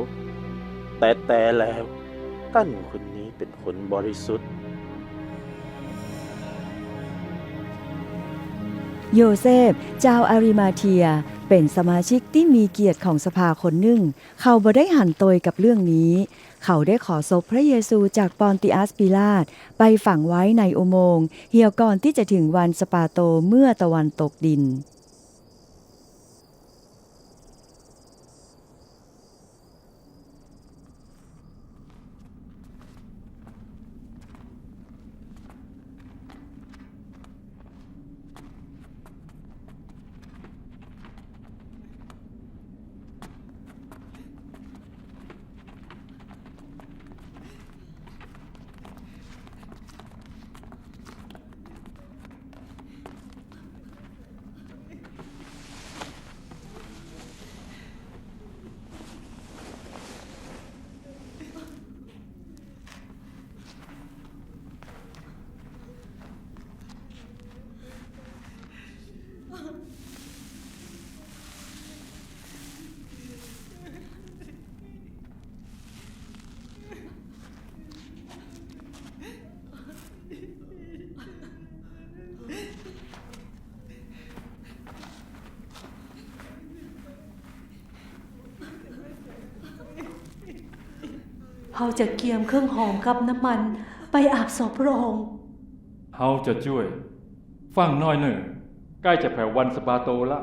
แต๊แต๊แล้ว ต้านคนนี้เป๋นคนบริสุทธิ์ โยเซฟ จาวอาริมาเธีย เป๋นสมาชิกตี้มีเกียรติของสภาคนนึ่ง เขาบ่ได้หันโตยกับเรื่องนี้ เขาได้ขอศพพระเยซูจากปอนติอัสปีลาต ไปฝังไว้ในอุโมงค์เหี่ยวก่อนตี้จะเถิงวันสะบาโตเมื่อตะวันตกดิน เฮาจะเกียมเครื่องหอมกับน้ำมันไปอาบศพพระองค์ เฮาจะจ้วย ฟั่งหน้อยเน่อ ใก้จะแผววันสะบาโตละ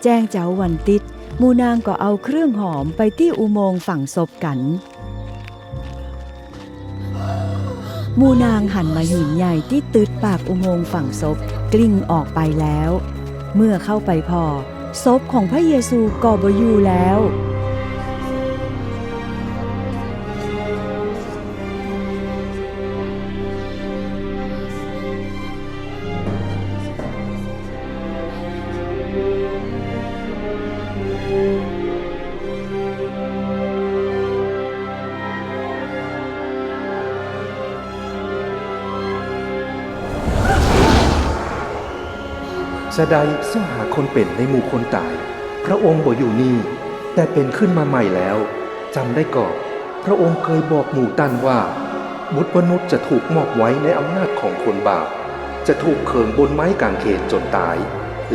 แจ้งเจ๊าวันติ๊ด หมู่นางก็เอาเครื่องหอมไปตี้อุโมงค์ฝังศพกั๋น หมู่นางหันมาหินใหญ่ตี้ตึดปากอุโมงค์ฝังศพกลิ้งออกไปแล้ว เมื่อเข้าไปผ่อ ศพของพระเยซูก็บ่อยู่แล้ว จาใดเซาะหาคนเป๋นในหมู่คนต๋าย พระองค์บ่อยู่นี่ แต่เป๋นขึ้นมาใหม่แล้ว จ๋ำได้ก่อ พระองค์เกยบอกหมู่ต้านว่า บุตรมนุษย์จะถูกมอบไว้ในอำนาจของคนบาป จะถูกเขิงบนไม้ก๋างเขนจ๋นต๋าย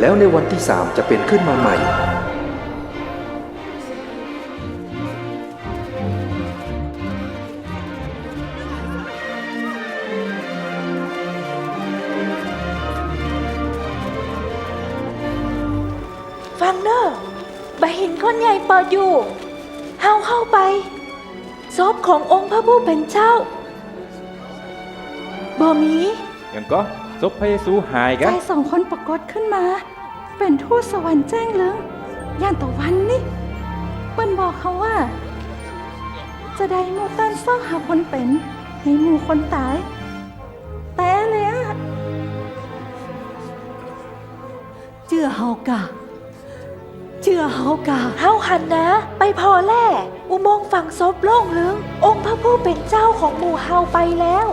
แล้วในวันตี้สามจะเป๋นขึ้นมาใหม่ ฟังเน่อ บ่าหินก้อนใหญ่เปิดอยู่ เฮาเข้าไป ศพขององค์พระผู้เป๋นเจ้า บ่มี หยังก่อ ศพพระเยซูหายกะ จายสองคนปรากฏขึ้นมา เป๋นทูตสวรรค์แจ้งเรือง อย่างตะวันนี้ เปิ้นบอกเฮาว่า จะได้หมู่ต้านเซาะหาคนเป๋น ในหมู่คนต๋าย แต๊เลยอะ เจื้อเฮากา เจื้อเฮากา เฮาหันนา ไปผ่อแล่ อุโมงค์ฝังศพโล่งลึง องค์พระผู้เป๋นเจ้าของหมู่เฮาไปแล้ว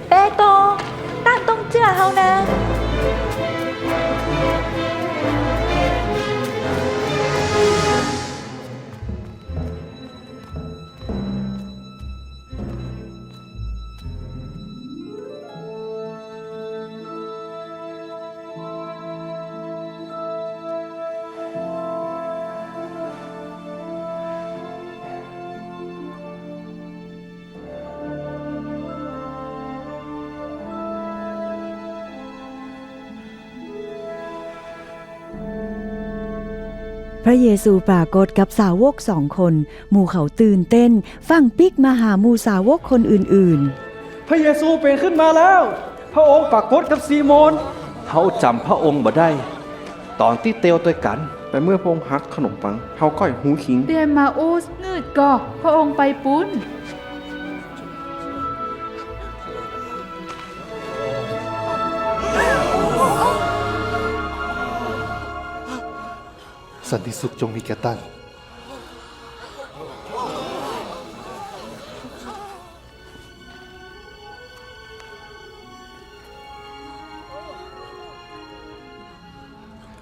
เปโตร ต้านต้องเจื้อเฮานา พระเยซูปรากฏกับสาวกสองคน หมู่เขาตื่นเต้น ฟั่งปิ๊กมาหาหมู่สาวกคนอื่นๆ พระเยซูเป๋นขึ้นมาแล้ว พระองค์ปรากฏกับซีโมน เฮาจ๋ำพระองค์บ่ได้ ต๋อนตี้เตียวตวยกั๋น แต่เมื่อพระองค์หักขนมปัง เฮาก้อยฮู้คิง ตี้เอมมาอุส งืดก่อ พระองค์ไปปู๊น สันติสุขจงมีแก่ต้าน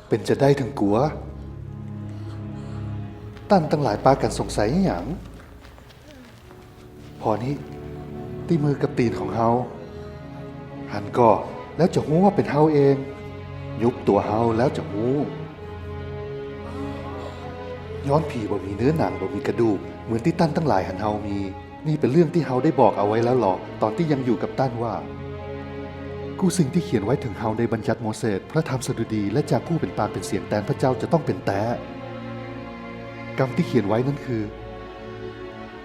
เป๋นจาใดเถิงกั๋ว ต้านตังหลายปากั๋นสงสัยอะหยัง ผ่อนี้ ตี้มือกับตี๋นของเฮา หันก่อ แล้วจะฮู้ว่าเป๋นเฮาเอง ยุบตั๋วเฮาแล้วจะฮู้ ย้อนผีบ่มีเนื้อหนังบ่มีกระดูก เหมือนตี้ต้านตังหลายหันเฮามี นี่เป๋นเรื่องตี้เฮาได้บอกเอาไว้แล้วหลอ ต๋อนตี้ยังอยู่กับต้านว่า กู้สิ่งตี้เขียนไว้เถิงเฮาในบัญญัติโมเสส พระธรรมสดุดี และจากผู้เป๋นปากเป๋นเสียงแตนพระเจ้าจะต้องเป๋นแต๊ กำตี้เขียนไว้นั้นคือ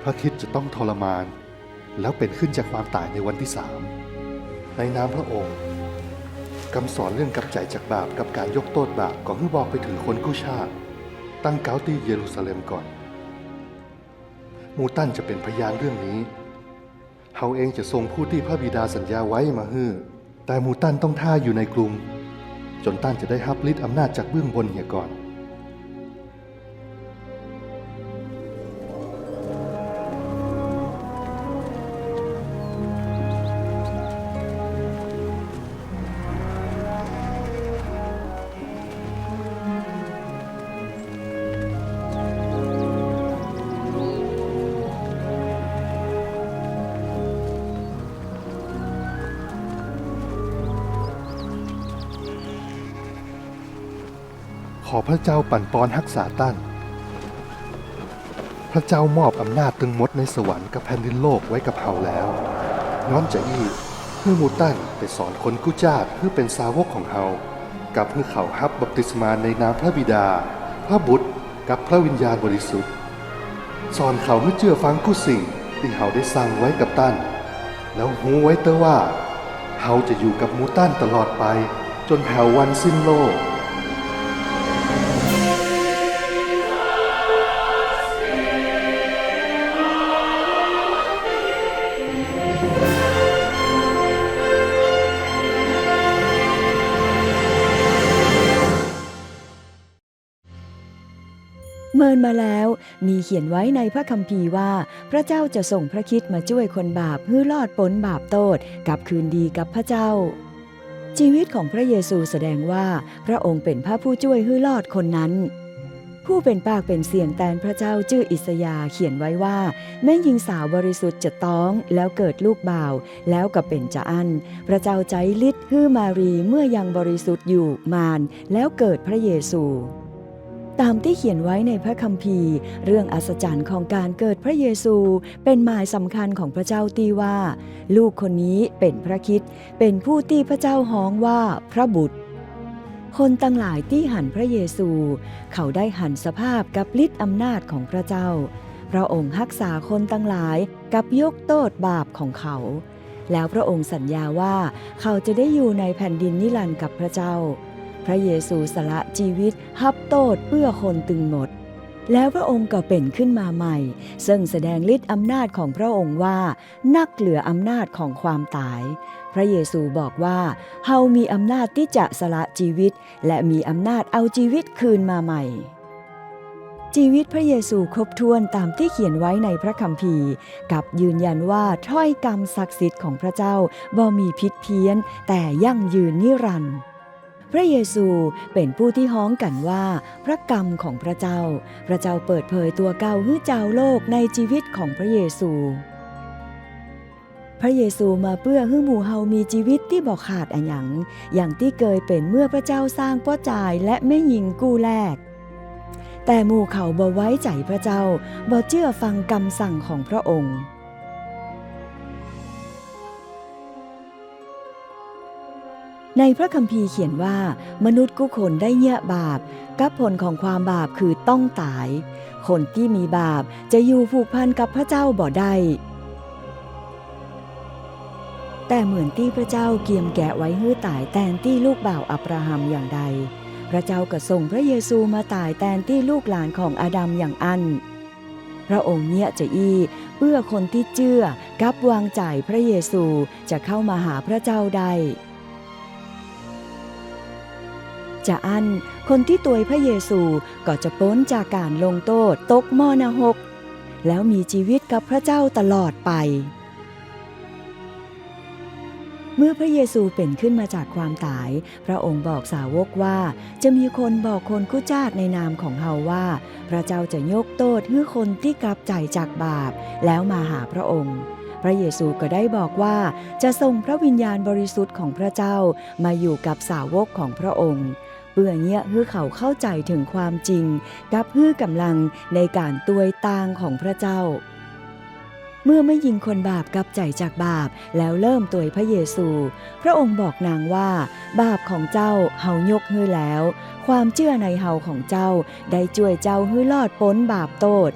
พระคริสต์จะต้องทรมาน แล้วเป๋นขึ้นจากความต๋ายในวันตี้สาม ในนามพระองค์ กำสอนเรื่องกลับใจ๋จากบาปกับก๋านยกโต้ษบาป ก็หื้อบอกไปเถิงคนกู้ชาติ ตั้งเก๊าตี้เยรูซาเล็มก่อน หมู่ต้านจะเป๋นพยานเรื่องนี้ เฮาเองจะส่งผู้ตี้พระบิดาสัญญาไว้มาหื้อ แต่หมู่ต้านต้องท่าอยู่ในกรุง จ๋นต้านจะได้ฮับฤทธิ์อำนาจจากเบื้องบนเหียก่อน ขอพระเจ้าปั๋นปอนฮักษาต้าน พระเจ้ามอบอำนาจตึงหมดในสวรรค์กับแผ่นดินโลกไว้กับเฮาแล้ว ย้อนจาอี้ หื้อหมู่ต้านไปสอนคนกู้จาติหื้อเป๋นสาวกของเฮา กับหื้อเขาฮับบัพติศมาในนามพระบิดา พระบุตร กับพระวิญญาณบริสุทธิ์ สอนเขาหื้อเจื้อฟังกู้สิ่งตี้เฮาได้สั่งไว้กับต้าน แล้วฮู้ไว้เต๊อะว่า เฮาจะอยู่กับหมู่ต้านตลอดไป จ๋นแผววันสิ้นโลก เมินมาแล้ว มีเขียนไว้ในพระคัมภีร์ว่า พระเจ้าจะส่งพระคริสต์มาจ้วยคนบาปหื้อรอดป๊นบาปโต้ษ กลับคืนดีกับพระเจ้า ชีวิตของพระเยซูแสดงว่า พระองค์เป๋นพระผู้จ้วยหื้อรอดคนนั้น ผ ผู้เป๋นปากเป๋นเสียงแตนพระเจ้าจื้ออิสยาห์เขียนไว้ว่า แม่ญิงสาวบริสุทธิ์จะต๊องแล้วเกิดลูกบ่าว แล้วก็เป๋นจาอั้น พระเจ้าใจ๊ฤทธิ์หื้อมารีย์เมื่อยังบริสุทธิ์อยู่มานแล้วเกิดพระเยซู ต๋ามตี้เขียนไว้ในพระคัมภีร์ เรื่องอัศจรรย์ของก๋านเกิดพระเยซูเป๋นหมายสำคัญของพระเจ้าตี้ว่า ลูกคนนี้เป๋นพระคริสต์ เป๋นผู้ตี้พระเจ้าฮ้องว่าพระบุตร คนตังหลายตี้หันพระเยซู เขาได้หันสภาพกับฤทธิ์อำนาจของพระเจ้า พระองค์ฮักษาคนตังหลายกับยกโต้ษบาปของเขา แล้วพระองค์สัญญาว่าเขาจะได้อยู่ในแผ่นดินนิรันดร์กับพระเจ้า พระเยซูสละจีวิตฮับโต้ษเปื้อคนตึงหมด แล้วพระองค์ก็เป๋นขึ้นมาใหม่ ซึ่งแสดงฤทธิ์อำนาจของพระองค์ว่า นักเหลืออำนาจของความต๋าย พระเยซูบอกว่า เฮามีอำนาจตี้จะสละจีวิต และมีอำนาจเอาจีวิตคืนมาใหม่ จีวิตพระเยซูครบถ้วนต๋ามตี้เขียนไว้ในพระคัมภีร์ กับยืนยันว่าถ้อยกำศักดิ์สิทธิ์ของพระเจ้าบ่มีผิดเพี้ยน แต่ยั่งยืนนิรันดร์ พระเยซูเป๋นผู้ตี้ฮ้องกั๋นว่าพระกำของพระเจ้า พระเจ้าเปิดเผยตั๋วเก่าหื้อจาวโลกในจีวิตของพระเยซู พระเยซูมาเปื้อหื้อหมู่เฮามีจีวิตตี้บ่ขาดอะหยัง อย่างตี้เกยเป๋นเมื่อพระเจ้าสร้างป้อจายและแม่ญิงกู้แรก แต่หมู่เขาบ่ไว้ใจ๋พระเจ้า บ่เจื้อฟังกำสั่งของพระองค์ ในพระคัมภีร์เขียนว่า มนุษย์กู้คนได้เยียะบาป กับผลของความบาปคือต้องต๋าย คนตี้มีบาปจะอยู่ผูกพันกับพระเจ้าบ่ได้ แต่เหมือนตี้พระเจ้าเกียมแกะไว้หื้อต๋ายแตนตี้ลูกบ่าวอับราฮัมอย่างใด พระเจ้าก็ส่งพระเยซูมาต๋ายแตนตี้ลูกหลานของอาดัมอย่างอั้น พระองค์เยียะจาอี้เปื้อคนตี้เจื้อกับวางใจ๋พระเยซูจะเข้ามาหาพระเจ้าได้ จาอั้น คนตี้ตวยพระเยซูก็จะป๊นจากก๋านลงโต้ษตกหม้อนรก แล้วมีจีวิตกับพระเจ้าตลอดไป เมื่อพระเยซูเป๋นขึ้นมาจากความต๋าย พระองค์บอกสาวกว่า จะมีคนบอกคนกู้จ้าดในนามของเฮาว่า พระเจ้าจะยกโต้ษหื้อคนตี้กลับใจ๋จากบาป แล้วมาหาพระองค์ พระเยซูก็ได้บอกว่า จะส่งพระวิญญาณบริสุทธิ์ของพระเจ้ามาอยู่กับสาวกของพระองค์ เปื้อเยียะหื้อเขาเข้าใจ๋เถิงความจริง กับหื้อก๋ำลังในก๋านตวยตางของพระเจ้า เมื่อแม่ญิงคนบาปกลับใจ๋จากบาป แล้วเริ่มตวยพระเยซู พระองค์บอกนางว่า บาปของเจ้าเฮายกหื้อแล้ว ความเจื้อในเฮาของเจ้าได้จ้วยเจ้าหื้อรอดป๊นบาปโต้ษ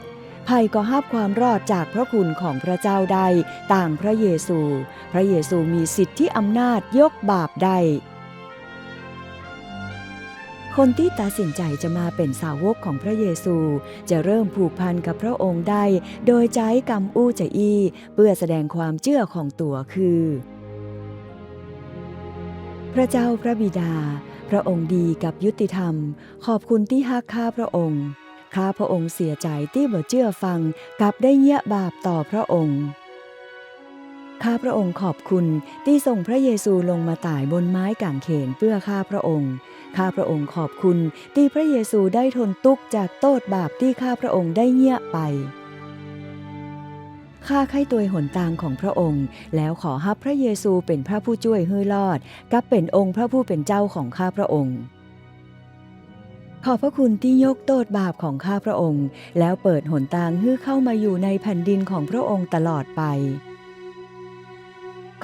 ใผก็ฮับความรอดจากพระคุณของพระเจ้าได้ตางพระเยซู พระเยซูมีสิทธิอำนาจยกบาปได้ คนตี้ตัดสินใจ๋จะมาเป๋นสาวกของพระเยซู จะเริ่มผูกพันกับพระองค์ได้ โดยใจ๊กำอู้จาอี้ เปื้อแสดงความเจื้อของตั๋วคือ พระเจ้าพระบิดา พระองค์ดีกับยุติธรรม ขอบคุณตี้ฮักข้าพระองค์ ข้าพระองค์เสียใจ๋ตี้บ่เจื้อฟัง กับได้เยียะบาปต่อพระองค์ ข้าพระองค์ขอบคุณตี้ส่งพระเยซูลงมาต๋ายบนไม้ก๋างเขนเปื้อข้าพระองค์ ข้าพระองค์ขอบคุณตี้พระเยซูได้ทนตุ๊กข์จากโต้ษบาปตี้ข้าพระองค์ได้เยียะไป ข้าใค่ตวยหนตางของพระองค์ แล้วขอฮับพระเยซูเป๋นพระผู้จ้วยหื้อรอด กับเป๋นองค์พระผู้เป๋นเจ้าของข้าพระองค์ ขอบพระคุณตี้ยกโต้ษบาปของข้าพระองค์ แล้วเปิดหนตางหื้อเข้ามาอยู่ในแผ่นดินของพระองค์ตลอดไป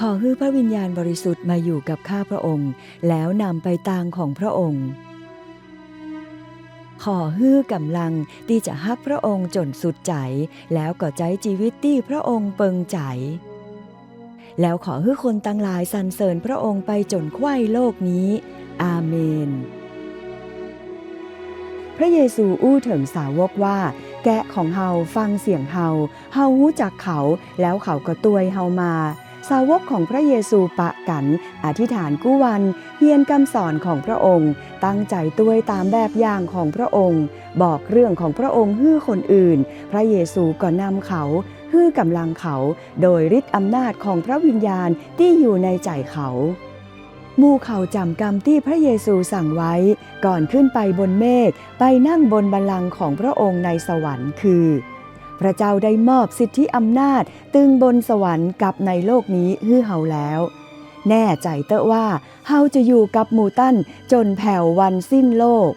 ขอหื้อพระวิญญาณบริสุทธิ์มาอยู่กับข้าพระองค์ แล้วนำไปตางของพระองค์ ขอหื้อก๋ำลังตี้จะฮักพระองค์จ๋นสุดใจ๋ แล้วก็ใจ๊จีวิตตี้พระองค์เปิงใจ๋ แล้วขอหื้อคนตังหลายสรรเสริญพระองค์ไปจ๋นใคว่โลกนี้ อาเมน พระเยซูอู้เถิงสาวกว่า แกะของเฮาฟังเสียงเฮา เฮาฮู้จักเขา แล้วเขาก็ตวยเฮามา สาวกของพระเยซูปะกั๋น อธิษฐานกู้วัน เฮียนกำสอนของพระองค์ ตั้งใจ๋ตวยต๋ามแบบอย่างของพระองค์ บอกเรื่องของพระองค์หื้อคนอื่น พระเยซูก็นำเขา หื้อก๋ำลังเขา โดยฤทธิ์อำนาจของพระวิญญาณตี้อยู่ในใจ๋เขา หมู่เขาจ๋ำกำตี้พระเยซูสั่งไว้ ก่อนขึ้นไปบนเมฆ ไปนั่งบนบัลลังก์ของพระองค์ในสวรรค์ คือ พระเจ้าได้มอบสิทธิอำนาจตึงบนสวรรค์กับในโลกนี้หื้อเฮาแล้ว แน่ใจ๋เต๊อะว่าเฮาจะอยู่กับหมู่ต้านจ๋นแผ่ววันสิ้นโลก